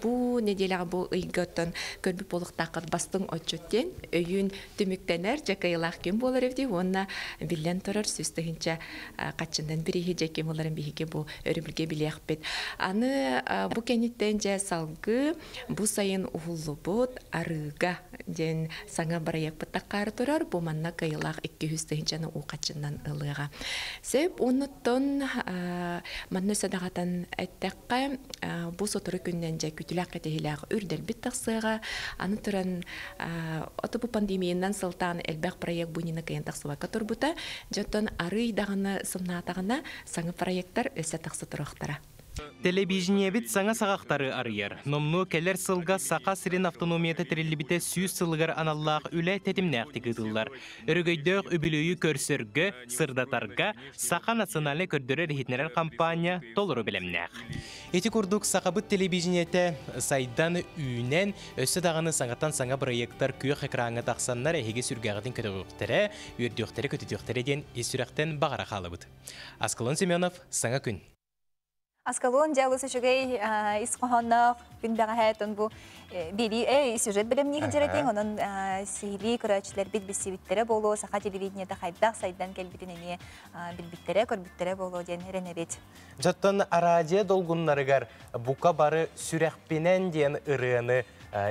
Бу неделяҕа бу ыйга оттон көрбүт буолуохтааххыт бастыҥ отчут диэн өйүүн түмүктэнэр дьэ кыайыылаах ким буолар эбитий уонна биллэн турар 100 000 хаччындан бирииһи дьэ ким ыларын биһиги бу өрөбүлгэ билиэхпит. Аны бу кэнниттэн дьэ салгыы бу сайын уһуллубут арыыга диэн саҥа бырайыакпыт таххаары турар. Бу манна кыайыылаах 200 тыһыынчаны уу хаччыннан ылыаҕа. Сөп оннуттан манна өссө даҕатан эттэххэ, бу сотору күннэн дьэ күтүлээх кэтэһиилээх үрдэлбит тахсыаҕа. Аны туран, ото бу пандемиянан сылтаан элбэх проект бу иннинэ кыайан тахсыбакка турбута. Дьэ оттон арыый даҕаны сымнаатаҕына, саҥа проекттар өссө тахса туруохтара. Тэлэбиидьинийэбит саҥа саҕахтары арыйар. Номнуо кэлэр сылга Саха сирин автономията тэриллибитэ 100 сылыгар аналлаах үлэ тэтимнээхтик ыытыллар. Өрөгөйдөөх үбүлүөйү көрсөргө, сырдатарга Саха национальнай көрдөрөр-иһитиннэрэр хампаанньа толору бэлэмнээх. Ити курдук Сахабыт телевидениетэ сайдан, үүнэн, өссө даҕаны саҥаттан саҥа бырайыактар күөх экраҥҥа тахсаннар эһиги сүргэҕитин көтөҕүөхтэрэ, үөрдүөхтэрэ, көтүтүөхтэрэ диэн ис сүрэхтэн баҕара хаалабыт. Аскалон Семенов, Саҥа күн. Аскалон дьэ олус үчүгэй ис хоһоонноох күн бэҕэһээ бу бири сюжет бэлэмниир дьэрэтиҥ онон сиһилии көрөөччүлэрбит билсибиттэрэ буолуо саха телевидениета хайдах сайдан кэлбитин эмиэ билбиттэрэ көрбүттэрэ буолуо диэн эрэнэбит. Дьоттон радио долгуннарыгар бука бары сүрэхпинэн диэн ырыаны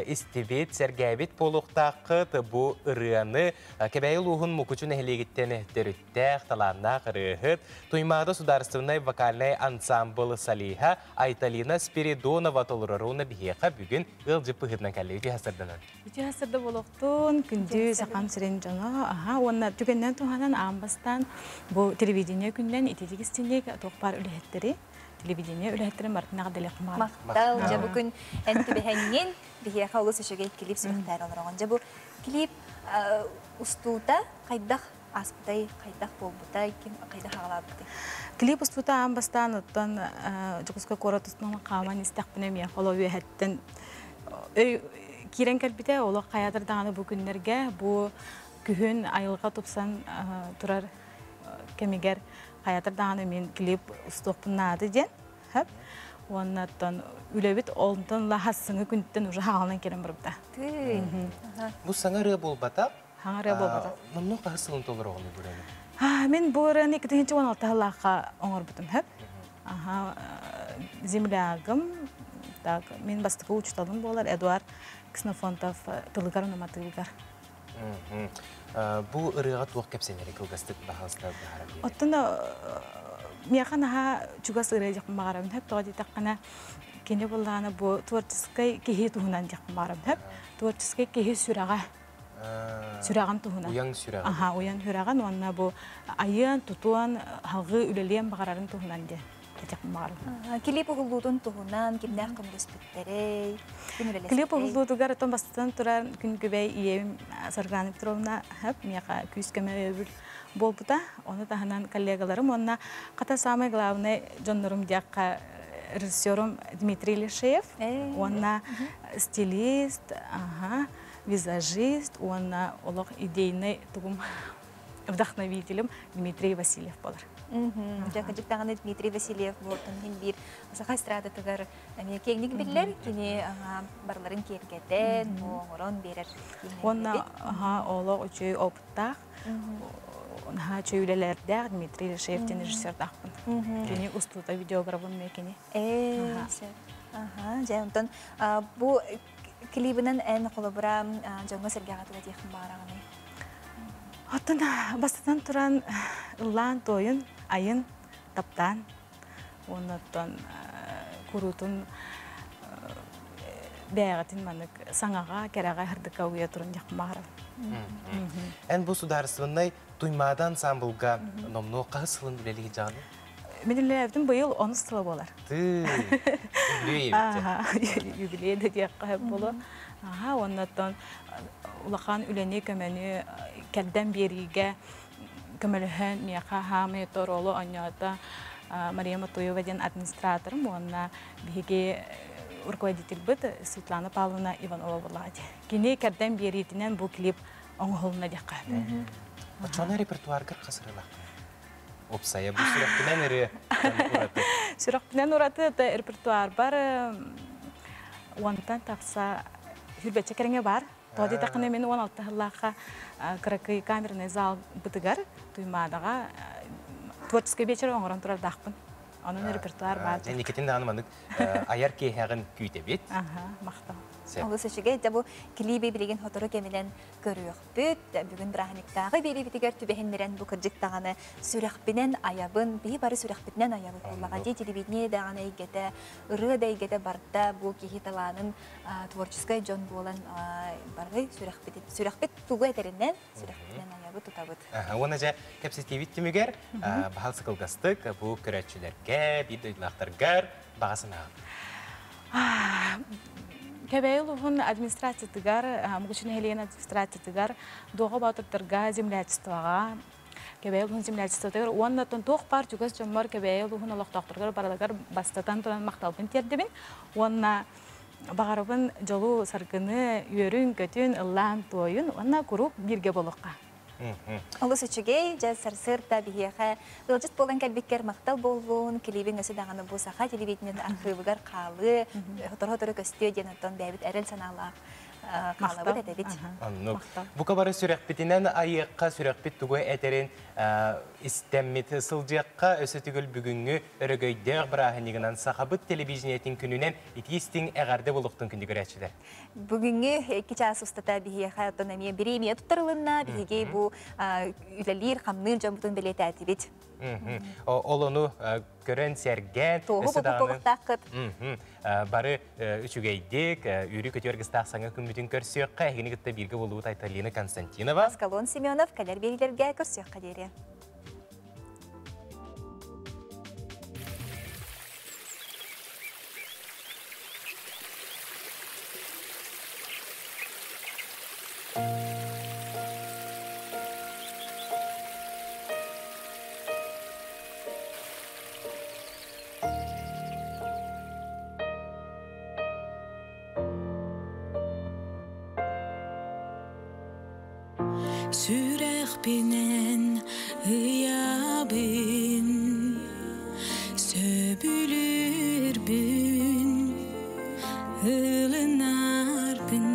истибит, сэргээбит буолуохтааххыт. Бу ырыаны Кэбээйи улууһун Мукучу нэһилиэгиттэн төрүттээх, талааннаах ырыаһыт, Туймаада судаарыстыбаннай вокальнай ансамбл солиһа Айталина Спиридонова толороруна биһиэхэ бүгүн ыалдьыт быһыытынан кэлли. Үтүө сарсыарданан. Үтүө сарсыарда буолуохтун, күндү сахам сирин дьоно, аха, уонна түгэннэн туһанан аан бастаан бу телевидение күнүнэн ититик истинник туох баар үлэһиттэри, телевидение үлэһиттэрин барытын эҕэрдэлиэхпин баҕарабын. Махтал, дьэ бу күн эн түбэһэҥҥин биһиэхэ олус үчүгэй клип сүрэхтээн олороҕун. Дьэ бу клип устуута хайдах ааспытай, хайдах буолбутай, ким хайдах аҕалаабытай? Клип устуута аан бастаан оттон Дьокуускай куорат устунан хааман истэхпинэ миэхэ олох үөһэттэн өй киирэн кэлбитэ. Олох хайаатар даҕаны бу күннэргэ, бу күһүн айылҕа тупсан турар кэмигэр хайаатар даҕаны мин клип устуохпун наада диэн. Уонна оттон үлэбит онтон ла хассыҥы күнтэн уже хаалан кэлэн барбыта. Бу саҥа ырыа буолбата. Саҥа ырыа буолбата. Номнуо хаһыс сылын толороҕун бу ырыаны? Мин бу ырыаны 2016 сыллаахха оҥорбутум хөп. Аха, землягым, так, мин бастакы учууталым буолар Эдуард Ксенофонтов тылыгар унаматыгар. Бу ырыаҕа туох кэпсэнэри кылгастык баһаалыста быһааран биэрэ. Оттон миэхэ наһаа чугас ырыа диэхпин баҕарабын хөп тоҕо диэтэххинэ кини буллаҕына бу творческий киһи туһунан диэхпин баҕарабын хөп творческий киһи сүрэҕэ сүрэҕин туһунан уйаҥ сүрэҕин аха уйан сүрэҕин уонна бу айыан тутуон халгыы үлэлиэн баҕарарын туһунан диэн этиэхпин баҕарабын. Клип уһуллуутун туһунан кимнээх көмөлөспүттэрэй, ким үлэлэспитэй? Клип уһуллуутугар оттон бастатан турар күн күбэй ийэм Саргана Петровна хөп миэхэ күүс көмө өйөбүл буолбута. Ону таһынан коллегаларым уонна хата самый главный дьоннорум диэххэ режиссерум Дмитрий Лешеев уонна стилист, ага, визажист уонна олох идейный тугум вдохновителем Дмитрий Васильев болар. Дьэ, кырдьык даҕаны Дмитрий Васильев буолтун иһин биир саха эстрадатыгар эмиэ киэҥник биллэр, кини барыларын киэргэтэн, оҥорон биэрэр. Уонна олох үчүгэй опыттаах, наһаа үчүгэй үлэлэрдээх Дмитрий Лешеев диэн режиссердаахпын. Кини устуута видеографым эмиэ кини. Аха, дьэ, онтон бу клибинэн эн холобура дьоҥҥо-сэргэҕэ туга диэххин баҕараҕыный? Оттон бастатан туран ыллаан туойун, айын, таптаан, уонна оттон куруутун бэйэҕитин маннык саҥаҕа, кэрэҕэ, сырдыкка уйа турун диэхпин баҕарабын. Эн бу судаарыстыбаннай Туймаада ансамблга номнуо хаһыс сылын үлэлии сылдьаҕыный? Мин үлэлээбитим быйыл онус сыла буолар. Тыы, юбилей эбит. Юбилей да диэххэ сөп буолуо. Аха, уонна оттон улахан үлэни, көмөнү кэрдэн биэриигэ көмөлөһөн миэхэ хаамый оруолу оонньоото Мария Матуева диэн администраторым уонна биһиги руководительбыт Светлана Павловна Иванова буоллаҕа дии. Кини кэрдэн биэриитинэн бу клип оҥоһулунна диэххэ сөп. Оччоҕуна репертуаргар хас ырыалааххын? Уопсайа бу сүрэхпинэн ырыа ураты. Сүрэхпинэн ураты репертуарбар уонтан тахса хүрбэччэ кэриҥэ бар. Тоҕо диэтэххинэ мин 16 сыллаахха кыракый камерный зал бытыгар Туймаадаҕа творческий вечер оҥорон турардаахпын. Онон репертуар баар. Дьэ, Никитин даҕаны маннык айар киэһэҕин күүтэбит. Аха, махтал. Олус үчүгэй. Дьэ бу клиби билигин сотору кэминэн көрүөхпүт. Бүгүн бырааһынньыктааҕы биэриибитигэр түбэһиннэрэн бу кырдьык даҕаны сүрэхпинэн айабын, биһи бары сүрэхпитинэн айабыт буоллаҕа дии телевидение даҕаны эйгэтэ, ырыа да эйгэтэ барда бу киһи талаанын творческай дьон буолан бары сүрэхпит сүрэхпит тугу этэринэн сүрэхпитинэн айабыт тутабыт. Уонна дьэ кэпсэтиибит түмүгэр баһал сыкылгастык бу көрөөччүлэргэ, биир дойдулаахтаргар баҕа санааҕын. Кэбээйи улууһун администрациятыгар, Мукучу нэһилиэгин администрациятыгар, Дуоҕа Боотурдарга землячествоҕа, Кэбээйи улууһун землячествотыгар уонна туох баар чугас дьоммор Кэбээйи улууһун олохтоохторугар барыларыгар бастатан туран махталбын тиэрдэбин уонна баҕарабын дьолу-саргыны, үөрүн-көтүн, ыллаан-туойун уонна куруук бииргэ буолуохха. Олус үчүгэй, дьэ сарсыарда биһиэхэ ыалдьыт буолан кэлбиккэр махтал буоллун, килиибиҥ өссө даҕаны бу саха телевидениетын архыыбыгар хаалыы, сотору-сотору көстүө диэн оттон бэйэбит эрэл санаалаах хаалабыт этэбит. Оннук. Бука бары сүрэхпитинэн айыахха, сүрэхпит тугу этэрин истэммит сылдьыахха, өссө төгүл бүгүҥҥү өрөгөйдөөх бырааһынньыгынан Сахабыт телевидениетин күнүнэн итии-истиҥ эҕэрдэ буолуохтун күндү көрөөччүлэр. Бүгүҥҥү 2 чаас устата биһиэхэ оттон эмиэ бириэмийэ туттарылынна. Биһиги бу үлэлиир, хамныыр дьоммутун бэлиэтээтибит. Ол ону көрөн сэргээн, Туоһу буолуохтааххыт. Бары үчүгэйдик, үөрүү көтүөр гыстаах саҥа күммүтүн көрсүөххэ, эһигини кытта бииргэ буолуут Айталина Константинова. Аскалон Семенов кэлэр биэриилэргэ көрсүөххэ диэри. Сүрэхпинэн ыйабын, сөбүлүүрбүн, ылынарбын.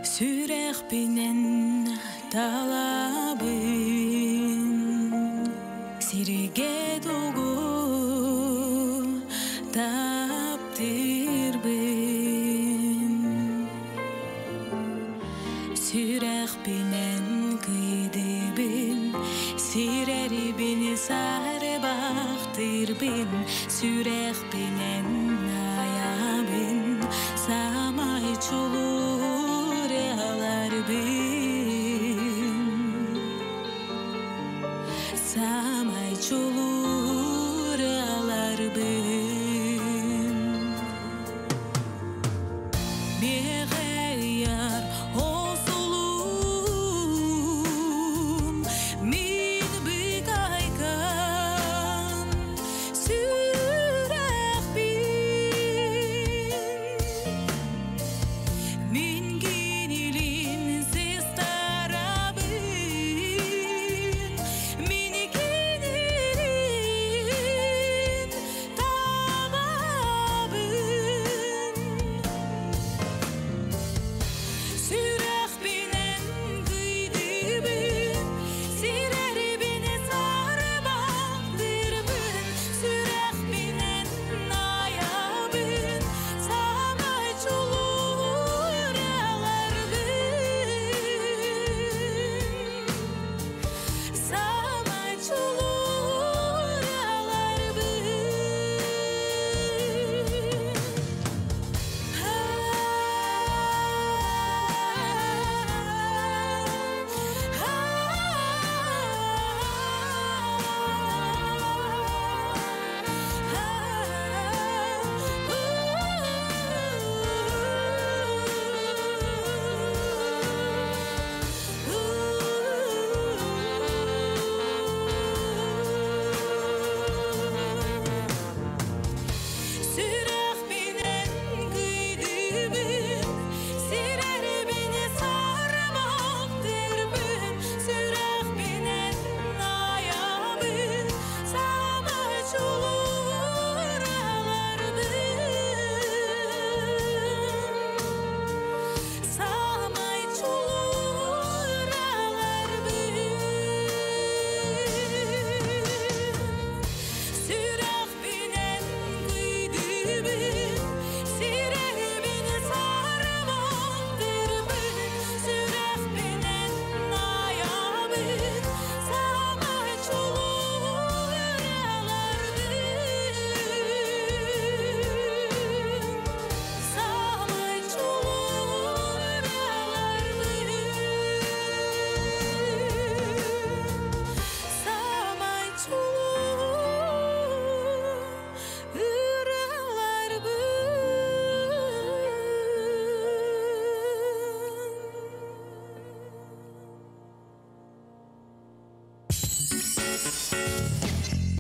Сүрэхпинэн талабын, сиргэ тугу таптыырбын. Сүрэхпинэн кыйдыбын, сирэрибин саарбахтыырбын, сүрэхпинэн айабын, саамай чулуур аларбын. Саамай чулуур